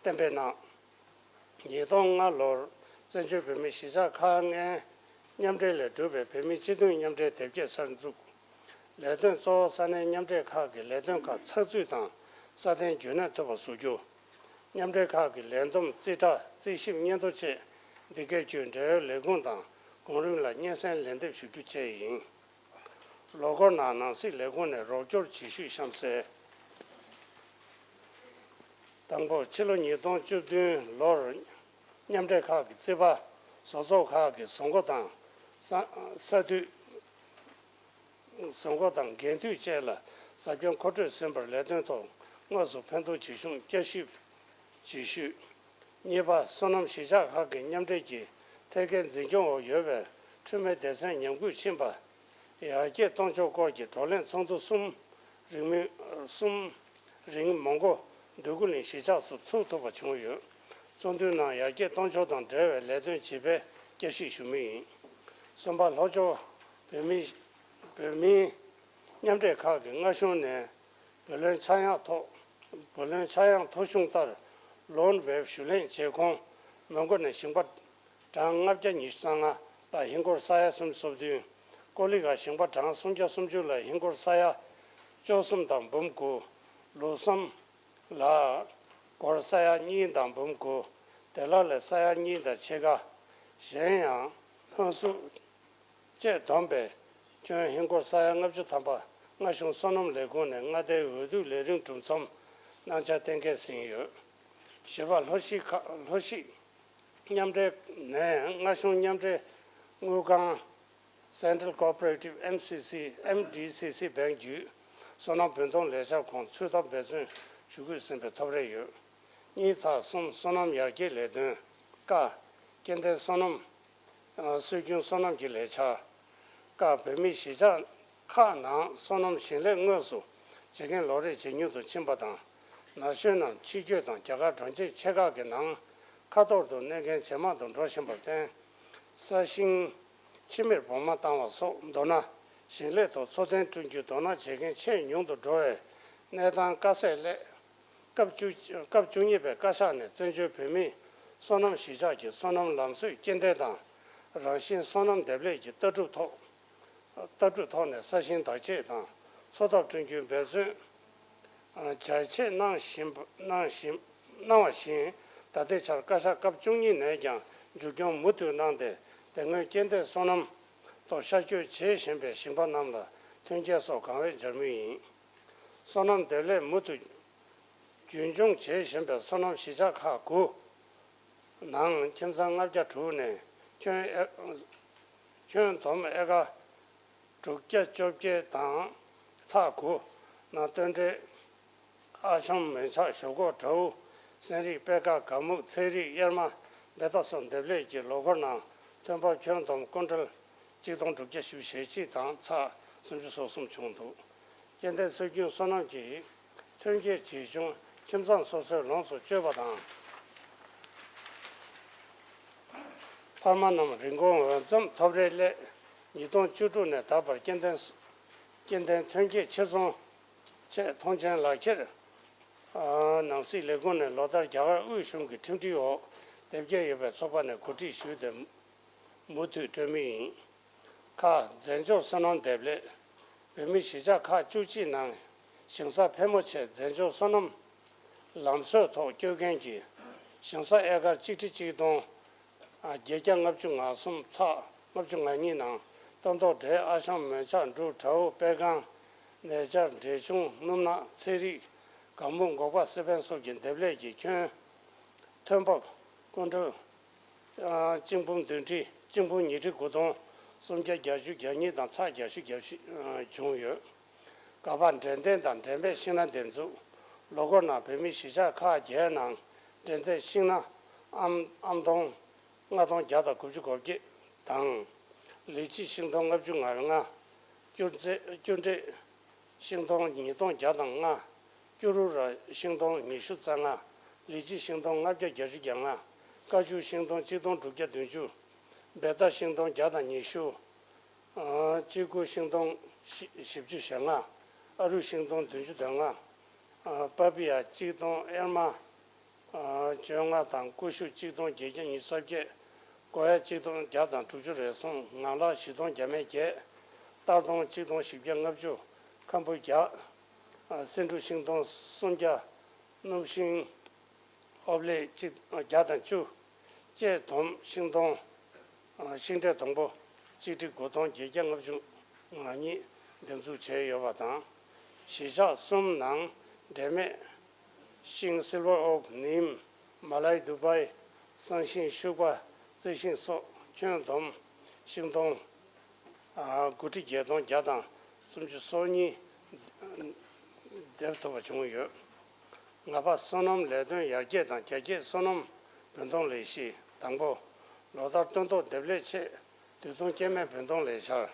གཏན་འབེབས་གནང་། ཉིས་སྟོང་ལྔ་ལོར་བཙན་བྱོལ་བོད་མིའི་གཞིས་ཆགས་ཁག་ལྔའི་མཉམ་འབྲེལ་ལས་གྲུབ་པའི་བོད་མིའི་སྤྱི་མཐུན་མཉམ་འབྲེལ་དེབ་སྐྱེལ་གསར་འཛུགས། ལས་དོན་གཙོ་བོ་ས་གནས་མཉམ་འབྲེལ་ཁག་གི་ལས་དོན་ཁག་ཚགས་ཚུད་དང་སྲ་བརྟན་རྒྱུན་གནས་ཐུབ་པ་བཟོ་རྒྱུ། མཉམ་འབྲེལ་ཁག་གི་ལས་བསྡོམས་རྩིས་ཁྲ་རྩིས་ཞིབ་སྙན་ཐོ་བཅས་འདི་གའི་བརྒྱུད་འབྲེལ་ཡོད་ལས་ཁུངས་དང་གོང་རིམ་ལ་སྙན་སེང་ལན་འདེབས་ཞུ་རྒྱུ་བཅས་ཡིན། ལོ་འཁོར་ནང་ནང་སྲིད་ལས་ཁུངས་ནས་རོགས་སྐྱོར་བྱེད་ཤུགས་གཤམ་གསལ། དང་པོ། ཕྱི་ལོ་ཉིས་སྟོང་བཅུ་བདུན་ལོར་མཉམ་འབྲེལ་ཁག་གི་རྩིས་པ། བཟོ་ཚོགས་ཁག་གི་བཟོ་འགོ་དང་ས་ས་འཐུས། བཟོ་འགོ་དང་འགན་འཐུས་བཅས་ལ་ཟབ་སྦྱོང་མཁོ་སྤྲོད་ཟིན་པར་ལས་དོན་ཐོག་དངོས་སུ་ཕན་ཐོགས་ཇི་བྱུང་བསྐྱར་ཞིབ་ཇི་ཞུས། གཉིས་པ། སོ་ནམ་གཞིས་ཆགས་ཁག་གི་མཉམ་འབྲེལ་གྱི་ཐད་ཀའི་འཛིན་སྐྱོང་འོག་ཡོད་པའི་འཕྲུལ་མའི་སྡེ་ཚན་ཉམས་རྒུད་ཕྱིན་པ་ཡར་རྒྱས་གཏོང་ཕྱོགས་སྐོར་གྱི་བགྲོ་གླེང་ཚོགས་འདུ་གསུམ་ རིང་མོ་གསུམ་རིང་མོན་གྷོ་འདོད་རྒུ་གླིང་གཞིས་ཆགས་སུ་ཚུགས་ཐུབ་པ་བྱུང་ཡོད། ཚོགས་འདུའི་ནང་ཡར་རྒྱས་གཏོང་ཕྱོགས་དང་འབྲེལ་བའི་ལས་དོན་ཇི་སྤེལ་བསྐྱར་ཞིབ་ཞུ་མུས་ཡིན། གསུམ་པ། ལྷོ་ཕྱོགས་བོད་མི་བོད་མིའི་མཉམ་འབྲེལ་ཁག་གི་མངའ་གཞུང་ནས་བུ་ལོན་ཆག་ཡང་ཐོག་བུ་ལོན་ཆག་ཡང་ཐོ་གཞུང་ལྟར་ལོན་བེབ་ཞུ་ལེན་བྱས་གོང་མོན་གྷོ་ནས་ཞིང་པ་གྲངས་ལྔ་བརྒྱ་ཉི་ཤུ་རྩ་ལྔ་ལ་ཧིན་སྒོར་ས་ཡ་སུམ་ཅུ་སོ་བདུན། ཀོ་ལི་གྷལ་ཞིང་པ་གྲངས་སུམ་བརྒྱ་སུམ་ཅུ་ལ་ཧིན་སྒོར་ས་ཡ་བཅུ་གསུམ་དང་འབུམ་དགུ། ལུགས་བསམ་ལ་སྒོར་ས་ཡ་གཉིས་དང་འབུམ་དགུ། བདེ་ལ་ལ་ས་ཡ་གཉིས་དང་ཕྱེད་ཀ། གཞན་ཡང་ཕོན་སུམ་བཅས་བསྡོམས་པས་ཁྱོན་ཧིན་སྒོར་ས་ཡ་ལྔ་བཅུ་ཐམ་པ་མངའ་གཞུང་སོ་ནམ་ལས་ཁུངས་ནས་མངའ་སྡེའི་འོས་བསྡུ་ལས་རིམ་གྲུབ་མཚམས་གནང་འཆར་གཏན་འཁེལ་ཟིན་ཡོད། བཞི་པ། ལྷོ་གཞིས་ཁག་ལྷོ་གཞིས་མཉམ་འབྲེལ་ནས་མངའ་གཞུང་མཉམ་འབྲེལ་དངུལ་ཁང་Central Cooperative M C C M D C C Bank བརྒྱུད་སོ་ནམ་བུན་གཏོང་ལས་འཆར་གོང་ཚུད་ཐབས་འབད་བརྩོན་ཞུ་དགོས་ཟིན་པའི་ཐོབ་རེ་ཡོད། གཉིས་ཚེག་གསུམ། སོ་ནམ་ཡར་རྒྱས་ལས་དོན། ཀ། སྐྱེ་ལྡན་སོ་ནམ། སྲོལ་རྒྱུན་སོ་ནམ་གྱི་ལས་འཆར། ཀ། བོད་མིའི་གཞིས་ཆགས་ཁག་ནང་སོ་ནམ་ཞིང་ལས་དངོས་སུ་བྱེད་མཁན་ལོ་རེ་ཇེ་ཉུང་དུ་ཕྱིན་པ་དང་། ན་གཞོན་རྣམས་ཕྱི་སྐྱོད་དང་རྒྱ་གར་གྲོང་ཁྱེར་ཆེ་ཁག་གི་ནང་ཁ་ཐོར་དུ་གནས་མཁན་ཇེ་མང་དུ་འགྲོ་བཞིན་པར་བརྟེན། ས་ཞིང་ཕྱི་མིར་བོགས་མ་བཏང་བ་སོགས། མདོར་ན། ཞིང་ལས་ཐོག་འཚོ་རྟེན་བསྐྲུན་རྒྱུའི་དོ་སྣང་བྱེད་མཁན་ཆེས་ཉུང་དུ་འགྲོ་བའི་གནས་སྟངས་དཀའ་ཚེགས་སླད། སྐབས་བཅུ་སྐབས་བཅུ་གཉིས་པའི་བཀའ་ཤག་ནས་བཙན་བྱོལ་བོད་མིའི་སོ་ནམ་གཞིས་ཆགས་ཀྱི་སོ་ནམ་ལམ་སྲོལ་སྐྱེལ་འདྲེན་དང་། རང་བཞིན་སོ་ནམ་འདེབས་ལས་ཀྱི་ལྟ་གྲུབ་ཐོག་ལྟ་གྲུབ་ཐོག་ནས་ས་ཞིང་བདག་གཅེས་དང་འཚོ་ཐབས་བསྐྲུན་རྒྱུའི་འབད་བརྩོན་རྒྱ་ཆེ་གནང་བཞིན་པ་གནང་བཞིན་གནང་བ་བཞིན། ད་ལྟའི་ཆར་བཀའ་ཤག་སྐབས་བཅུ་གཉིས་ནས་ཀྱང་མཇུག་སྐྱོང་མུ་མཐུད་གནང་སྟེ། དེ་སྔོན་སྐྱེལ་འདྲེན་སོ་ནམ་ཐོག་ཤར་བསྐྱོད་བྱེད་བཞིན་པའི་ཞིང་པ་རྣམས་ལ་ཐོན་སྐྱེད་སོགས་གང་འོས་སྦྱར་མུས་ཡིན། སོ་ནམ་འདེབས་ལས་མུ་མཐུད་རྒྱུན་སྐྱོང་བྱེད་བཞིན་པའི་སོ་ནམ་གཞིས་ཆགས་ཁག་དགུ་ནང་ཁྱིམ་ཚང་ལྔ་བརྒྱ་དྲུག་ནས་ཁྱོན་ཨེ་ཁྱོན་བསྡོམས་ཨེ་ཀར་དྲུག་བརྒྱ་བཅོ་བརྒྱད་དང་ཚེག་དགུ་ནང་སྟོན་འབྲེལ་ཨ་ཤམ་མོན་ཆག་ཞོག་ཁོག་དྲའུ་སེང་རིགས་པད་དཀར་སྒ་སྨུག་ཚལ་རིགས་གཡེར་མ་སྦལ་ཏ་སོགས་འདེབས་ལས་ཀྱི་ལོ་འཁོར་ནང་ཐོན་འབབ་ཁྱོན་བསྡོམས་ཀུན་ཊལ་གཅིག་སྟོང་དྲུག་བརྒྱ་བཞི་བཅུ་ཞེ་གཅིག་དང་ཚེག་སུམ་ཅུ་སོ་གསུམ་བྱུང་འདུག་སྐྱེ་ལྡན་སྲོལ་རྒྱུན་སོ་ནམ་གྱི་ཐོན་སྐྱེད་ཇི་བྱུང་ཁྱིམ་ཚང་སོ་སོས་ལོངས་སུ་སྤྱོད་པ་དང་། ཕ་མ་རྣམས་རིན་གོང་འོས་འཚམ་ཐོབ་རེས་སླད། ཉིས་སྟོང་བཅུ་དྲུག་ནས་ད་བར་སྐྱེ་ལྡན་སྐྱེ་ལྡན་ཐོན་སྐྱེད་ཕྱིར་ཚོང་ཆེད་མཐོང་མཆན་ལག་ཁྱེར། ནང་སྲིད་ལས་ཁུངས་ནས་ལོ་ལྟར་རྒྱ་གར་དབུས་གཞུང་གི་ཁྲིམས་སྒྲིག་འོག་དེབ་སྐྱེལ་ཡོད་པའི་ཚོགས་པ་ནས་གོ་སྒྲིག་ཞུས་ཏེ་མུ་མཐུད་སྤྲོད་མུས་ཡིན། ཁ། རྫས་སྦྱོར་སོ་ནམ་འདེབས་ལས། བོད་མིའི་གཞིས་ཆགས་ཁག་བཅུ་གཅིག་ནང་ཞིང་ས་ཕལ་མོ་ཆེ་རྫས་སྦྱོར་སོ་ནམ་ལམ་སྲོལ་ཐོག་སྐྱོད་མཁན་གྱི་ཞིང་ས་ཨེ་ཀར་གཅིག་ཁྲི་གཅིག་སྟོང་བརྒྱད་བརྒྱ་ལྔ་བཅུ་ང་གསུམ་ཚེག་ལྔ་བཅུ་ང་གཉིས་ནང་སྟོན་ཐོག་འབྲས་ཨ་ཤམ་མོན་ཆག་འབྲུ་བྲའུ་པད་སྒང་ནས་ཆར་འབྲས་ཆུང་སྣུམ་ནག་ཚལ་རིགས་སྒ་སྨུག་འགོག་པ་སེ་པན་སོགས་ཀྱི་འདེབས་ལས་ཀྱི་ཁྱོན་ཐོན་འབབ་ཀུན་ཊལ་གཅིག་འབུམ་བདུན་ཁྲི་གཅིག་འབུམ་ཉི་ཁྲི་དགུ་སྟོང་སུམ་བརྒྱ་གྱ་བརྒྱད་ཅུ་གྱ་གཉིས་དང་ཚེག་གྱ་བཞི་གྱ་བཞི་བྱུང་ཡོད། ག་པ། འབྲས་ལྡན་དང་འབྲས་མེད་ཤིང་སྣ་འདེབས་འཛུགས། ལོ་འཁོར་ནང་བོད་མིའི་གཞིས་ཆགས་ཁག་བརྒྱད་ནང་འབྲས་ལྡན་ཤིང་སྣ་ཨམ་ཨམ་སྟོང་ལྔ་སྟོང་བརྒྱ་དང་དགུ་བཅུ་གོ་བརྒྱད་དང་། ལི་ཅི་ཤིང་སྟོང་ལྔ་བཅུ་ང་ལྔ། སྐྱུར་རྫས་སྐྱུར་འབྲས་ཤིང་སྟོང་ཉིས་སྟོང་བརྒྱ་དང་ལྔ། སྐྱུ་རུ་ར་ཤིང་སྟོང་ཉི་ཤུ་རྩ་ལྔ། ལི་ཅི་ཤིང་སྟོང་ལྔ་བརྒྱ་བརྒྱད་ཅུ་གྱ་ལྔ། ཀ་ཅུ་ཤིང་སྟོང་གཅིག་སྟོང་དྲུག་བརྒྱ་བདུན་ཅུ། སྦལ་ཏ་ཤིང་སྟོང་བརྒྱ་དང་ཉི་ཤུ། ཨ་ཅི་ཀུ་ཤིང་སྟོང་བཞི་བཞི་བཅུ་ཞེ་ལྔ། ཨ་རུ་ཤིང་སྟོང་བདུན་ཅུ་དོན་ལྔ། ཨ་པ་པི་ཡ་གཅིག་སྟོང་། གཡེར་མ་ཨ་བཅོ་ལྔ་དང་ཀུ་ཤུ་གཅིག་སྟོང་བརྒྱད་བརྒྱ་ཉི་ཤུ་རྩ་བརྒྱད། ཀོ་ཡ་གཅིག་སྟོང་བརྒྱ་དང་དྲུག་ཅུ་རེ་ཟུང་། ངང་ལག་བཞི་སྟོང་བརྒྱ་མེད་བརྒྱད། སྟར་སྡོང་གཅིག་སྟོང་བཞི་བརྒྱ་ལྔ་བཅུ། ཁམ་བུ་བརྒྱ། ཨ་སེ་འབྲུ་ཤིང་སྟོང་སུམ་བརྒྱ། སྣུམ་ཤིང་ཨོབ་ལེ་གཅིག་བརྒྱ་དང་བཅུ། བཅས་བསྡོམས་ཤིང་སྡོང་། ཤིང་འབྲས་སྡོང་པོ་གཅིག་ཁྲི་དགུ་སྟོང་བརྒྱད་བརྒྱ་ལྔ་བཅུ་ང་གཉིས་འདེབས་འཛུགས་བྱས་ཡོད་པ་དང་། གཞིས་ཆགས་གསུམ་ནང་འབྲས་མེད་ཤིང་སིལ་ཝར་ཨོག་ནིམ་མ་ལའི་དུ་བའི་བསང་ཤིང་ཤུག་པ་རྩི་ཤིང་སོགས་ཁྱོན་བསྡོམས་ཤིང་སྡོང་དགུ་ཁྲི་བརྒྱད་སྟོང་བརྒྱ་དང་སུམ་ཅུ་སོ་གཉིས་འདེབས་ཐུབ་པ་བྱུང་ཡོད། ང་པ། སོ་ནམ་ལས་དོན་ཡར་རྒྱས་དང་རྒྱ་སྐྱེད་སོ་ནམ་བུན་གཏོང་ལས་གཞི། དང་པོ། ལོ་ལྟར་སྟོན་ཐོག་འདེབས་ལས་ཆེད་དུས་ཐུང་སྐྱེད་མེད་བུན་གཏོང་ལས་འཆར།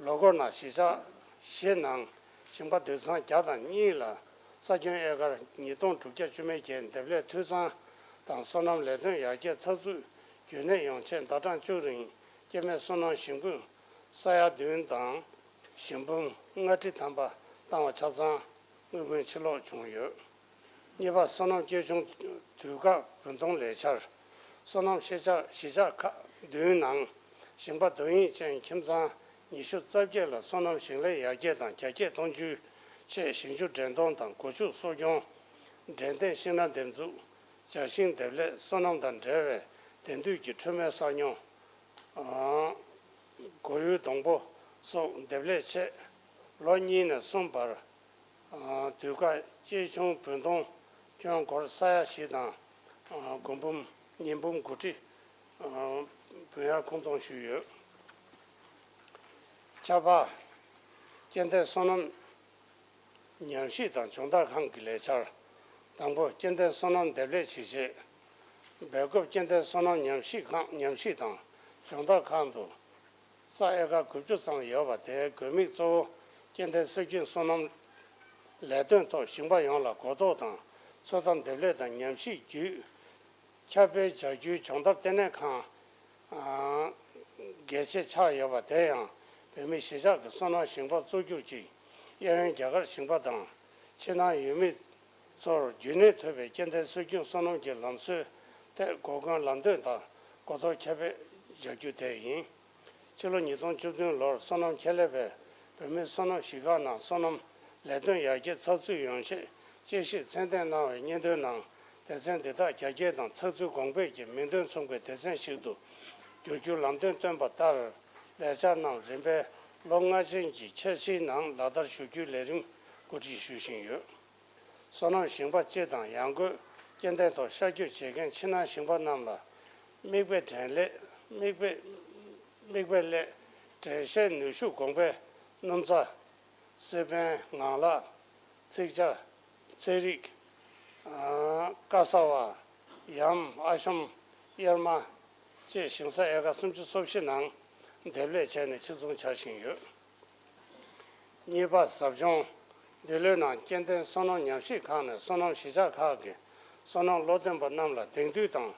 ལོ་འཁོར་ནང་གཞིས་ཆགས་བཞི་ནང་ ཞིང་པ་དུད་ཚང་བརྒྱ་དང་གཉིས་ལ་ས་ཁྱོན་ཨེ་ཀར་ཉིས་སྟོང་དྲུག་བརྒྱ་བཅུ་མེད་བརྒྱད་འདེབས་ལས་འཐུས་ཚང་དང་སོ་ནམ་ལས་དོན་ཡར་རྒྱས་ཚགས་ཚུད་རྒྱུན་གནས་ཡོང་ཆེད་ཟླ་གྲངས་བཅུ་རིང་སྐྱེད་མེད་སོ་ནམ་ཞིང་བུ་ས་ཡ་བདུན་དང་ཞིང་འབུམ་ལྔ་ཁྲི་ཐམ་པ་བཏང་བ་ཆ་ཚང་དངུལ་བུན་ཕྱིར་སློག་བྱུང་ཡོད། གཉིས་པ། སོ་ནམ་སྐྱེད་ཆུང་དུས་བཀག་བུན་གཏོང་ལས་འཆར། སོ་ནམ་གཞིས་ཆགས་གཞིས་ཆགས་ཁག་བདུན་ནང་ཞིང་པ་དོ་དབྱིངས་ཅན་ཁྱིམ་ཚང་ཉི་ཤུ་རྩ་བརྒྱད་ལ་སོ་ནམ་ཞིང་ལས་ཡར་རྒྱས་དང་རྒྱ་སྐྱེད་གཏོང་རྒྱུའི་ཆེད་ཞིང་ཆུ་འདྲེན་གཏོང་དང་སྒོ་ཕྱུགས་གསོ་སྐྱོང་། འདྲེན་ཐེངས་ཤིང་ནགས་འདེབས་འཛུགས། ཇ་ཤིང་འདེབས་ལས་སོ་ནམ་དང་འབྲེལ་བའི་དེང་དུས་ཀྱི་འཕྲུལ་མའི་གསར་སྙོམས། སྒོ་ཡུལ་སྡོང་པོ་སོགས་འདེབས་ལས་ཆེད་ལོ་གཉིས་ནས་གསུམ་བར་དུས་བཀག་སྐྱེད་ཆུང་བུན་གཏོང་ཁྱོན་སྒོར་ས་ཡ་བཞི་དང་སྒོར་འབུམ་ཉིས་འབུམ་དགུ་ཁྲི་བུན་གཡར་ཁུངས་གཏོང་ཞུས་ཡོད། ཆ་པ། སྐྱེ་ལྡན་སོ་ནམ་ཉམས་ཞིབ་དང་སྦྱོང་བརྡར་ཁང་གི་ལས་འཆར། དང་པོ། སྐྱེ་ལྡན་སོ་ནམ་འདེབས་ལས་བྱེད་ཆེད། སྦེལ་ཀོབ་སྐྱེ་ལྡན་སོ་ནམ་ཉམས་ཞིབ་ཁང་ཉམས་ཞིབ་དང་སྦྱོང་བརྡར་ཁང་དུ་ས་ཨེ་ཀར་དགུ་བཅུ་ཙམ་ཡོད་པ་དེའི་དགོས་དམིགས་གཙོ་བོ་སྐྱེ་ལྡན་སྲོལ་རྒྱུན་སོ་ནམ་ལས་དོན་ཐོག་ཞིང་པ་ཡོངས་ལ་གོ་རྟོགས་དང་ཚོད་ལྟ། འདེབས་ལས་དང་ཉམས་ཞིབ་བརྒྱུད། ཁྱབ་སྤེལ་བྱ་རྒྱུའི་སྦྱོང་བརྡར་ལྟེ་གནས་ཁང་། ཨང་། གལ་ཆེ་ཆགས་ཡོད་པ་དེ་ཡང་བོད་མི་གཞིས་ཆགས་ཀྱི་སོ་ནམ་ཞིང་པ་གཙོ་གྱུར་གྱི་གཡས་གཡོན་རྒྱ་གར་ཞིང་པ་དང་ཕྱི་ནང་ཡུལ་མི་ཚོར་རྒྱུན་གནས་ཐུབ་པའི་སྐྱེ་ལྡན་སྲོལ་རྒྱུན་སོ་ནམ་གྱི་ལམ་སྲོལ་ཐད་འགོ་ཁུངས་ལམ་སྟོན་དང་གོ་རྟོགས་ཁྱབ་སྤེལ་བྱ་རྒྱུ་དེ་ཡིན། ཕྱི་ལོ་ཉིས་སྟོང་བཅུ་བདུན་ལོར་སོ་ནམ་ཁྱད་ལས་པས་བོད་མིའི་སོ་ནམ་གཞིས་ཁག་ནང་སོ་ནམ་ལས་དོན་ཡར་རྒྱས་ཚགས་ཚུད་ཡོང་ཆེད་དཔྱད་ཞིབ་ཚད་ལྡན་གནང་བའི་སྙན་ཐོའི་ནང་སྡེ་ཚན་འདི་དག་རྒྱ་སྐྱེད་དང་ཚགས་ཚུད་གོང་འཕེལ་གྱི་མིང་དོན་མཚུངས་པའི་སྡེ་ཚན་ཞིག་ཏུ་འགྱུར་རྒྱུའི་ལམ་སྟོན་བཏོན་པ་ལྟར། ལས་འཆར་རྣམས་རིམ་པས་ལོ་ལྔ་ཅན་གྱི་འཆར་གཞིའི་ནང་ལག་བསྟར་ཞུ་རྒྱུའི་ལས་རིམ་གོ་སྒྲིག་ཞུ་བཞིན་ཡོད། སོ་ནམ་ཞིང་པ་སྤྱི་དང་ཡང་སྒོས་སྐྱེ་ལྡན་ཐོག་ཤར་བསྐྱོད་བྱེད་མཁན་ཕྱི་ནང་ཞིང་པ་རྣམས་ལ་མིག་དཔེ་འདྲེན་ལས། མིག་དཔེ། མིག་དཔེ་སླད་འགྲེལ་བཤད་ནུས་ཤུགས་གོང་འཕེལ་སྣུམ་རྩྭ། སི་པན། ངང་ལག་ཚིག་ཇ། ཚལ་རིགས། ཨ། ཀ་ས་བ། ཡམ། ཨ་ཤོམ། གཡེར་མ་བཅས་ཞིང་ས་ཨེ་ཀར་སུམ་ཅུ་སོ་བཞི་ནང་འདེབས་ལས་བྱས་ནས་ཕྱིར་ཚོང་བྱ་བཞིན་ཡོད། གཉིས་པ། ཟབ་སྦྱོང་། འདི་ལོའི་ནང་སྐྱེ་ལྡན་སོ་ནམ་ཉམས་ཞིབ་ཁང་ནས་སོ་ནམ་གཞིས་ཆགས་ཁག་གི་སོ་ནམ་བློ་འདོན་པ་རྣམས་ལ་དེང་དུས་དང་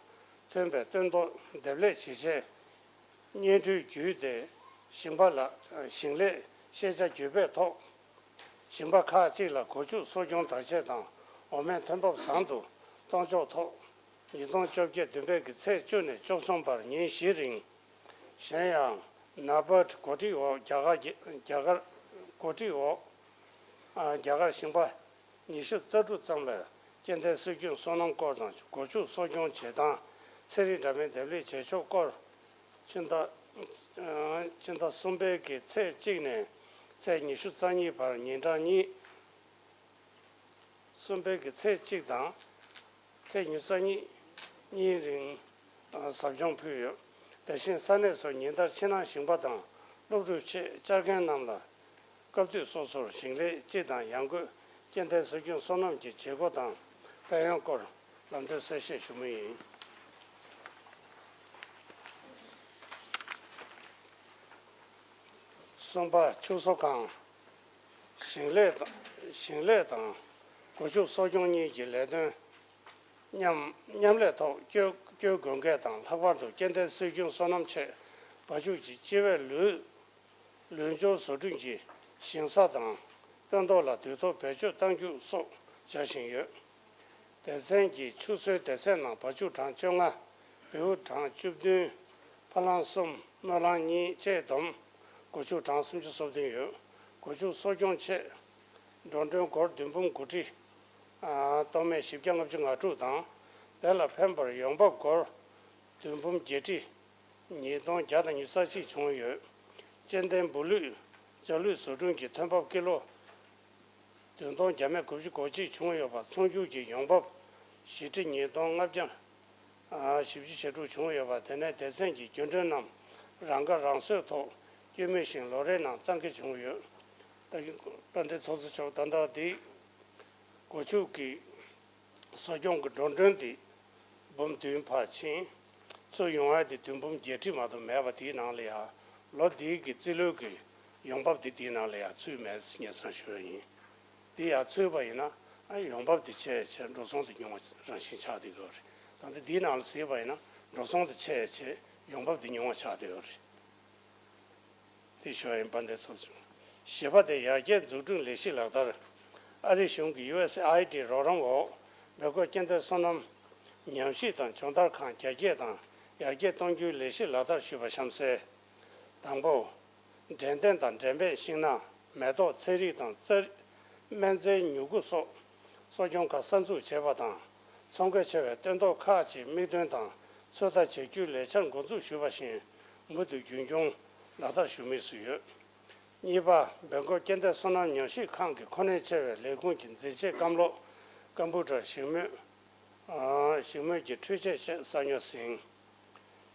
མཐུན་པའི་སྟོན་ཐོག་འདེབས་ལས་བྱེད་ཆེད་སྙན་སྒྲོན་བརྒྱུད་དེ། ཞིང་པ་ལ་ཞིང་ལས་ཤེས་བྱ་བརྒྱུད་སྤེལ་ཐོག་ཞིང་པ་ཁག་ཅིག་ལ་སྒོ་ཕྱུགས་གསོ་སྐྱོང་བདག་གཅེས་དང་འོ་མའི་ཐོན་འབབ་བཟང་དུ་གཏོང་ཕྱོགས་ཐོག་ཉིས་སྟོང་བཅོ་བརྒྱད་བདུན་པའི་གི་ཚེས་བཅུ་ནས་བཅུ་གསུམ་བར་ཉིན་བཞི་རིང་། གཞན་ཡང་། ནཱ་བཱཌ་གོ་སྒྲིག་འོག་རྒྱ་གར་གྱི་རྒྱ་གར་གོ་སྒྲིག་འོག་ཨ། རྒྱ་གར་ཞིང་པ་ཉི་ཤུ་རྩ་དྲུག་ཙམ་ལ་སྐྱེ་ལྡན་སྲོལ་རྒྱུན་སོ་ནམ་སྐོར་དང་སྒོ་ཕྱུགས་གསོ་སྐྱོང་བྱེད་སྟངས། ཚན་རིག་འདྲ་མིན་འདེབས་ལས་བྱེད་ཕྱོགས་སྐོར། ཕྱི་ཟླ་ཕྱི་ཟླ་གསུམ་པའི་གི་ཚེས་གཅིག་ནས་ཚེས་ཉི་ཤུ་རྩ་གཉིས་བར་ཉིན་གྲངས་གཉིས། གསུམ་པའི་གི་ཚེས་གཅིག་དང་ཚེས་ཉི་ཤུ་རྩ་གཉིས་གཉིས་རིང་ཟབ་སྦྱོང་ཕུལ་ཡོད། དེ་བཞིན་ས་གནས་སུ་ཉིན་ལྟར་ཕྱི་ནང་ཞིང་པ་དང་སློབ་ཕྲུག་ཆེད་བཅར་མཁན་རྣམས་ལ་སྐབས་དུས་སོ་སོར་ཞིང་ལས་སྤྱི་དང་ཡང་སྒོས་སྐྱེ་ལྡན་སྲོལ་རྒྱུན་སོ་ནམ་གྱི་བྱེད་སྒོ་དང་དཔལ་ཡོན་སྐོར་ལམ་སྟོན་གསལ་བཤད་ཞུ་མུས་ཡིན། གསུམ་པ། ཕྱུགས་གསོ་ཁང་། ཞིང་ལས་དང་ཞིང་ལས་དང་སྒོ་ཕྱུགས་གསོ་སྐྱོང་གཉིས་ཀྱི་ལས་དོན་མཉམ་མཉམ་ལས་ཐོག་བསྐྱོད་བསྐྱོད་དགོས་མཁན་དང་། ལྷག་པར་དུ་སྐྱེ་ལྡན་སྲོལ་རྒྱུན་སོ་ནམ་ཆེད་བ་ཕྱུགས་ཀྱི་སྤྱི་བའི་ལུད། ལུད་སྦྱོར་བཟོ་སྐྲུན་གྱི་ཞིང་ས་དང་སྟོན་ཐོག་ལ་དུས་ཐོག་བེད་སྤྱོད་གཏང་རྒྱུ་སོགས་བྱ་བཞིན་ཡོད། སྡེ་ཚན་གྱི་ཕྱུགས་གསོའི་སྡེ་ཚན་ནང་བ་ཕྱུགས་གྲངས་བཅོ་ལྔ། བེའུ་གྲངས་བཅུ་བདུན། ཕ་ལང་གསུམ། སྣོད་ལང་གཉིས་བཅས་བསྡོམས་སྒོ་ཕྱུགས་གྲངས་སུམ་ཅུ་སོ་བདུན་ཡོད། སྒོ་ཕྱུགས་གསོ་སྐྱོང་ཆེད་འགྲོ་གྲོན་སྒོར་བདུན་འབུམ་དགུ་ཁྲི། ཨ། སྟོང་སྨད་བཞི་བརྒྱ་ལྔ་བཅུ་ང་དྲུག་དང་། དེ་ལ་ཕན་པར་ཡོང་འབབ་སྒོར་བདུན་འབུམ་བརྒྱད་ཁྲི་ཉིས་སྟོང་བརྒྱ་དང་ཉི་ཤུ་རྩ་གཅིག་བྱུང་ཡོད། སྐྱེ་ལྡན་འབུ་ལུད། བྱ་ལུད་བཟོ་སྐྲུན་གྱི་ཐོན་འབབ་ཀི་ལོ་བདུན་སྟོང་བརྒྱ་མེད་དགུ་བཅུ་གོ་གཅིག་བྱུང་ཡོད་པ། ཚོང་སྒྱུར་གྱི་ཡོང་འབབ་བཞི་ཁྲི་ཉིས་སྟོང་ལྔ་བརྒྱ་བཞི་བཅུ་ཞེ་དྲུག་བྱུང་ཡོད་པ། དེ་ནས་སྡེ་ཚན་གྱི་རྒྱུན་གྲོན་རྣམས་རང་ཁ་རང་གསོའི་ཐོག་སྐྱོན་མེད་ཞིང་ལོ་རེའི་ནང་གཙང་ཁེ་བྱུང་ཡོད། ད་གིན་དཔལ་ལྡན་ཚོགས་གཙོ་མཆོག་ད་ལྟ་འདི་སྒོ་ཕྱུགས་ཀྱི་གསོ་སྐྱོང་གི་འགྲོ་གྲོན་འདི་འབུམ་བདུན་ཕར་ཕྱིན། ཚུར་ཡོང་ཡ་དེ་བདུན་འབུམ་བརྒྱད་ཁྲི་མ་གཏོགས་མེད་པ་དེའི་ནང་ལ་ཡང་ལོ་འདིའི་གི་རྩིས་ལོའི་གི་ ཡོང་འབབ་དེ་དེའི་ནང་ལ་ཡང་ཚུད་མེད་ངས་བསམ་ཞུ་ཡ་ཡིན། དེ་ཡང་ཚུད་པ་ཡིན་ན་ཨ་ཡོང་འབབ་དེ་ཆེ་ཆེ་འགྲོ་སོང་དེ་ཉུང་བ་རང་བཞིན་ཆགས་བསྡད་ཡོད་རེད། ད་ལྟ་དེའི་ནང་ལ་གཟིགས་པ་ཡིན་ན་འགྲོ་སོང་དེ་ཆེ་ཆེ་ཡོང་འབབ་དེ་ཉུང་བ་ཆགས་བསྡད་ཡོད་རེད། དེ་ཞུ་ཡ་ཡིན། དཔལ་ལྡན་ཚོགས་གཙོ། བཞི་པ་དེ་ཡར་རྒྱས་འཛུགས་སྐྲུན་ལས་གཞི་ལག་བསྟར། ཨ་རིའི་གཞུང་གིས་ཡུ་ཨེས་ཨེ་ཨའི་ཌི་རོགས་རམ་འོག་སྦེལ་ཀོབ་སྐྱེ་ལྡན་སོ་ནམ་ཉམས་ཞིབ་དང་སྦྱོང་བརྡར་ཁང་རྒྱ་སྐྱེད་དང་ཡར་རྒྱས་གཏོང་རྒྱུའི་ལས་གཞི་ལག་བསྟར་ཞུས་པ་གཤམ་གསལ། དང་པོ། འབྲས་ལྡན་དང་འབྲས་མེད་ཤིང་ནགས། མེ་ཏོག། ཚལ་རིགས་དང་རྩྭ། སྨན་རྫས། མྱུ་གུ་སོགས་གསོ་སྐྱོང་ཁག་གསར་འཛུགས་བྱེད་པ་དང་། ཚོང་ཁེ་ཆེ་བའི་སྟོན་ཐོག་ཁག་ཅིག་དམིགས་འདོན་དང་ཚོད་ལྟ་བྱེད་རྒྱུའི་ལས་འཆར་འགོ་འཛུགས་ཞུས་པ་བཞིན་མུ་མཐུད་རྒྱུན་འཁྱོངས་ལག་བསྟར་ཞུ་དམིགས་སུ་ཡོད། གཉིས་པ། སྦེལ་ཀོབ་སྐྱེ་ལྡན་སོ་ནམ་ཉམས་ཞིབ་ཁང་གི་ཁོ་ནའི་ཆེ་བའི་ལས་ཁུངས་ཀྱི་འཛིན་ཆས་སྐམ་གློག་ཀམ་པུ་ཊར། ཞིང་རྨོད། ཨ། ཞིང་རྨོད་ཀྱི་འཕྲུལ་ཆས་བཅས་གསར་ཉོ་ཟིན།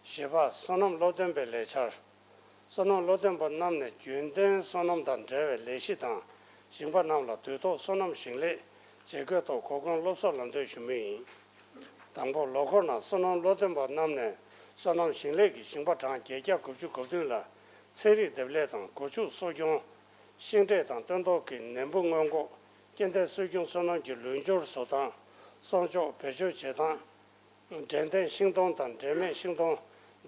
བཞི་པ། སོ་ནམ་སློབ་སྟོན་པའི་ལས་འཆར། སོ་ནམ་སློབ་སྟོན་པ་རྣམས་ནས་རྒྱུན་ལྡན་སོ་ནམ་དང་འབྲེལ་བའི་ལས་གཞི་དང་ཞིང་པ་རྣམས་ལ་དུས་ཐོག་སོ་ནམ་ཞིང་ལས་བྱེད་དགོས་ཐོག་གོ་སྐོན་སློབ་གསོ་ལམ་སྟོན་ཞུ་མུས་ཡིན། དང་པོ། ལོ་འཁོར་ནང་སོ་ནམ་སློབ་སྟོན་པ་རྣམས་ནས་སོ་ནམ་ཞིང་ལས་ཀྱི་ཞིང་པ་གྲངས་བརྒྱད་བརྒྱ་དགུ་བཅུ་གོ་བདུན་ལ་ཚན་རིག་འདེབས་ལས་དང་སྒོ་ཕྱུགས་གསོ་སྐྱོང་། ཤིང་འབྲས་དང་སྟོན་ཐོག་གི་ནད་འབུ་སྔོན་འགོག་སྐྱེ་ལྡན་སྲོལ་རྒྱུན་སོ་ནམ་གྱི་ལུད་སྦྱོར་བཟོ་སྟངས། གསོག་འཇོག་བེད་སྤྱོད་བྱེད་སྟངས། འབྲས་ལྡན་ཤིང་སྡོང་དང་འབྲས་མེད་ཤིང་སྡོང་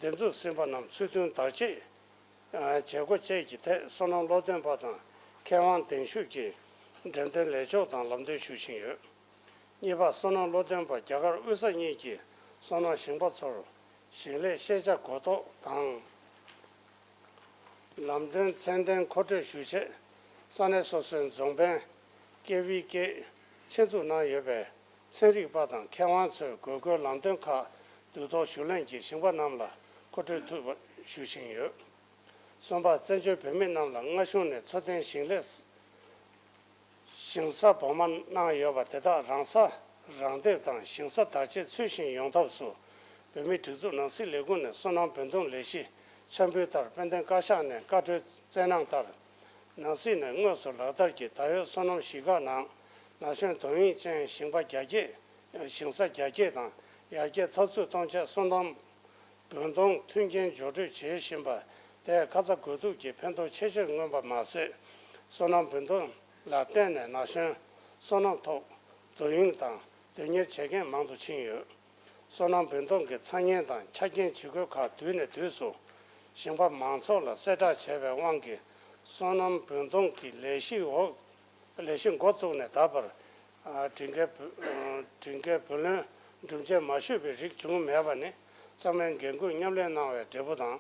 འདེབས་འཛུགས་ཟིན་པ་རྣམས་ཚུལ་མཐུན་བདག་གཅེས་བྱེད་སྒོ་བཅས་ཀྱི་ཐད་སོ་ནམ་སློབ་སྟོན་པ་དང་མཁས་དབང་གདན་ཞུས་ཀྱིས་འགྲེམས་སྟོན་ལས་ཕྱོགས་དང་ལམ་སྟོན་ཞུ་བཞིན་ཡོད། གཉིས་པ། སོ་ནམ་སློབ་སྟོན་པ་རྒྱ་གར་དབུས་ས་གཉིས་ཀྱི་སོ་ནམ་ཞིང་པ་ཚོར་ཞིང་ལས་ཤེས་བྱ་གོ་རྟོགས་དང་། ལམ་སྟོན་ཚད་ལྡན་མཁོ་སྤྲོད་ཞུ་ཆེད་ས་གནས་སོ་སོའི་རྫོང་དཔོན། ཀེ་བི་ཀེ། ཆེད་འཛུགས་གནང་ཡོད་པའི་ཚན་རིག་པ་དང་མཁས་དབང་ཚོས་དགོས་མཁོའི་ལམ་སྟོན་ཁག་དུས་ཐོག་ཞུ་ལེན་གྱིས་ཞིང་པ་རྣམས་ལ་མཁོ་སྤྲོད་ཐུབ་པ་ཞུ་བཞིན་ཡོད། གསུམ་པ། བཙན་བྱོལ་བོད་མི་རྣམས་ལ་སྔ་གཞུག་ནས་འཚོ་རྟེན་ཞིང་ལས་ཞིང་ས་བོགས་མ་གནང་ཡོད་པ་དེ་དག་རང་ས་རང་འདེབས་དང་ཞིང་ས་བདག་གཅེས་ཚུལ་བཞིན་ཡོང་ཐབས་སུ་བོད་མིའི་སྒྲིག་འཛུགས་ནང་སྲིད་ལས་ཁུངས་ནས་སོ་ནམ་བོད་འདོམས་ལས་གཞི་འཆར་འབུལ་ལྟར་དཔལ་ལྡན་བཀའ་ཤག་ནས་བཀའ་འཁྲོལ་སྩལ་གནང་ལྟར། ནང་སྲིད་ནས་དངོས་སུ་ལག་བསྟར་གྱིས་ད་ཡོད་སོ་ནམ་གཞིས་ཁག་ནང་ན་གཞོན་དོན་གཉེར་ཅན་ཞིང་པ་རྒྱ་སྐྱེད། ཞིང་ས་རྒྱ་སྐྱེད་དང་ཡར་རྒྱས་ཚགས་ཚུད་གཏོང་ཆེད་སོ་ནམ་བོད་འདོམས་མཐུན་རྐྱེན་སྦྱོར་སྤྲོད་བྱེད་བཞིན་པ་དེས་ཁ་ཚ་དགོས་གཏུགས་ཀྱི་ཕན་ཐོགས་ཆེས་ཆེར་མངོན་པ་མ་ཟད། སོ་ནམ་བོད་འདོམས་ལ་བརྟེན་ནས་ན་གཞོན་སོ་ནམ་ཐོག་དོ་དབྱིངས་དང་དོན་གཉེར་བྱེད་མཁན་མང་དུ་ཕྱིན་ཡོད། སོ་ནམ་བོད་འདོམས་ཀྱི་ཚ་ཉེན་དང་ཆ་རྐྱེན་ཇི་དགོས་ཁག་དུས་ནས་དུས་སུ་ཞིང་པ་མང་ཚོགས་ལ་གསལ་བསྒྲགས་བྱས་པའི་དབང་གིས་སོ་ནམ་བོད་འདོམས་ཀྱི་ལས་གཞི་འོག་ལས་གཞི་འགོ་བཙུགས་ནས་ད་བར། ཨ། སྒྲིག་འགལ་བུ། ཨ། སྒྲིག་འགལ་བུ་ལོན་སྒྲུབ་བྱེད་མ་ཞུས་པའི་རིགས་བྱུང་མེད་པ་ནི་ཚང་མས་འགན་ཁུར་མཉམ་ལེན་གནང་བའི་འབྲས་བུ་དང་།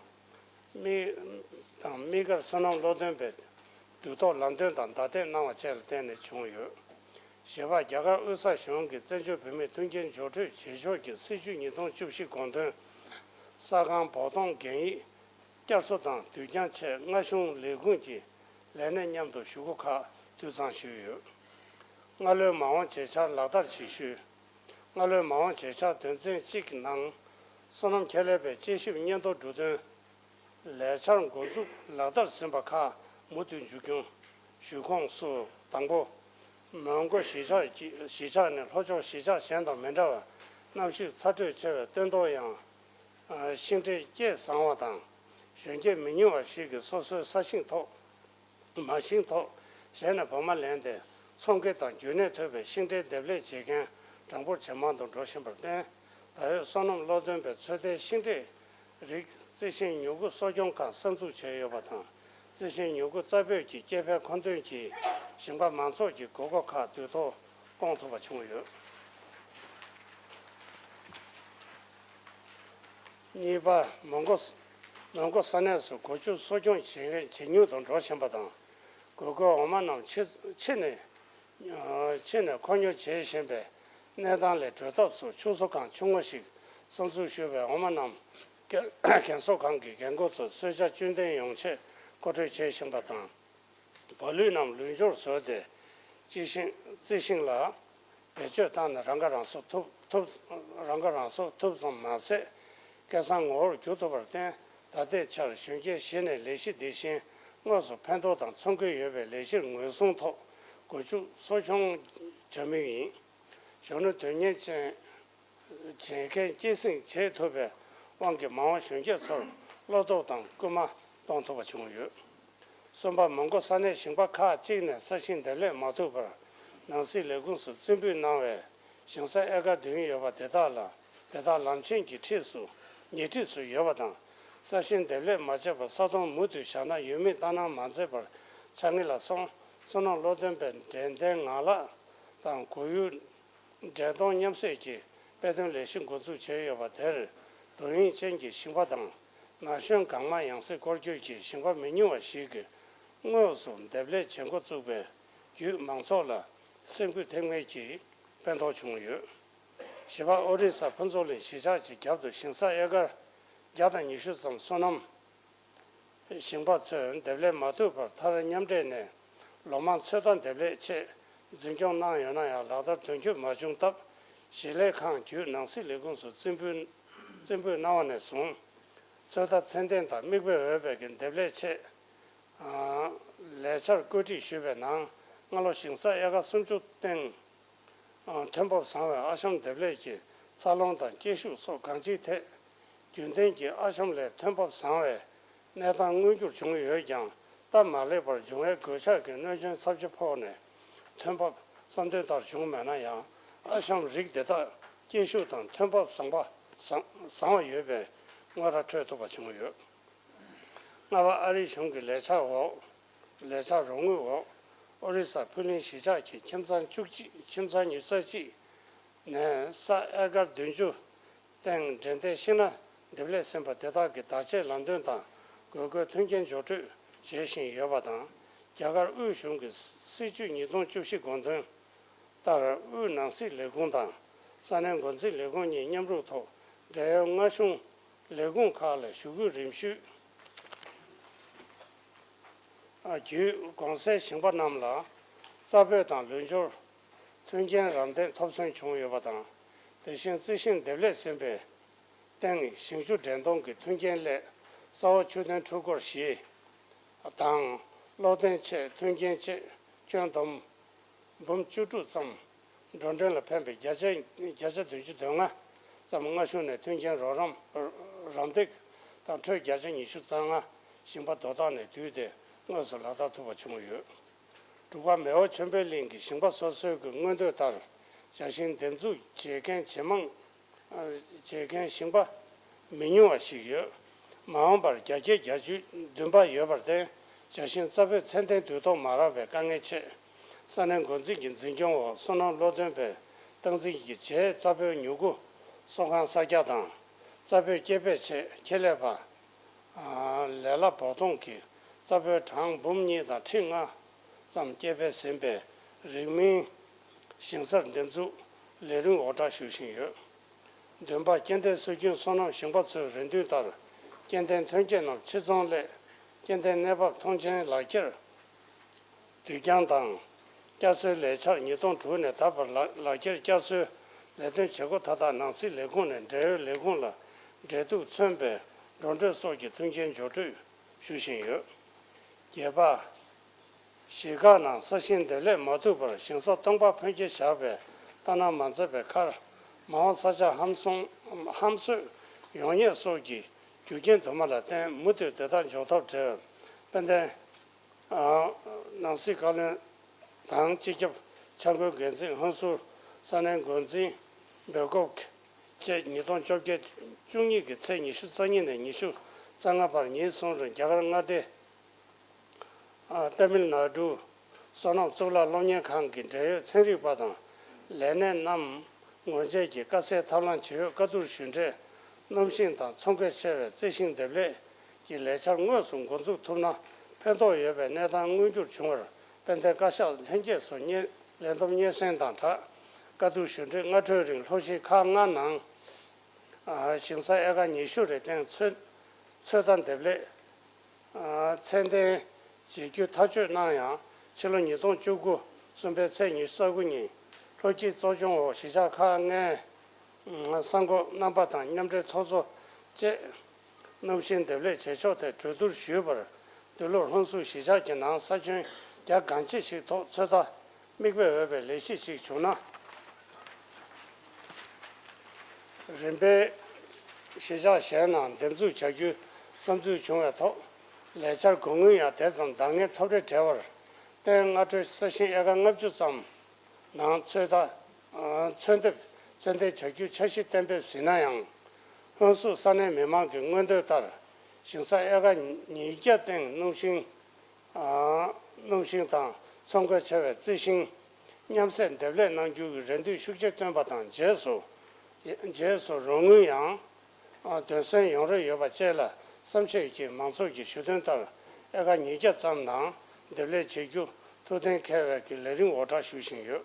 དམིགས། དང་དམིགས་བཀར་སོ་ནམ་སློབ་སྟོན་པས་དུས་ཐོག་ལམ་སྟོན་དང་བརྡ་དེབ་གནང་བ་བཅས་ལ་བརྟེན་ནས་བྱུང་ཡོད། བཞི་པ། རྒྱ་གར་དབུས་ས་གཞུང་གིས་བཙན་བྱོལ་བོད་མིའི་མཐུན་རྐྱེན་སྦྱོར་སྤྲོད་བྱེད་ཕྱོགས་ཀྱི་སྲིད་བྱུས་ཉིས་སྟོང་བཅུ་བཞི་དགོངས་དོན། ས་ཁང་བོགས་གཏོང་གན་ཡིག་བསྐྱར་གསོ་དང་དུས་འགྱངས་ཆེད་སྔ་གཞུང་ལས་ཁུངས་ཀྱི་ལས་སྣེ་མཉམ་དུ་ཞུ་སྒོ་ཁག་དུད་ཚང་ཞུས་ཡོད། སྔ་ལོའི་མ་འོངས་བྱེད་འཆར་ལག་བསྟར་བྱེད་ཤུལ། སྔ་ལོའི་མ་འོངས་བྱེད་འཆར་དོན་ཚན་གཅིག་གི་ནང་། སོ་ནམ་ཁྱད་ལས་པའི་དཔྱད་ཞིབ་སྙན་ཐོ་འབྲུ་དོན། ལས་འཆར་འགོ་འཛུགས་ལག་བསྟར་ཟིན་པ་ཁག་མུ་མཐུད་མཇུག་སྐྱོང་། ཞུ་ཁོངས་སུ་དང་པོ། མོན་གྷོ་གཞིས་ཆགས་ཀྱི་གཞིས་ཆགས་ནི་ལྷོ་ཕྱོགས་གཞིས་ཆགས་གཞན་དང་མི་འདྲ་བར་གནམ་གཤིས་ཚ་དྲོད་ཆེ་བའི་སྟོན་ཐོག་ཡང་། ཨ། ཤིང་འབྲས་སྐྱེས་བཟང་བ་དང་གཞོན་སྐྱེས་མི་ཉུང་བ་ཞིག་གིས་སོ་སོའི་ས་ཞིང་ཐོག་མ་ཤིང་ཐོག་གཞན་ནས་བོགས་མ་ལེན་ཏེ་ཚོང་ཁེ་དང་རྒྱུན་གནས་ཐོབ་པའི་ཤིང་འབྲས་འདེབས་ལས་བྱེད་མཁན་གྲངས་འབོར་ཇེ་མང་དུ་འགྲོ་བཞིན་པར་བརྟེན། ད་ཡོད་སོ་ནམ་སློབ་སྟོན་པས་ཚོད་ལྟའི་ཤིང་འབྲས་རིགས་རྩི་ཤིང་མྱུ་གུ་གསོ་སྐྱོང་ཁང་གསར་འཛུགས་བྱས་ཡོད་པ་དང་། རྩི་ཤིང་མྱུ་གུ་རྩ་སྤོས་ཀྱི་སྐྱེ་འཕེལ་མཁོ་འདོན་གྱིས་ཞིང་པ་མང་ཚོགས་ཀྱི་དགོས་མཁོ་ཁག་དུས་ཐོག་སྐོང་ཐུབ་པ་བྱུང་ཡོད། གཉིས་པ། མོན་གྷོ། མོན་གྷོ་ས་གནས་སུ་སྒོ་ཕྱུགས་གསོ་སྐྱོང་ཇེ་ཇེ་ཉུང་དུ་འགྲོ་བཞིན་པ་དང་། དགོས་མཁོའི་འོ་མ་རྣམས་ཕྱི་ཕྱི་ནས་ཕྱི་ནས་མཁོ་ཉོ་བྱེད་བཞིན་པའི་གནས་སྟངས་ལས་གྲོལ་ཐབས་སུ་ཕྱུགས་གསོ་ཁང་ཆུང་ངུ་ཞིག་གསར་འཛུགས་ཞུས་པའི་འོ་མ་རྣམས་རྒན་གསོ་ཁང་གི་རྒན་རྒོན་ཚོར་གསོལ་ཇ་བཅུད་ལྡན་ཡོང་ཆེད་མཁོ་སྤྲོད་བྱེད་བཞིན་པ་དང་། བ་ལུད་རྣམས་ལུད་སྦྱོར་བཟོས་ཏེ། རྩི་ཤིང་རྩི་ཤིང་ལ་བེད་སྤྱོད་བཏང་ནས་རང་ཁ་རང་གསོ་ཐུབ་ཐུབ། རང་ཁ་རང་གསོ་ཐུབ་ཙམ་མ་ཟད། སྐལ་བཟང་ངོ་བོར་འགྱུར་ཐུབ་པར་བརྟེན། ད་ལྟའི་ཆར་གཞོན་སྐྱེས་བཞི་ནས་ལས་གཞི་འདི་བཞིན་དངོས་སུ་ཕན་ཐོགས་དང་ཚོང་འགུལ་ཡོད་པའི་ལས་གཞིར་ངོས་བཟུང་ཐོག་སྒོ་ཕྱུགས་གསོ་སྐྱོང་བྱ་མུས་ཡིན། གཞོན་ནུ་དོན་གཉེར་ཅན། བྱེད་མཁན་སྐྱེད་སྲིང་བྱེད་ཐུབ་པའི་དབང་གིས་མ་འོངས་གཞོན་སྐྱེས་ཚོར་བློ་སྟོབས་དང་སྐུལ་མ་གཏོང་ཐུབ་པ་བྱུང་ཡོད། གསུམ་པ། མོན་གྷོ་ས་གནས་ཞིང་པ་ཁག་ཅིག་ནས་ས་ཞིང་འདེབས་ལས་མ་ཐུབ་པར་ནང་སྲིད་ལས་ཁུངས་སུ་རྩིས་འབུལ་གནང་བའི་ཞིང་ས་ཨེ་ཀར་བདུན་ཡོད་པ་དེ་དག་ལ་དེ་དག་ལམ་ཆེན་གྱི་འཁྲིས་སུ་ཉེ་འཁྲིས་སུ་ཡོད་པ་དང་། ས་ཞིང་འདེབས་ལས་མ་བྱས་པར་ས་དོང་མུ་མཐུད་བཞག་ན་ཡུལ་མིས་ལྟ་སྣང་མ་མཛད་པར་ཆགས་ངེས་ལ་སོགས། བསོད་ནམས་བློ་ལྡན་པའི་འགྲན་ལྡན་ངང་ལག་དང་སྒོར་ཡུག་འབྲས་དོང་མཉམ་བསྲེས་ཀྱི་དཔེ་སྟོན་ལས་གཞི་འགོ་འཛུགས་བྱས་ཡོད་པ་དེར་རྡོ་དབྱིངས་ཅན་གྱི་ཞིང་པ་དང་། ན་གཞོན་གང་མང་ཡང་སྲིད་སྐོར་སྐྱོད་ཀྱི་ཞིང་པ་མི་ཉུང་བ་ཞིག་གིས་དངོས་སུ་འདེབས་ལས་བྱེད་འགོ་བཙུགས་པའི་བརྒྱུད་མང་ཚོགས་ལ་སེམས་འགུལ་ཐེབས་ངེས་ཀྱི་ཕན་ཐོགས་བྱུང་ཡོད། བཞི་པ། ཨོ་རི་ས་ཕུན་ཚོགས་གླིང་གཞིས་ཆགས་ཀྱི་རྒྱབ་ཏུ་ཞིང་ས་ཨེ་ཀར་བརྒྱ་དང་ཉི་ཤུ་ཙམ་སོ་ནམ་ཞིང་པ་ཚོས་འདེབས་ལས་མ་ཐུབ་པར་མཐར་མཉམ་འབྲེལ་ནས་ལོ་མང་ཚོད་ལྟ་འདེབས་ལས་ཆེད་འཛིན་སྐྱོང་གནང་ཡོད་ན་ཡང་ལག་བསྟར་དོན་འཁྱོལ་མ་བྱུང་སྟབས། གཞིས་ལས་ཁང་བརྒྱུད་ནང་སྲིད་ལས་ཁུངས་སུ་རྩིས་འབུལ་རྩིས་འབུལ་གནང་བ་ནས་བཟུང་། ཚོད་ལྟ་ཚད་ལྡན་དང་མིག་དཔེ་འོས་པའི་གི་འདེབས་ལས་ཆེད་ལས་འཆར་བཀོད་སྒྲིག་ཞུས་པའི་ནང་སྔ་ལོ་ཞིང་ས་ཨེ་ཀར་སུམ་ཅུ་སྟེང་ཐོན་འབབ་བཟང་བའི་ཨ་ཤམ་འདེབས་ལས་ཀྱི་འཚར་ལོངས་དང་སྐྱེད་ཤུགས་སོགས་གང་ཅིའི་ཐད་རྒྱུན་ལྡན་གྱི་ཨ་ཤམ་ལས་ཐོན་འབབ་བཟང་བའི་གནས་སྟངས་མངོན་འགྱུར་བྱུང་ཡོད་ཀྱང་། སྟབས་མ་ལེགས་པར་འབྱུང་བའི་གོད་ཆག་གི་གནོད་སྐྱོན་ཚབས་ཆེ་ཕོག་ནས་ཐོན་འབབ་བསམ་དོན་ལྟར་བྱུང་མེད་ན་ཡང་། ཨ་ཤམ་རིགས་དེ་དག་སྐྱེད་ཤུགས་དང་ཐོན་འབབ་བཟང་པ་བཟང་བཟང་བ་ཡོད་པའི་དངོས་ར་འཕྲོད་ཐུབ་པ་བྱུང་ཡོད། ལྔ་པ། ཨ་རིའི་གཞུང་གི་ལས་འཆར་འོག་ལས་འཆར་རོགས་དངུལ་འོག་ཨོ་རི་ས་ཕུ་ལིང་གཞིས་ཆགས་ཀྱི་ཁྱིམ་ཚང་བཅུ་གཅིག་ཁྱིམ་ཚང་ཉི་ཤུ་རྩ་གཅིག་ནས་ས་ཨེ་ཀར་བདུན་ཅུ་སྟེང་འབྲས་ལྡན་ཤིང་ནགས་འདེབས་ལས་ཟིན་པ་དེ་དག་གི་བདག་གཅེས་ལམ་སྟོན་དང་དགོས་མཁོའི་མཐུན་རྐྱེན་སྦྱོར་སྤྲོད་བྱེད་བཞིན་ཡོད་པ་དང་། རྒྱ་གར་དབུས་གཞུང་གི་སྲིད་ཇུས་ཉིས་སྟོང་བཅུ་བཞི་དགོངས་དོན་ལྟར་དབུས་ནང་སྲིད་ལས་ཁུངས་དང་ས་གནས་འགོ་འཛིན་ལས་ཁུངས་གཉིས་མཉམ་རུབ་ཐོག་འབྲེལ་ཡོད་མངའ་གཞུང་ལས་ཁུངས་ཁག་ལ་ཞུ་སྐུལ་རིམ་ཞུས། བརྒྱུད་གོང་གསལ་ཞིང་པ་རྣམས་ལ་རྩྭ་སྤོས་དང་ལུད་སྦྱོར་མཐུན་རྐྱེན་རམ་འདེགས་ཐོབ་ཚུན་བྱུང་ཡོད་པ་དང་། དེ་བཞིན་རྩི་ཤིང་འདེབས་ལས་ཟིན་པའི་སྟེང་ཞིང་ཆུ་འདྲེན་གཏོང་གི་མཐུན་རྐྱེན་སླད་ས་འོག་ཆུ་ཐོན་འཕྲུལ་འཁོར་བཞི་དང་གློག་ལྡན་ཆེད་མཐུན་རྐྱེན་ཆེད་སྐྱོན་བསྡོམས་འབུམ་བཅུ་དྲུག་ཙམ་འགྲོ་གྲོན་ལ་ཕན་པའི་བརྒྱ་ཆ་བརྒྱ་ཆ་བདུན་ཅུ་དོན་ལྔ་ཙམ་མངའ་གཞུང་ནས་མཐུན་རྐྱེན་རོགས་རམ་རམ་འདེགས་དང་ཁྲོད་བརྒྱ་ཆ་ཉི་ཤུ་རྩ་ལྔ་ཞིང་པ་དོ་བདག་ནས་བསྡུས་ཏེ་དངོས་སུ་ལག་བསྟར་ཐུབ་པ་བྱུང་ཡོད། དྲུག་པ། མེ་འོ་ཆོས་འཕེལ་གླིང་གི་ཞིང་པ་སོ་སོའི་གི་མངོན་འདོད་ལྟར་བྱ་ཞིང་འདེབས་འཛུགས་བྱེད་མཁན་ཇེ་མང་བྱེད་མཁན་ཞིང་པ་མི་ཉུང་བ་ཞིག་ཡོད། མ་འོངས་པར་རྒྱ་སྐྱེད་རྒྱ་ཇུས་འདུན་པ་ཡོད་པར་བརྟེན། བྱ་ཞིང་རྩྭ་སྤོས་ཚད་ལྡན་དུས་ཐོག་མ་རག་པའི་དཀའ་ངལ་ཆེད། ས་གནས་འགོ་འཛིན་གྱི་འཛིན་སྐྱོང་འོག་བསོད་ནམས་བློ་ལྡན་པས་སྟངས་འཛིན་གྱིས་བྱེས་རྩྭ་སྤོས་ཉུ་གུ་གསོ་ཁང་གསར་རྒྱག་དང་། རྩྭ་སྤོས་སྐྱེད་སྤེལ་ཆེད་ཁེ་ལས་པ་ལས་སླ་བོགས་གཏོང་གིས་རྩྭ་སྤོས་གྲངས་འབུམ་གཉིས་དང་ཁྲི་ལྔ་ཙམ་སྐྱེད་སྤེལ་ཟིན་པའི་རིང་མིན་ཞིང་སར་འདེབས་འཛུགས་ལས་རིམ་འོག་བསྒྲགས་ཞུ་བཞིན་ཡོད། བདུན་པ། སྐྱེ་ལྡན་སྲོལ་རྒྱུན་སོ་ནམ་ཞིང་པ་ཚོའི་རེ་འདུན་ལྟར། སྐྱེ་ལྡན་ཐོན་སྐྱེད་རྣམས་ཕྱིར་ཚོང་སླད་སྐྱེ་ལྡན་གནས་བབ་མཐོང་ཆེན་ལག་ཁྱེར་དུས་འགྱངས་དང་། བསྐྱར་གསོའི་ལས་འཆར་ཉིས་སྟོང་དྲུག་ནས་ད་བར་ལག་ལག་ཁྱེར་བསྐྱར་གསོའི་ལས་དོན་བྱེད་སྒོ་མཐའ་དག་ནང་སྲིད་ལས་ཁུངས་ནས་འབྲེལ་ཡོད་ལས་ཁུངས་ལ་འབྲེལ་གཏུག་མཚོན་པའི་འགྲོ་གྲོན་སོགས་ཀྱི་མཐུན་རྐྱེན་སྦྱོར་སྤྲོད་ཞུ་བཞིན་ཡོད། བརྒྱད་པ། གཞིས་ཁག་ནང་ས་ཞིང་འདེབས་ལས་མ་ཐུབ་པར་ཞིང་ས་སྟོང་པ་ཕོན་སྐྱེད་བཞག་པའི་ལྟ་སྣང་མ་མཛད་པའི་ཁར། མ་འོངས་ས་ཆ་ཧམ་སོང་ཧམ་བཟོས་ཡོང་ཉེན་སོགས་ཀྱི་རྒྱུ་རྐྱེན་དུ་མ་ལ་བརྟེན་མུ་མཐུད་དེ་དག་འཇོག་ཐབས་བྲལ་བའི་དཔལ་ལྡན་ནང་སྲིད་བཀའ་བློན་དང་སྤྱི་ཁྱབ་འཆར་འགོད་འགན་འཛིན་ཧོན་སུར་ས་གནས་འགོ་འཛིན་སྦེལ་ཀོབ་བཅས་ཉིས་སྟོང་བཅོ་བརྒྱད་བཅུ་གཉིས་ཀྱི་ཚེས་ཉི་ཤུ་རྩ་གཉིས་ནས་ཉི་ཤུ་རྩ་ལྔ་བར་ཉིན་གསུམ་རིང་རྒྱ་གར་མངའ་སྡེ་ཨ་ཏ་མིལ་ནཱ་ཌུ་བསོད་ནམས་གཙུག་ལག་སློབ་གཉེར་ཁང་གི་འབྲེལ་ཡོད་ཚན་རིག་པ་དང་ལས་སྣེ་རྣམས་ངོ་འཕྲད་ཀྱིས་དཀའ་སེལ་ཐབས་ལམ་ཇི་ཡོད་བཀའ་བསྡུར་ཞུས་འབྲས། སྣུམ་ཞིང་དང་ཚོང་ཁེ་ཆེ་བའི་རྩི་ཤིང་འདེབས་ལས་ཀྱི་ལས་འཆར་དངོས་སུ་འགོ་འཛུགས་ཐུབ་ན་ཕན་ཐོགས་ཡོད་པའི་གནས་སྟངས་མངོན་འགྱུར་བྱུང་བར་དཔལ་ལྡན་བཀའ་ཤག་ལྷན་རྒྱས་སུ་སྙན་ལས་བསྡོམས་སྙན་སེང་དང་སྦྲགས་བཀའ་བསྡུར་ཞུས་འབྲས་སྔ་འཕྲོས་རིང་ལྷོ་གཞིས་ཁག་ལྔ་ནང་ཨ་ཞིང་ས་ཨེ་ཀར་ཉི་ཤུ་རེ་སྟེང་ཚོད་ཚོད་ལྟ་འདེབས་ལས་ཨ་ཚད་ལྡན་བྱེད་རྒྱུ་ཐག་གཅོད་གནང་ཡང་། ཕྱི་ལོ་ཉིས་སྟོང་བཅུ་དགུ་གསུམ་པའི་ཚེས་ཉི་ཤུ་རྩ་དགུ་ཉིན་ལྷོ་སྐྱིད་གཙོ་སྐྱོང་འོག་གཞིས་ཆགས་ཁག་ལྔའི་ས་འགོ་རྣམ་པ་དང་མཉམ་འབྲེལ་ཚོགས་གཙོ་བཅས་སྣུམ་ཞིང་འདེབས་ལས་བྱེད་ཕྱོགས་ཐད་གྲོས་བསྡུར་ཞུས་པར། འདི་ལོར་ལྷུན་སུར་གཞིས་ཆགས་ཀྱི་ནང་ས་ཁྱོན་བརྒྱ་གང་ཆེ་ཞིག་ཐོག་ཚོད་ལྟ་མིག་དཔེ་འོས་པའི་ལས་གཞི་ཞིག་བྱུང་ན། རིམ་པས་གཞིས་ཆགས་གཞན་ནང་འདེབས་འཛུགས་བྱ་རྒྱུའི་བསམ་ཚུལ་བྱུང་བའི་ཐོག་ ལས་འཆར་དགོས་དངུལ་ཡང་དེ་ཙམ་འདང་ངེས་ཐོབ་རེ་བྲལ་བར་བརྟེན། སྔ་འགྲོའི་ས་ཞིང་ཨེ་ཀར་ལྔ་བཅུ་ཙམ་ནང་ཚོད་ལྟ་ཚོད་འདེབས་ཙན་དན་བྱ་རྒྱུ་འཆར་གཞི་གཏན་འབེབས་ཟིན་ན་ཡང་། ཧོན་སུར་ས་གནས་མི་མང་གི་མངོན་འདོད་ལྟར་ཞིང་ས་ཨེ་ཀར་ཉིས་བརྒྱ་སྟེང་སྣུམ་ཞིང་སྣུམ་ཞིང་དང་ཚོང་ཁང་ཆེ་བའི་རྩི་ཤིང་མཉམ་བསྲེས་འདེབས་ལས་གནང་རྒྱུ་གི་རེ་འདུན་ཤུགས་ཆེ་བཏོན་པ་དང་། རྗེས་སུ་རྗེས་སུ་རོགས་དངུལ་ཡང་དོན་གསན་ཡོང་རེ་ཡོད་པ་བཅས་ལ་བསམ་ཤེས་ཀྱིས་མང་ཚོགས་ཀྱི་ཞུ་དོན་ལྟར་ཨེ་ཀར་ཉིས་བརྒྱ་ཙམ་ནང་འདེབས་ལས་བྱེད་རྒྱུ་ཐུགས་གཏན་འཁེལ་བའི་གི་ལས་རིམ་འོག་བསྒྲགས་ཞུ་བཞིན་ཡོད།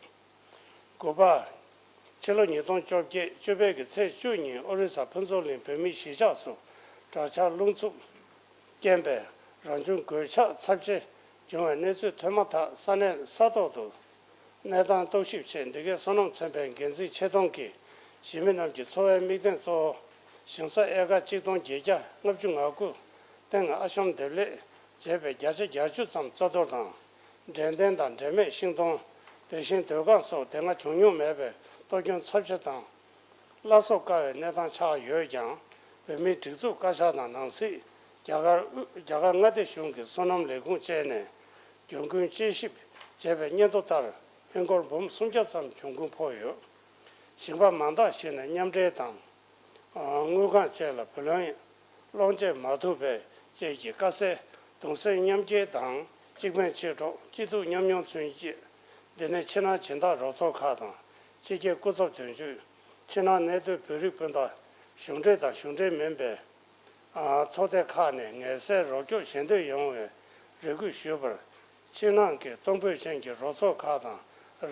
དགུ་པ། ཕྱི་ལོ་ཉིས་སྟོང་བཅོ་བརྒྱད་བཅུ་པའི་གི་ཚེས་བཅུ་ཉིན་ཨོ་རི་ས་ཕུན་ཚོགས་གླིང་བོད་མིའི་གཞིས་ཆགས་སུ་དྲག་ཆར་རླུང་འཚུབ་རྐྱེན་པས་རང་བྱུང་གོད་ཆག་ཚབས་ཆེ་བྱུང་བའི་གནས་ཚུལ་ཐོན་མ་ཐག་ས་གནས་ས་ཐོག་ཏུ་གནས་སྟངས་རྟོག་ཞིབ་ཆེད་འདི་གའི་སོ་ནམ་ཚན་པའི་འགན་འཛིན་ཆེ་མཐོང་གིས་གཞིས་མི་རྣམས་ཀྱི་འཚོ་བའི་དམིགས་དོན་གཙོ་བོ་ཞིང་ས་ཨེ་ཀར་གཅིག་སྟོང་བརྒྱད་བརྒྱ་ལྔ་བཅུ་ང་དགུ་སྟེང་ཨ་ཤོམ་འདེབས་ལས་བྱས་པའི་བརྒྱ་ཆ་བརྒྱད་ཅུ་ཙམ་རྩ་གཏོར་དང་། འབྲས་ལྡན་དང་འབྲས་མེད་ཤིང་སྡོང་། དེ་བཞིན་སྡོད་ཁང་སོགས་དེ་སྔ་བྱུང་མྱོང་མེད་པའི་གཏོར་སྐྱོན་ཚབས་ཆེ་དང་། བླ་སྲོག་དཀའ་བའི་གནས་སྟངས་ཆགས་ཡོད་ཀྱང་། བོད་མིའི་སྒྲིག་འཛུགས་བཀའ་ཤག་དང་ནང་སྲིད། རྒྱ་གར་དབུས་རྒྱ་གར་མངའ་སྡེ་གཞུང་གི་སོ་ནམ་ལས་ཁུངས་བཅས་ནས་གྱོང་གུན་དཔྱད་ཞིབ་བྱས་པའི་སྙན་ཐོ་ལྟར། ཧིན་སྒོར་འབུམ་སུམ་བརྒྱ་ཙམ་གྱོང་གུན་ཕོག་ཡོད། ཞིང་པ་མང་དག་ཞིག་ནས་མཉམ་འབྲེལ་དང་། དངུལ་ཁང་བཅས་ལ་བུ་ལོན་སློག་འབྱེད་མ་ཐུབ་པའི་བཅས་ཀྱི་དཀའ་སེལ་གདུང་སེམས་མཉམ་སྐྱེད་དང་གཅིག་ཕན་གཅིག་གྲོགས་སྐྱིད་སྡུག་མཉམ་མྱོང་མཚོན་ཆེད། འདི་ནས་ཕྱི་ནང་སྦྱིན་བདག་རོགས་ཚོགས་ཁག་དང་། སྤྱི་སྒེར་སྐུ་ཚབ་དོན་གཅོད། ཕྱི་ནང་གནས་སྡོད་བོད་རིགས་སྤུན་ཟླ། གཞུང་འབྲེལ་དང་གཞུང་འབྲེལ་མིན་པའི་ཚོགས་སྡེ་ཁག་ནས་ངལ་སེལ་རོགས་སྐྱོར་ཞལ་འདེབས་ཡོང་བའི་རེ་སྐུལ་ཞུས་པར། ཕྱི་ནང་གི་གཏོང་ཕོད་ཅན་གྱི་རོགས་ཚོགས་ཁག་དང་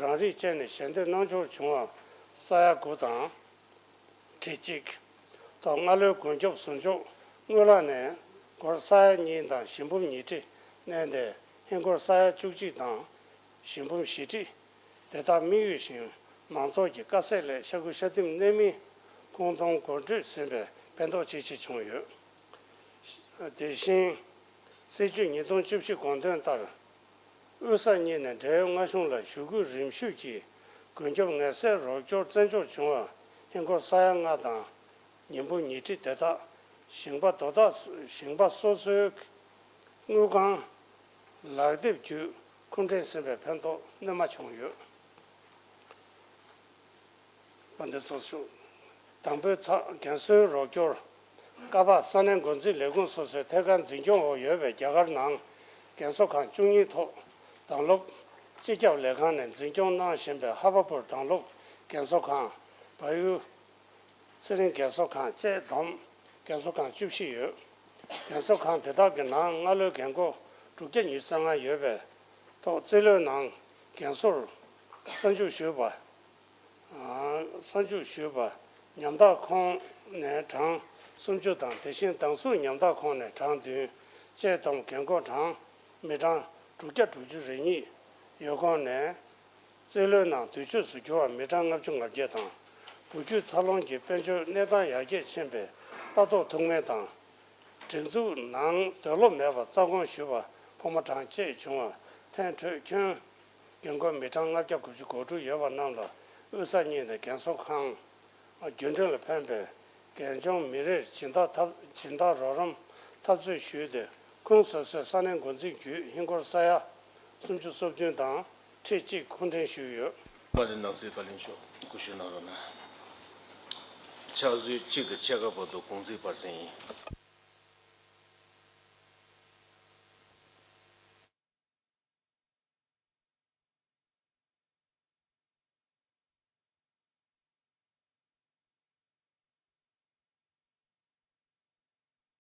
རང་རིགས་བཅས་ནས་ཞལ་འདེབས་གནང་འབྱོར་བྱུང་བ་ས་ཡ་དགུ་དང་། ཁྲི་གཅིག་ཐོག་སྔ་ལོའི་གོན་སྐྱོབ་ཟུར་འཇོག་དངུལ་ལག་ནས་སྒོར་ས་ཡ་གཉིས་དང་ཞིང་འབུམ་ཉིས་ཁྲི་བསྣན་ཏེ། ཧིན་སྒོར་ས་ཡ་བཅུ་གཅིག་དང་ཞིང་འབུམ་བཞི་ཁྲི། དེ་དག་དམིགས་ཡུལ་བཞིན་མང་ཚོགས་ཀྱི་དཀའ་སེལ་སླད་ཤ་ཁུ་ཤ་ལྡིང་གནད་སྨིན་ཁོང་དོན་གོ་སྒྲིག་ཟིན་པའི་ཕན་ཐོགས་ཆེ་ཆེ་བྱུང་ཡོད། དེ་བཞིན། སྲིད་ཇུས་ཉིས་སྟོང་བཅུ་བཞི་དགོངས་དོན་ལྟར། དབུས་ས་གཉིས་ནས་འབྲེལ་ཡོད་མངའ་གཞུང་ལ་ཞུ་སྐུལ་རིམ་ཞུགས་ཀྱིས་གོན་སྐྱོབ་ངལ་སེལ་རོགས་སྐྱོར་བཙན་འཇོག་བྱུང་བ་ཧིན་སྒོར་ས་ཡ་ལྔ་དང་ཉིས་འབུམ་ཉིས་ཁྲི་དེ་དག་ཞིང་པ་དོ་བདག་ཞིང་པ་སོ་སོའི་དངུལ་ཁང་ལག་དེབ་བརྒྱུད་ཁུངས་འཕྲིན་ཟིན་པའི་ཕན་ཐོགས་སྣོན་མ་བྱུང་ཡོད། པ་འདི་སོགས་ཤོག་དང་པོའི་ཚགས་རྒན་གསོའི་རོགས་སྐྱོར། ཀ་པ་ས་གནས་འགོ་འཛིན་ལས་ཁུངས་སོ་སོའི་ཐད་ཀར་འཛིན་སྐྱོང་འོག་ཡོད་པའི་རྒྱ་གར་ནང་རྒན་གསོ་ཁང་བཅུ་གཉིས་ཐོག་དྭང་སློབ་སྤྱི་ཁྱབ་ལས་ཁང་ནས་འཛིན་སྐྱོང་གནང་བཞིན་པའི་ཧ་བ་པུར་དྭང་སློབ་རྒན་གསོ་ཁང་། བ་ཡུ། ཚེ་རིང་རྒན་གསོ་ཁང་བཅས་བསྡོམས་རྒན་གསོ་ཁང་བཅུ་བཞི་ཡོད། རྒན་གསོ་ཁང་དེ་དག་གི་ནང་སྔ་ལོའི་རྒན་འཁོགས་དྲུག་བརྒྱ་ཉི་ཤུ་རྩ་ལྔ་ཡོད་པའི་ཐོག་རྩིས་ལོའི་ནང་རྒན་གསོར་གསར་འཇུག་ཞུས་པ། གསར་འཇུག་ཞུས་པ། ཉམ་ཐག་ཁོངས་ནས་གྲངས་སུམ་ཅུ་དང་། དེ་བཞིན་དྭང་ཟུར་ཉམ་ཐག་ཁོངས་ནས་གྲངས་བདུན་བཅས་བསྡོམས་རྒན་འཁོགས་གྲངས་མི་གྲངས་དྲུག་བརྒྱ་དྲུག་ཅུ་རེ་གཉིས། ཡུལ་ཁོངས་ནས་རྩིས་ལོའི་ནང་བསྡུས་ཆོས་སུ་གྱུར་བ་མི་གྲངས་ལྔ་བཅུ་ང་བརྒྱད་དང་། བུ་རྒྱུད་འཚར་ལོངས་ཀྱི་དཔལ་འབྱོར་གནས་སྟངས་ཡར་རྒྱས་ཕྱིན་པའི་ལྟ་རྟོག་ཐུག་མིན་དང་། སྒྲིག་འཛུགས་ནང་འདོད་བློ་མེད་པར་རྩ་དགོངས་ཞུས་པ་ཕོ་མོ་གྲངས་བཅས་བྱུང་བ་ཐེངས་འཕྲོས་ཁྱོན་རྒན་འཁོགས་མི་གྲངས་ལྔ་བརྒྱ་དགུ་བཅུ་གོ་དྲུག་ཡོད་པ་རྣམས་ལ་དབུས་ས་གཉིས་ནས་རྒན་གསོ་ཁང་རྒྱུན་འགྲུལ་ལ་ཕན་པའི་རྒན་གཅུང་མི་རེར་སྦྱིན་བདག་ཐབས་སྦྱིན་བདག་རོགས་རམ་འཐབ་རྩོད་ཞུས་ཏེ། ཁུངས་སོ་སོའི་ས་གནས་འགོ་འཛིན་བརྒྱུད་ཧིན་སྒོར་ས་ཡ་སུམ་ཅུ་སོ་བདུན་དང་ཁྲི་གཅིག་ཁུངས་འཕྲིན་ཞུས་ཡོད། པ་དེ་ནང་སྲིད་བཀའ་བློན་མཆོག་སྐུ་ཞུ་གནང་རོགས་གནང་། ཕྱག་ཚོད་གཅིག་དང་ཕྱེད་ཀ་བར་དུ་གུང་ཚིགས་སྤར་གསེང་ཡིན།